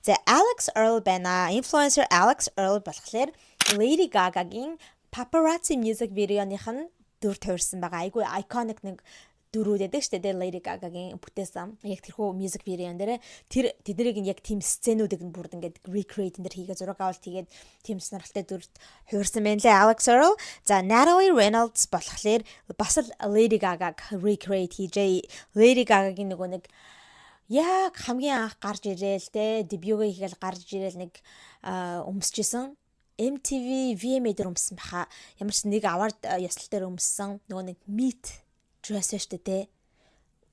За, Alex Earl байна. Influencer Alex Earl болохоор Lady Gaga-гийн Paparazzi music video-ных нь дүр хувирсан байгаа. Айгу iconic нэг дүрүүд байдаг шүү дээ, Lady Gaga-гийн бүтээсэн. Яг тэрхүү music video-н дээр тэр тэднийг нь яг тийм сценүүдийг нь бүрд ингээд recreate энэ хийгээ, зураг авалт хийгээд тийм сонирхолтой дүрд хувирсан байна лээ Alex Earl. За, Natalie Reynolds болохоор бас л Lady Gaga-г recreate хийжээ. Lady Gaga-гийн нөгөө нэг яг хамгийн анх гарч ирээл те, дебютгээ хийгээл гарч ирээл нэг өмсөжсэн, MTV VMA дээр өмссөн баха. Ямар ч нэг award ёслол дээр өмссөн нөгөө нэг meat dress шүү дээ те.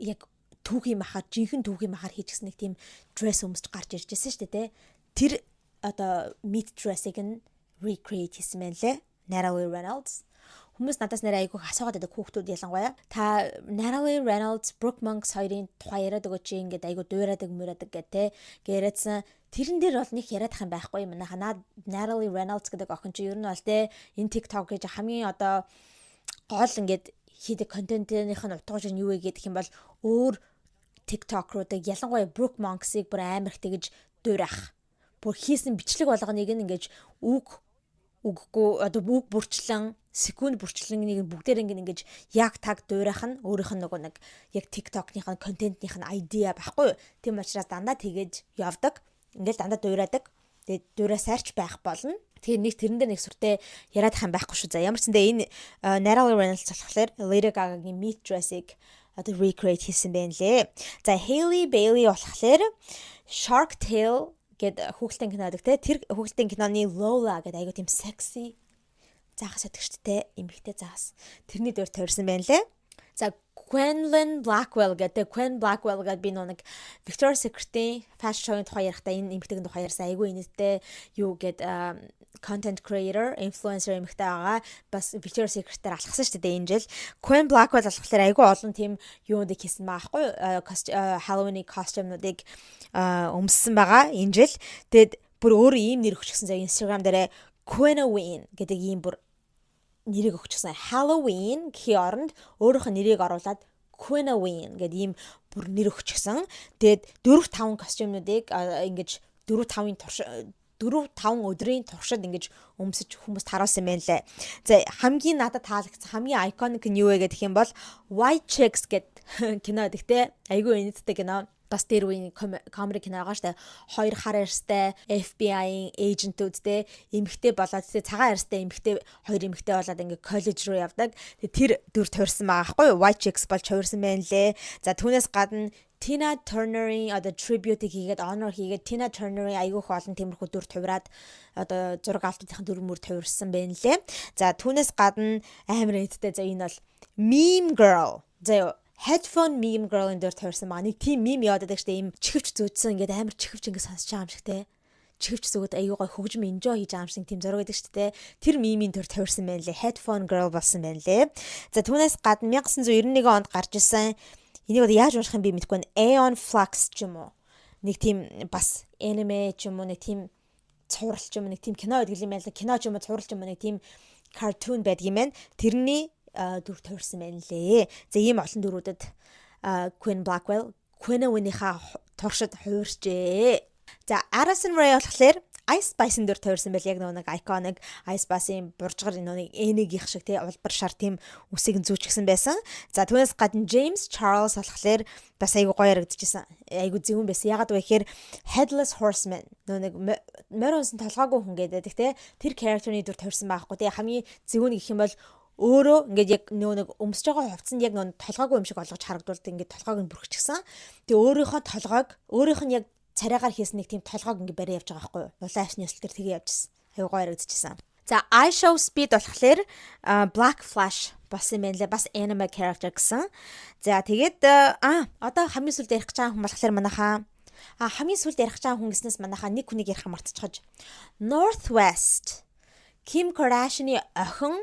Яг түүхийн махаар, жинхэнэ түүхийн махаар хийчихсэн нэг тийм dress өмсөж гарч ирж байсан шүү дээ те. Тэр одоо meat dress-ыг нь recreate хийсэн байна лээ. Natalie Reynolds. Хүмүүс надаас нэрээ айгүйх асуугаад байдаг, хүүхдүүд ялангуяа. Та Natalie Reynolds, Brooke Monks хоёрын тухай яриад өгөөч, ингээд айгүй дуурайдаг муурадаг гэх те. Яриадсан. Тэрэн дээр бол нэг яриад ах юм байхгүй юм. Манайха Natalie Reynolds гэдэг охин чи ер нь бол те, энэ TikTok гэж хамгийн одоо гол ингээд хийдэг контентынх нь утга учир нь юу вэ гэдэг юм бол өөр TikTok-руудыг, ялангуяа Brooke Monks-ыг бүр амар их тэгэж дуурайх. Бүр хийсэн бичлэг болгоныг нь ингэж үг үггүй, одоо үг бүрчлэн, секунд бүрчлэн нэг бүгдээр ингэ ингэж яг таг дуурайх нь өөрийнх нь нөгөө нэг яг TikTok-ных нь контентных нь idea байхгүй юу. Тийм учраас дандаа тэгэж явдаг. Ингээл дандаа дуурайдаг. Тэгээд дуурайсаарч байх болно. Тэгээ нэг тэрэн дээр нэг сүртэй яриад ах юм байхгүй шүү. За, ямар ч зэндээ энэ Natalie Reynolds болохоор Lady Gaga-гийн meat dress-ыг одоо recreate хийсэн байна лээ. За, Hailey Bailey болохоор Shark Tale гэд хүүхэлдэйн кино гэдэг те. Тэр хүүхэлдэйн киноны Lola гэдэг айгу тийм sexy загас байдаг шүү дээ. Эмэгтэй загас. Тэрний дүр хувирсан байна лээ. За, Quenlin Blackwell гэдэг, Quen Blackwell гэдэг, би нэг Victoria's Secret-ийн fashion show-ын тухай ярихдаа энэ эмэгтэйгийн тухай ярьсан. Айгүй инээдтэй юу гэд content creator, influencer эмэгтэй байгаа. Бас Victoria's Secret-ээр алхсан шүү дээ энэ жил. Quen Blackwell болохоор айгүй олон тийм юунуудыг хийсэн байгаа байхгүй юу? Halloween-ийн costume-нуудыг өмссөн байгаа энэ жил. Тэгээд бүр өөрөө ийм нэр өгчихсэн заяа, Instagram дээр Quenoween гэдэг ийм бүр нэрийг өгчихсэн. Halloween гэхийн оронд өөрийнх нь нэрийг оруулаад Quenoween гэдэг ийм бүр нэр өгчихсэн. Тэгээд 4 5 костюмнуудыг ингэж 4 5-ын турш, 4 5 өдрийн туршид ингэж өмсөж хүмүүст харуулсан юм байна лээ. За, хамгийн надад таалагдсан, хамгийн iconic нь юу вэ гэх юм бол White Chicks гэд кино гэдэг те. Айгүй инээдтэй кино, бас тэр үеийн comedy кино байгаа штэ. Хоёр хар арьстай FBI-ийн agent-үүд те, эмэгтэй болоод те, цагаан арьстай эмэгтэй, хоёр эмэгтэй болоод ингээ коллеж руу явдаг. Тэгээ тэр дүр хувирсан байгаа байхгүй юу? White Chicks болж хувирсан байна лээ. За, түүнээс гадна Tina Turner-ийн одоо tribute-ийг хийгээд, honor хийгээд, Tina Turner-ийн айгүйх олон тиймэрхүү дүр хувираад, одоо зураг авалтын дүр мөр хувирсан байна лээ. За, түүнээс гадна амар инээдтэй, за, энэ бол Meme Girl. За, headphone meme girl-ын дээр хувирсан байгаа. Нэг тийм meme яваад байдаг штэ, ийм чихвч зүүдсэн, ингээд амар чихвч ингээд сонсож байгаа юм шиг те. Чихвч зүгд аюу гой хөгжим enjoy хийж байгаа юм шиг тийм зураг байдаг штэ те. Тэр meme-ийн төр тавирсан байна лээ. Headphone girl болсон байна лээ. За, түүнээс гадна 1991 онд гарч исэн, энийг одоо яаж унших юм би мэдэхгүй байна. Aeon Flux ч юм уу. Нэг тийм бас anime ч юм уу, нэг тийм цуврал ч юм уу, нэг тийм кино байдаг юм байна л. Кино ч юм уу, цуврал ч юм уу, нэг тийм cartoon байдаг юм байна. Тэрний дүр хувирсан байна лээ. За, ийм олон дүрүүдэд Quinn Blackwell Quinn-ийнхаа туршид хувирчээ. За, Addison Rae болохоор Ice Spice-ын дүр тойрсон байл, яг нөгөө нэг iconic Ice Spice-ийн буржгар нэг энэгийнх шиг тий улбар шар тийм үсийг зүүчихсэн байсан. За, түүнээс гадна James Charles болохоор бас айгу гоё харагдчихсан. Айгу зөвүүн байсан. Ягаад вэ гэхээр Headless Horseman, нөгөө нэг морь унсан толгойгүй хүн гэдэг тий тэр character-ны дүр тойрсон байхгүй тий. Хамгийн зөвүүн гэх юм бол өөрөө ингээд яг нөгөө нэг өмсөж байгаа хувцсанд яг нөгөө толгойгүй юм шиг олгож харагдуулдаг, ингээд толгойг нь бүрхчихсэн. Тэгээ өөрийнхөө толгойг, өөрийнх нь яг царайгаар хийсэн нэг тийм толгойг ингээ бариа явж байгаа байхгүй юу? Улаан авсны ёслол дээр тэгээ явжсэн. Аюу гоё харагдчихсан. За, IShowSpeed болохоор Black Flash болсон юм байна лээ. Бас anime character гэсэн. За, тэгээд одоо хамгийн сүүлд ярих гэж байгаа хүн болохоор манайхаа хамгийн сүүлд ярих гэж байгаа хүн гэснээс манайхаа нэг хүнийг ярих мартчихаж. North West, Kim Kardashian-ы охин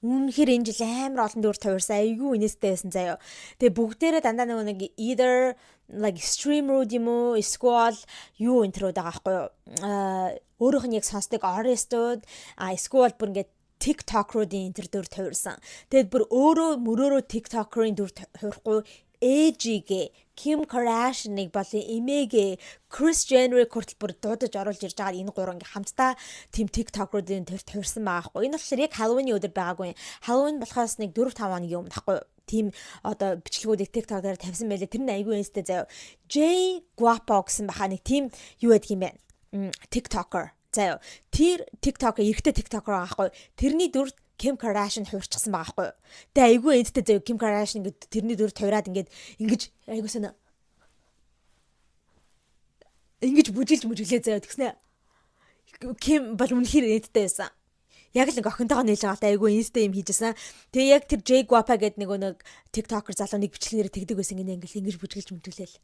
үнэхээр энэ жил амар олон дүр тавирсан. Айгүй инээстэй байсан заяо. Тэгээ бүгдээрээ дандаа нөгөө нэг either like streamer-ууд юм уу, эсвэл юу энэ төрүүд байгаа байхгүй юу? Аа, өөрийнх нь яг сонсдог artist-ууд, эсвэл бүр ингээд TikTok-руудын энэ төр дүр тавирсан. Тэгээд бүр өөрөө мөрөөрөө TikToker-ын дүр хувирахгүй, ээжигээ Kim Kardashian-ыг болон эмээгээ Kris Jenner-ыг хүртэл бүр дуудаж оруулж ирж байгаа, энэ гурван ингээ хамтдаа тийм TikToker-уудын төр тавирсан байгаа хгүй. Энэ болохоор яг Halloween-ийн өдөр байгаагүй. Halloween болохоос нэг 4 5 хоногийн өмнө ахгүй, тийм одоо бичлэгүүдийг TikTok дээр тавьсан байлээ. Тэр нь айгүй инстэй заяа. J Guapo гэсэн баха нэг тийм юу байдаг юм бэ? TikToker. Заяа. Тэр TikToker, эрэгтэй TikToker байгаа хгүй. Тэрний дүр Kim Kardashian хувирчихсан байгаа хгүй. Тэгээ айгүй энттэй заяа, Kim Kardashian ингээд тэрний дүр хувираад ингээд ингэж айгүй сонио ингэж бүжилж мүжиглээ заяа. Тэгснэ Kim бол үнэхээр энттэй байсан. Яг л нэг охинтойгоо нийлж байгаатай айгүй инстэй юм хийжсэн. Тэгээ яг тэр J Guapa гэдэг нэг нэг TikToker залуу нэг бичлэгээр тэгдэг байсан гинэ, ингээл ингэж бүжиглж мүжиглээл.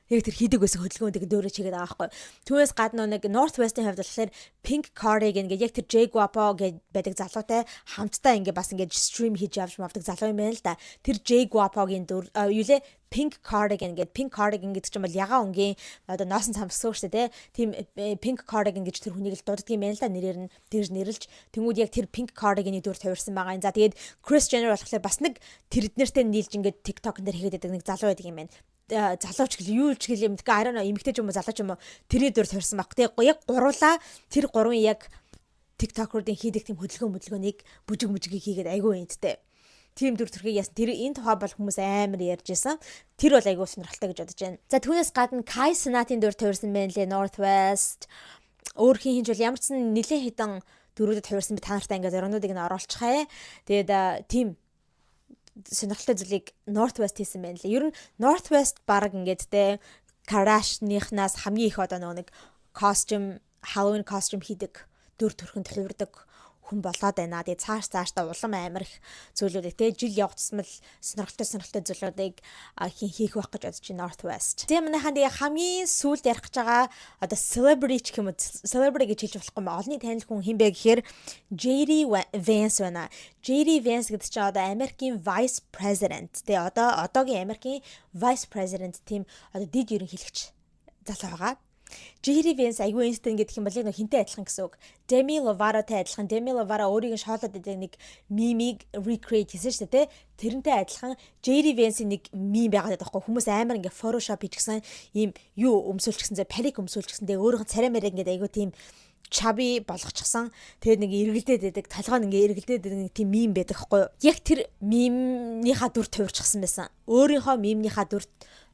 Яг тэр хийдэг байсан хөдөлгөөн тэг дөөрэ чигээд байгаа байхгүй. Түүнээс гадна нэг North West-ийн хувьд болохоор Pink Cardigan ингээд яг тэр J Guapo гэж байдаг залуутай хамтдаа ингээд бас ингээд stream хийж явж мавдаг залуу юм байна л да. Тэр J Guapo-гийн дүр юу лээ, Pink Cardigan гэдэг. Pink Cardigan гэдэг чинь бол ягаан өнгийн одоо ноосон цамц шүү дээ, тийм Pink Cardigan гэж тэр хүнийг л дууддаг юм байна л да, нэрээр нь тэр нэрлж. Тэнгүүд яг тэр Pink Cardigan-ы дүр тавирсан байгаа юм. За, тэгээд Kris Jenner болохоор бас нэг тэр эднэртэй нийлж ингээд TikTok дээр хийгээд байдаг нэг залуу байдаг юм байна, залууч гэл юу ч гэл юм. Тэгээ арай нөө эмэгтэй ч юм уу, залуу ч юм уу, тэрний дүр тавирсан баг. Тэгээ яг гуруулаа тэр гурван яг TikToker-уудын хийдэг тийм хөдөлгөөн мөдөлгөөнийг бүжиг мүжигийг хийгээд айгүй энттэй. Тийм дүр төрхийг яасан. Тэр энэ тухай бол хүмүүс амар ярьж исэн. Тэр бол айгүй сонирхолтой гэж бодож байна. За, түүнээс гадна Kai Cenat-ын дүр тавирсан байна лээ North West. Өөр хин хинж бол ямар ч сан нэлээд хідэн дүрүүдэд хувирсан, би та нартай ингээд зургнуудыг нь оруулчихъя. Тэгээд тийм сонирхолтой зүйлийг North West хийсэн байна лээ. Ер нь North West баг ингээд те Kardashian-ийнхнаас хамгийн их одоо нөгөө нэг costume, Halloween costume хийдэг, дүр төрхөнд хувирдаг хүн болоод байна. Тэгээ цааш цаашдаа улам амар их зүйлүүдийг те жил явах тусмал сонирхолтой сонирхолтой зүйлүүдийг хийх байх гэж бодож байна North West. Тэгээ манайхан, тэгээ хамгийн сүүлд ярих гэж байгаа одоо celebrity ч гэх юм уу, celebrity гэж хэлж болохгүй юм, олонний танил хүн хэн бэ гэхээр JD Vance байна. JD Vance гэдэг чинь одоо Америкийн Vice President. Тэгээ одоо одоогийн Америкийн Vice President, тийм одоо дэд ерөнхийлөгч залуу байгаа. JD Vance айгүй инстэн гэдэг юм бол яг хинтэй адилхан гэсэн үг. Demi Lovato-тай адилхан. Demi Lovato өөрийг нь шоолоод байдаг нэг meme-ийг recreate хийсэн шүү дээ, тэ. Тэрнтэй адилхан JD Vance-ийн нэг meme байгаад байдаг байхгүй. Хүмүүс амар ингээ Photoshop хийчихсэн, ийм юу өмсүүлчихсэн, зэ парик өмсүүлчихсэн. Тэгээ өөрийнх нь царай мэрэг ингээд айгүй тийм chubby болгочихсон. Тэгээд нэг эргэлдээд байдаг, толгой нь ингээ эргэлдээд байдаг нэг тийм meme байдаг хгүй юу. Яг тэр meme-нийхаа дүр хувирчихсан байсан. Өөрийнхөө meme-нийхаа дүр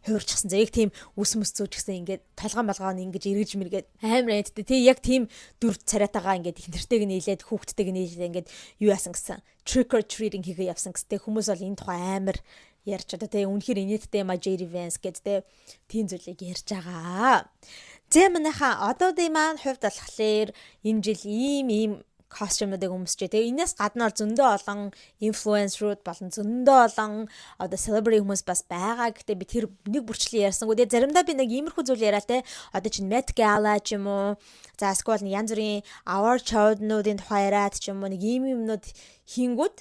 хувирчихсан. За, яг тийм үс мэс зүүжсэн, ингээд толгой молгоо нь ингэж эргэж мэргээд амар айттай. Тэг яг тийм дүр царайтайгаа ингээд их нэртэйг нийлээд, хүүхдтэйг нийлээд ингээд юу яасан гэсэн. Trick or treating хийгээ явсан гэсэн. Тэг хүмүүс бол энэ тухай амар ярьж одоо тэг үнэхээр инээдтэй ма JD Vance гэдэг те тийм зүйлийг ярьж байгаа. Зэ, манайхаа одоодын маань хувьд болохоор энэ жил ийм ийм costume-уудыг өмсчээ. Тэгээ энэс гадна бол зөндөө олон influencer-ууд болон зөндөө олон одоо celebrity хүмүүс бас байгаа. Гэтэ би тэр нэг бүрчлэн ярьсангүй. Тэгээ заримдаа би нэг иймэрхүү зүйл яриа те. Одоо чинь Met Gala ч юм уу. За, эсвэл нэг янз бүрийн award show-нуудын тухай яриад ч юм уу, нэг ийм юмнууд хийнгүүд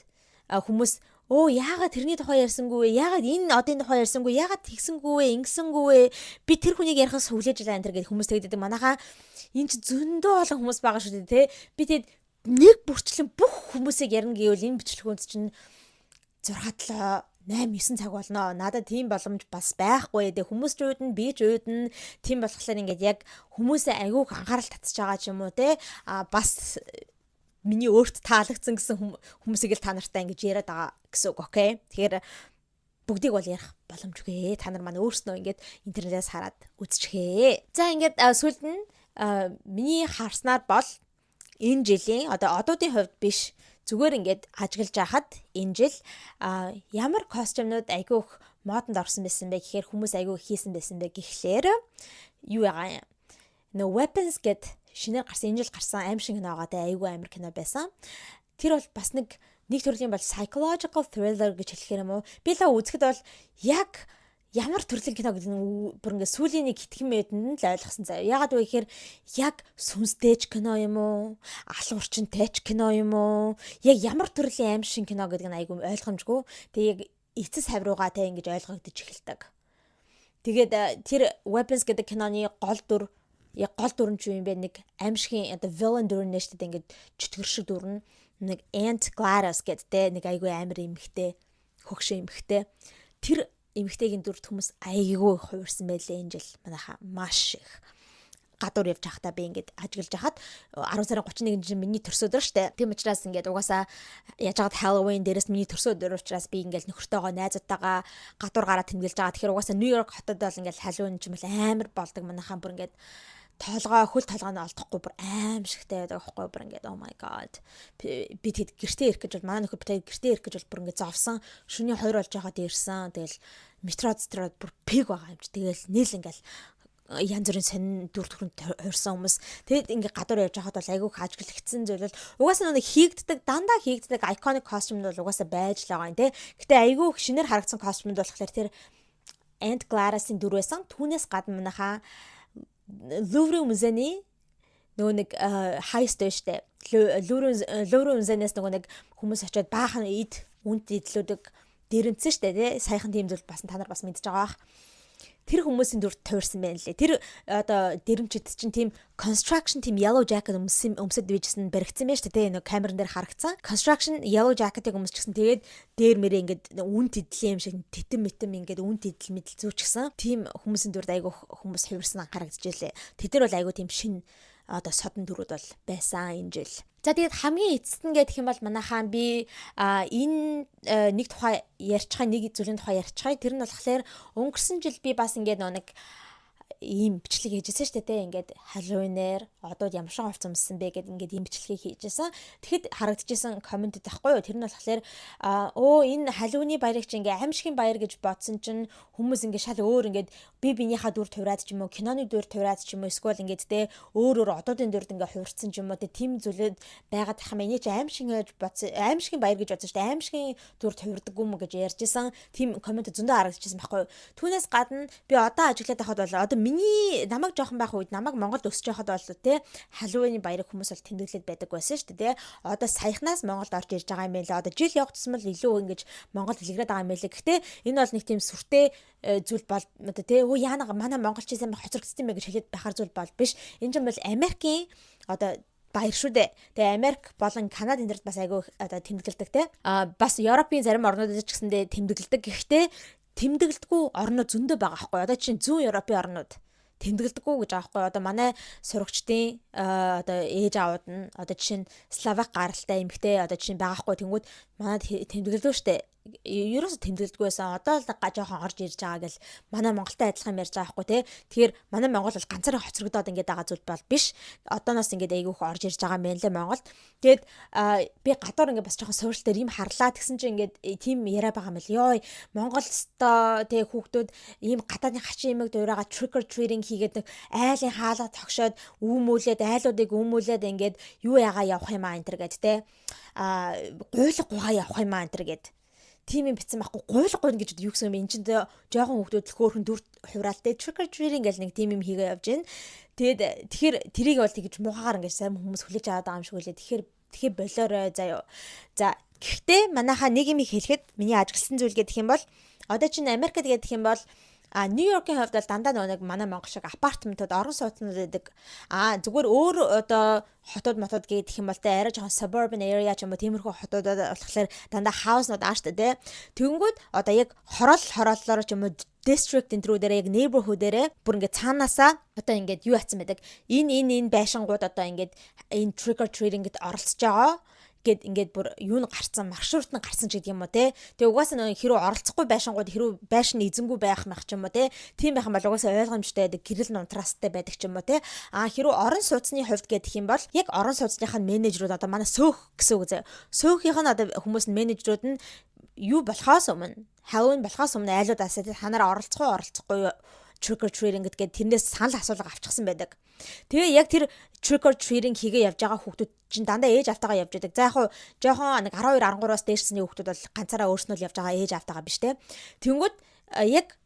хүмүүс "Өө, яагаад тэрний тухай ярьсангүй вэ? Яагаад энэ одын тухай ярьсангүй? Яагаад тэгсэнгүй вэ? Ингэсэнгүй вэ? Би тэр хүнийг ярихаас хүлээж байгаа" энэ төр гэд хүмүүс тэгдэг. Манайхаа энэ ч зөндөө олон хүмүүс байгаа шүү дээ, тэ. Би тэгэд нэг бүрчлэн бүх хүмүүсийг ярина гэвэл энэ бичлэгүүнд чинь 6 7 8 9 цаг болно. Надад тийм боломж бас байхгүй. Тэгээ хүмүүс ч үүднэ, би ч үүднэ. Тийм болохоор ингээд яг хүмүүсээ айгүйх анхаарал татж байгаа ч юм уу те. А бас миний өөрт таалагдсан гэсэн хүмүүсийг л та нартай ингэж яриад байгаа гэсэн үг, okay. Тэгэхээр бүгдийг бол ярих боломжгүй. Та нар маань өөрснөө ингээд интернетээс хараад үзчихээ. За, ингээд сүүлд нь миний харснаар бол энэ жилийн одоо одуудын хувьд биш, зүгээр ингээд ажиглаж байхад энэ жил ямар костюмнууд айгүй их модонд орсон байсан бэ гэхээр, хүмүүс айгүй хийсэн байсан бэ гэхлээр юу ягаа юм. Нөө Weapons гэд шинээр гарсан, энэ жил гарсан аймшиг кино байгаа те, айгүй амар кино байсан. Тэр бол бас нэг төрлийн бол psychological thriller гэж хэлэхээр юм уу? Би л үзэхэд бол яг ямар төрлийн кино гэдэг нь бүр ингээ сүүлийн нэг хитгэн мэдэнд л ойлгосон заяа. Ягаад вэ гэхээр яг сүнстэй ч кино юм уу? Алуурчинтай ч кино юм уу? Яг ямар төрлийн аймшиг кино гэдэг нь айгүй ойлгомжгүй. Тэгээ яг эцэс хавруугаа те ингэж ойлгогдож эхэлдэг. Тэгээд тэр Weapons гэдэг киноны гол дүр, яг гол дүр нь ч юм бэ, нэг аймшгийн одоо villain дүр нь шүү дээ, ингээд чөтгөр шиг дүр нь нэг Aunt GLaDOS гэдэг те, нэг айгүй амар эмхтэй, хөгшин эмхтэй. Тэр эмэгтэйгийн дүрт хүмүүс айгүй хувирсан байлээ энэ жил манайха маш их. Гадуур явж байхдаа би ингээд ажиглаж хахад 10 сарын 31-нд чинь миний төрсөн өдөр штэ. Тийм учраас ингээд угаасаа яаж хагаад Halloween дээрээс миний төрсөн өдөр учраас би ингээд нөхөртөөгөө, найзуудтайгаа гадуур гараад тэмдэглэж байгаа. Тэгэхээр угаасаа Нью-Йорк хотод бол ингээд Halloween ч юм бол амар болдог манайхаа. Бүр ингээд толгой хөл толгой нь олдохгүй бүр аимшигтай байдаг аахгүй, бүр ингээд oh my god. Би тэд гэртээ ирэх гэж бол, манай нөхөр бид гэртээ ирэх гэж бол бүр ингээд зовсон. Шөнийн 2 болж байхад ирсэн. Тэгэл метро дотроо бүр пиг байгаа юм чи. Тэгэл нийл ингээд янз бүрийн сонин дүр төрөнд хорсон хүмүүс. Тэгэд ингээ гадуур явж байхад бол айгүй ажиглагдсан зүйл бол угаасаа нэг хийгддэг, дандаа хийгддэг iconic costume бол угаасаа байж л байгаа юм те. Гэтэ айгүй шинээр харагдсан costume болохоор тэр Aunt GLaDOS-ын дүр байсан. Түүнээс гадна манайхаа Луврын музейний нөгөө нэг heist байж штэ. Луврын музейнээс нөгөө нэг хүмүүс очиод баахан эд үнэт эдлүүдийг дээрэмдсэн штэ тий. Саяхан тийм зүйл бас та нар бас мэдж байгаа бах, тэр хүмүүсийн дүр тойрсон байна лээ. Тэр одоо дэрэмчд чинь тийм construction, team yellow jacket өмсөн өмсөд байжсэн, баригдсан байж тээ, нэг камеран дээр харагдсан. Construction yellow jacket-ыг өмсчихсэн. Тэгээд дээр мэрээ ингээд үн тэдлийн юм шиг тэтэн мэтэн ингээд үн тэдэл мэдэл зүүчихсэн. Тийм хүмүүсийн дүрд айгүй хүмүүс хувирсан харагдчихлээ. Тэд нар бол айгүй тийм шин одоо содон дүрүүд бол байсан энэ жил. За, тэгээд хамгийн эцэст нь гэх юм бол манайхаа би энэ нэг тухай ярьчихаа, нэг зүйлийн тухай ярьчихаа. Тэр нь болохоор өнгөрсөн жил би бас ингээд нэг ийм бичлэг хийжсэн шүү дээ те, ингээд Halloween-ээр одууд ямар шиг хувцас өмссөн бэ гэд ингээд ийм бичлэгийг хийжсэн. Тэгэхэд харагдчихсан comment байхгүй юу? Тэр нь болохоор өө энэ Halloween-ий баярыг чи ингээ аймшигын баяр гэж бодсон чинь хүмүүс ингээ шал өөр, ингээд би биенийхээ дүр хувираад ч юм уу, киноны дүр хувираад ч юм уу, эсвэл ингээд те өөр өөр одуудын дүрд ингээ хувирцсан ч юм уу те, тийм зүйлүүд байгаад тах юм. Эний чи аймшиг гэж бодсон, аймшигын баяр гэж бодсон шүү дээ. Аймшигын дүр хувирдаггүй юм гэж ярьжсэн. Тийм comment зөндөө харагдчихсан байхгүй юу? Түүнээс гадна би одоо ажиглаад байхад бол одоо миний намайг жоохон байх үед, намайг Монголд өсөж байхад бол те Halloween-ы баярыг хүмүүс бол тэмдэглээд байдаг байсан шүү дээ те. Одоо саяхнаас Монголд орж ирж байгаа юм байна лээ. Одоо жил явах тусмал илүү ингэж Монголд дэлгэрээд байгаа юм байна лээ. Гэхдээ энэ бол нэг тийм сүртэй зүйл бол одоо те өө яана манай монголчууд сайн хоцрогдсон юм бэ гэж хэлээд байхаар зүйл бол биш. Энэ чинь бол Америкийн одоо баяр шүү дээ. Тэгээ Америк болон Канада энэ дэрт бас айгүй одоо тэмдэглэдэг те. А бас Европын зарим орнуудад ч гэсэндээ тэмдэглэдэг. Гэхдээ тэмдэглэдэггүй орнууд зөндөө байгаа байхгүй. Одоо чинь зүүн Европын орнууд тэмдэглэдэггүй гэж байгаа байхгүй. Одоо манай сурагчдын одоо ээж аауд нь одоо жишээ нь Словак гаралтай эмэгтэй одоо жишээ нь байгаа байхгүй. Тэнгүүд манад тэмдэглэдэг штэ, ерөөсө тэмдэглэдэггүй байсан. Одоо л жоохон орж ирж байгаа гэл манай Монголтой адилхан ярьж байгаа байхгүй те. Тэгэхээр манай Монгол бол ганцаараа хоцрогдоод ингээд байгаа зүйл бол биш. Одооноос ингээд айгүйх орж ирж байгаа юм байна лээ Монголд. Тэгээд би гадуур ингээд бас жоохон суурил дээр юм харлаа тэгсэн чинь ингээд тийм яриа байгаа юм л. Йой, Монгол өстой те хүүхдүүд ийм гадаадын хачин юмэг дуурайгаа trick or treating хийгээд нэг айлын хаалга тогшоод үүмүүлээд, айлуудыг үүмүүлээд ингээд юу яагаа явах юм аа энэ төр гэд те. А гуйлга гугаа явах юм аа энэ төр гэд тийм юм битсэн байхгүй. Гуйлга гуйна гэж юу гэсэн юм? Энэ чинь жоохон хүүхдүүд л хөөхөн дүр хувираалтай trick or treating гэл нэг тийм юм хийгээ явж гин. Тэгээд тэгэхээр тэрийг бол тэгж муухагаар ингэж сайн хүмүүс хүлээж аваад байгаа юм шиг үлээ. Тэгэхээр болоорой заяо. За, гэхдээ манайхаа нэг юм хэлэхэд миний ажигласан зүйл гэх юм бол одоо чинь Америкт гэдэг юм бол А Нью-Йоркийн хувьд бол дандаа нөгөө нэг манай Монгол шиг апартментууд, орон сууцнууд байдаг. А зүгээр өөр одоо хотууд мотууд гэх юм бол те арай жоохон suburban area ч юм уу, тиймэрхүү хотуудад болохоор дандаа house нууд аа штэ, те. Тэгэнгүүт одоо яг хороол хорооллоор ч юм уу, district энэ рүү дээр, яг neighborhood дээрээ бүр ингээд цаанаасаа одоо ингээд юу атсан байдаг. Энэ байшингууд одоо ингээд энэ trick or treating-д оролцож байгаа гэд ингээд бүр юу н гарцсан, маршрут нь гарсан ч гэдэг юм уу, те. Тэгээ угаасаа нөгөө хэрүү оролцохгүй байшингууд, хэрүү байшин эзэнгүй байх мах ч юм уу, те. Тийм байх юм бол угаасаа ойлгомжтой байдаг, гэрэл нь унтраастай байдаг ч юм уу, те. А хэрүү орон сууцны хувьд гэдэг юм бол яг орон сууцныхаа менежерүүд, одоо манай сөөх гэсэн үг заяа. Сөөхийнх нь одоо хүмүүс нь, менежерүүд нь юу болохоос өмнө, Halloween болохоос өмнө айлуудаас та нараа оролцох уу, оролцохгүй trick or treating гэдгээд тэрнээс санал асуулга авчихсан байдаг. Тэгээ яг тэр trick or treating хийгээ явж байгаа хүүхдүүд чинь дандаа ээж автагаа явж байдаг. За яг хуу жоохон нэг 12 13-аас дээшсний хүүхдүүд бол ганцаараа өөрснөө л явж байгаа, ээж автагаа биш, те. Тэнгүүд яг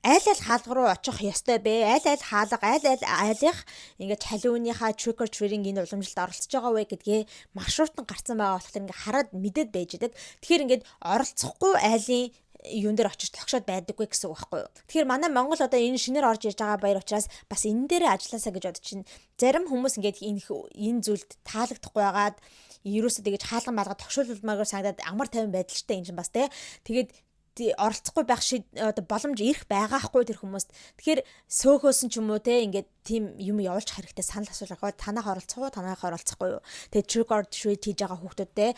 аль аль хаалга руу очих ёстой бэ? Аль аль хаалга, аль аль айлынх ингээд Halloween-ийнхаа trick or treating энэ уламжлалд оролцож байгаа вэ гэдгээ маршрут нь гарцсан байгаа болохоор ингээд хараад мэдээд байж идэг. Тэгэхээр ингээд оролцохгүй айлын юун дээр очиж тогшоод байдаггүй гэсэн үг байхгүй юу. Тэгэхээр манай Монгол одоо энэ шинээр орж ирж байгаа баяр учраас бас энэ дээрээ ажилласаа гэж бодож чинь. Зарим хүмүүс ингээд энэ зүйлд таалагдахгүй байгаад ерөөсөө тэгэж хаалган маалга тогшуулмаагаар санагдаад амар тайван байдалчтай энэ чинь бас, те. Тэгээд оролцохгүй байх шид одоо боломж ирэх байгаахгүй тэр хүмүүст. Тэгэхээр сөөхөөсөн ч юм уу, те, ингээд тийм юм явуулчих хэрэгтэй, санал асуулга. Танах оролцох уу, танах оролцохгүй юу? Тэгээд trick or treat хийж байгаа хүүхдүүдтэй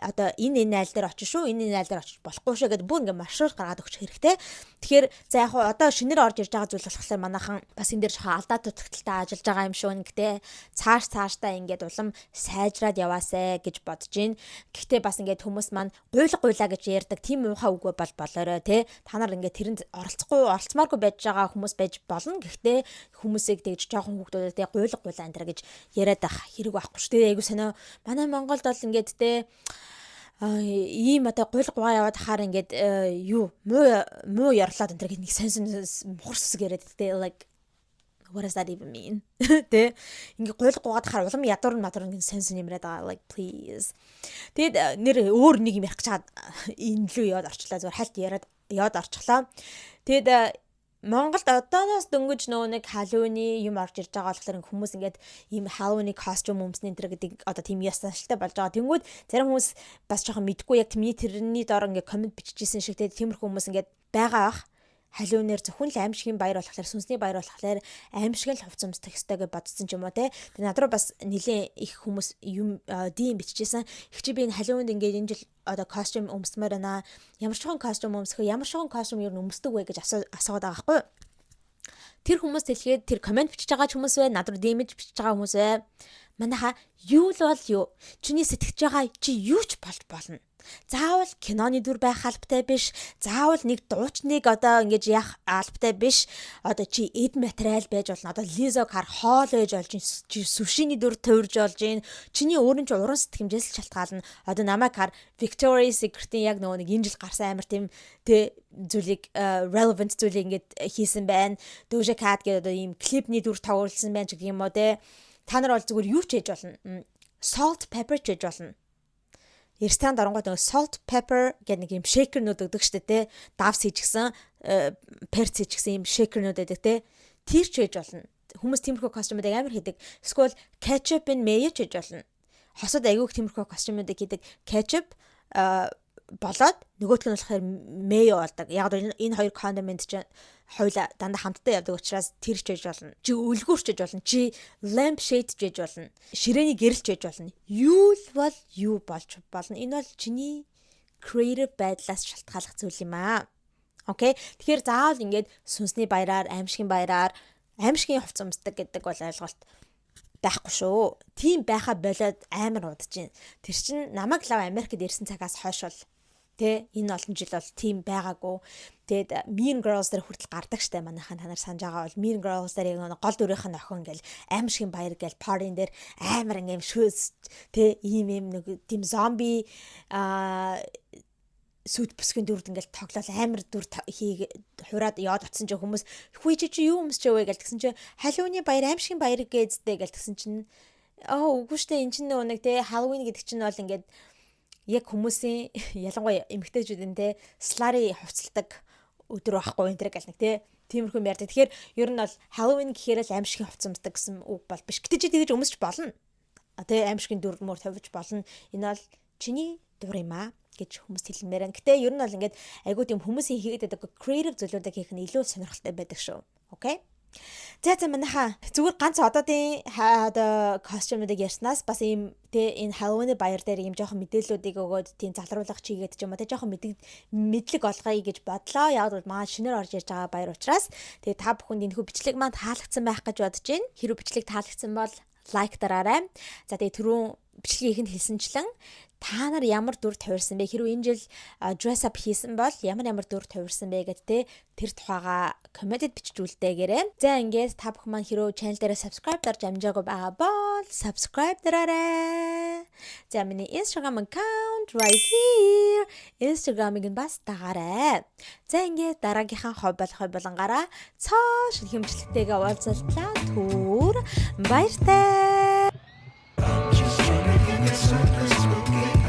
одоо энэ энэ айл дээр очиж шүү, энэ энэ айл дээр очиж болохгүй шүү гэдээ бүр ингээд маршрут гаргаад өгчих хэрэгтэй. Тэгэхээр за яг хуу одоо шинээр орж ирж байгаа зүйл болохоор манайхан бас энэ дээр жоохон алдаа дутагдалтай ажиллаж байгаа юм шүү. Гэтэ цааш цаашдаа ингээд улам сайжраад яваасай гэж бодож байна. Гэхдээ бас ингээд хүмүүс маань гуйлга гуйлаа гэж ярьдаг, тийм муухай үг бол болоорой, те. Та нар ингээд тэрэнд оролцохгүй, оролцмооргүй байж байгаа хүмүүс байж болно. Гэхдээ хүмүүсийг тэгж жоохон хүүхдүүдэд те гуйлга гуйлаа энэ гэж яриад байх хэрэг байхгүй шүү дээ. Айгу сонио, манай Монголд бол ингээд те ийм одоо гуйл гугаа яваад хахаар ингээд юу муу муу ярлаад энэ гэх нэг сонь сонь мухар сүсэг яриад, те, like, what does that even mean, тэ? Ингээ гуйл гугаад хахаар улам ядуур мадуур ингээ сонь сонь юмраад байгаа, like, please. Тэгэд нэр өөр нэг юм ярих гэж чад энэ лүү яваад орчлаа, зүгээр хальт яриад яваад орчихлоо. Тэгэд Монголд одооноос дөнгөж нөгөө нэг Halloween юм орж ирж байгаа болохоор хүмүүс ингээд ийм Halloween costume өмснө энэ гэдэг одоо тийм ёс заншилтай болж байгаа. Тэнгүүд зарим хүмүүс бас жоохон мэдгүй, яг миний тэрний дор ингээд comment бичижсэн шиг, тиймэрхүү хүмүүс ингээд байгаа бах. Halloween-ээр зөвхөн л аимшигын баяр болохоор, сүнсний баяр болохоор аимшиг л хувцас өмсөх ёстой гэж бодсон ч юм уу, те. Тэгээ над руу бас нэлээд их хүмүүс юм DM бичижсэн. Их чи би энэ Halloween-д ингээд энэ жил одоо costume өмсмөр байна. Ямар шуган costume өмсөх вэ? Ямар шуган costume ер нь өмсдөг вэ гэж асууад байгаа байхгүй юу? Тэр хүмүүс хэлгээд, тэр comment бичиж байгаа ч хүмүүс бай, над руу DM бичиж байгаа хүмүүс бай. Манайха юу л бол юу? Чиний сэтгэж байгаа чи юу ч болж болно. Заавал киноны дүр байх албатай биш. Заавал нэг дуучныг одоо ингэж яах албатай биш. Одоо чи эд материал байж болно. Одоо Lizzo хар хоол байж болж, чи sushi ний дүр тойрж болж гин. Чиний өөрийн чи уран сэтгэмжээс л шалтгаална. Одоо намайг хар, Victoria's Secret-ийн яг нөгөө нэг энэ жил гарсан амар тийм тэ зүйлийг relevant зүйлийг ингээд хийсэн байна. Doja Cat гэдэг одоо ийм клипний дүр тоглосон байна ч гэх юм уу, те. Та нар бол зүгээр юу ч хийж болно. Salt pepper ч хийж болно. Ресторанд оронгууд нэг salt pepper гэдэг нэг юм shaker нүүд өгдөг штэ, те. Давс хийчихсэн, перц хийчихсэн юм shaker нүүд байдаг, те. Тэр ч хийж болно. Хүмүүс тиймэрхүү costume уудыг амар хийдэг. Эсвэл ketchup and mayo ч хийж болно. Хосод айгүйх тиймэрхүү costume уудыг хийдэг. Ketchup болоод нөгөөх нь болохоор mayo болдог. Яг энэ хоёр condiment чинь хоёулаа дандаа хамтдаа явдаг учраас тэр ч хийж болно. Чи өлгүүрч хийж болно. Чи lamp shade ч хийж болно. Ширээний гэрэл ч хийж болно. Юу л бол юу болж болно. Энэ бол чиний creative байдлаас шалтгааллах зүйл юм аа. Okay. Тэгэхээр заавал ингээд сүнсний баяраар, аимшигын баяраар аимшигын хувцас өмсдөг гэдэг бол ойлголт байхгүй шүү. Тийм байха болоод амар удаж байна. Тэр чин намайг лав Америкт ирсэн цагаас хойш бол, тэ, энэ олон жил бол тийм байгаагүй. Тэгээд Mean Girls дээр хүртэл гардаг штэ, манайхан та нар санаж байгаа бол Mean Girls дээр яг гол дүрийнх нь охин ингээл аимшигын баяр гээл party дээр амар ингээм шөөс, тэ, ийм ийм нэг тийм зомби сүд бүсгэн дүрд ингээл тоглоал амар дүр хий хураад яваад очсон чинь хүмүүс хүй чи чи юу өмсч яваа гэл тэгсэн чинь Halloween баяр, аимшигын баяр гээзтэй гэл тэгсэн чинь аа үгүй штэ, эн чинь нөгөө нэг, те, Halloween гэдэг чинь бол ингээд яг хүмүүсийн, ялангуяа эмэгтэйчүүдийн, те, slutty хувцалдаг өдөр байхгүй энэ гэл нэг те тиймэрхүү юм ярьдаг. Тэгэхээр ер нь бол Halloween гэхээр л аймшгийн хувцас өмсдөг гэсэн үг бол биш. Гэтэ чи тэгэж өмсч болно. Тэ, аймшгийн дүр мөр тавьж болно. Энэ бол чиний дур юм аа гэж хүмүүс хэлмээр байна. Гэтэ ер нь бол ингээд айгуу тийм хүмүүсийн хийгээд байдаг creative зүйлүүдийг хийх нь илүү сонирхолтой байдаг шүү. Okay? За, манайхаа зүгээр ганц одоодын одоо costume уудыг ярьснаас бас ийм тэ энэ Halloween баяр дээр ийм жоохон мэдээллүүдийг өгөөд, тийм залруулах чигээд ч юм уу тэ жоохон мэдлэг олгоё гэж бодлоо. Яг бол маа шинээр орж ирж байгаа баяр учраас тэгээ та бүхэнд энэхүү бичлэг маань таалагдсан байх гэж бодож байна. Хэрвээ бичлэг таалагдсан бол like дараарай. За, тэгээ түрүүн бичлэгийн эхэнд хэлсэнчлэн та нар ямар дүр тавирсан бэ? Хэрвээ энэ жил dress up хийсэн бол ямар ямар дүр тавирсан бэ гэд те тэр тухайга comment эд бичиж үлдээгээрэй. За, ингээд та бүхэн маань хэрвээ channel дээр subscribe дарж амжаагүй байгаа бол subscribe дараарай. За, миний Instagram account right here. Instagram-ыг нь бас дагаарай. За, ингээд дараагийнхаа хов болох болонгаараа цоо шинэ хэмжлэгтэйгээ уулзалтлаа. Түр баяртай. Just trying to get something spooky.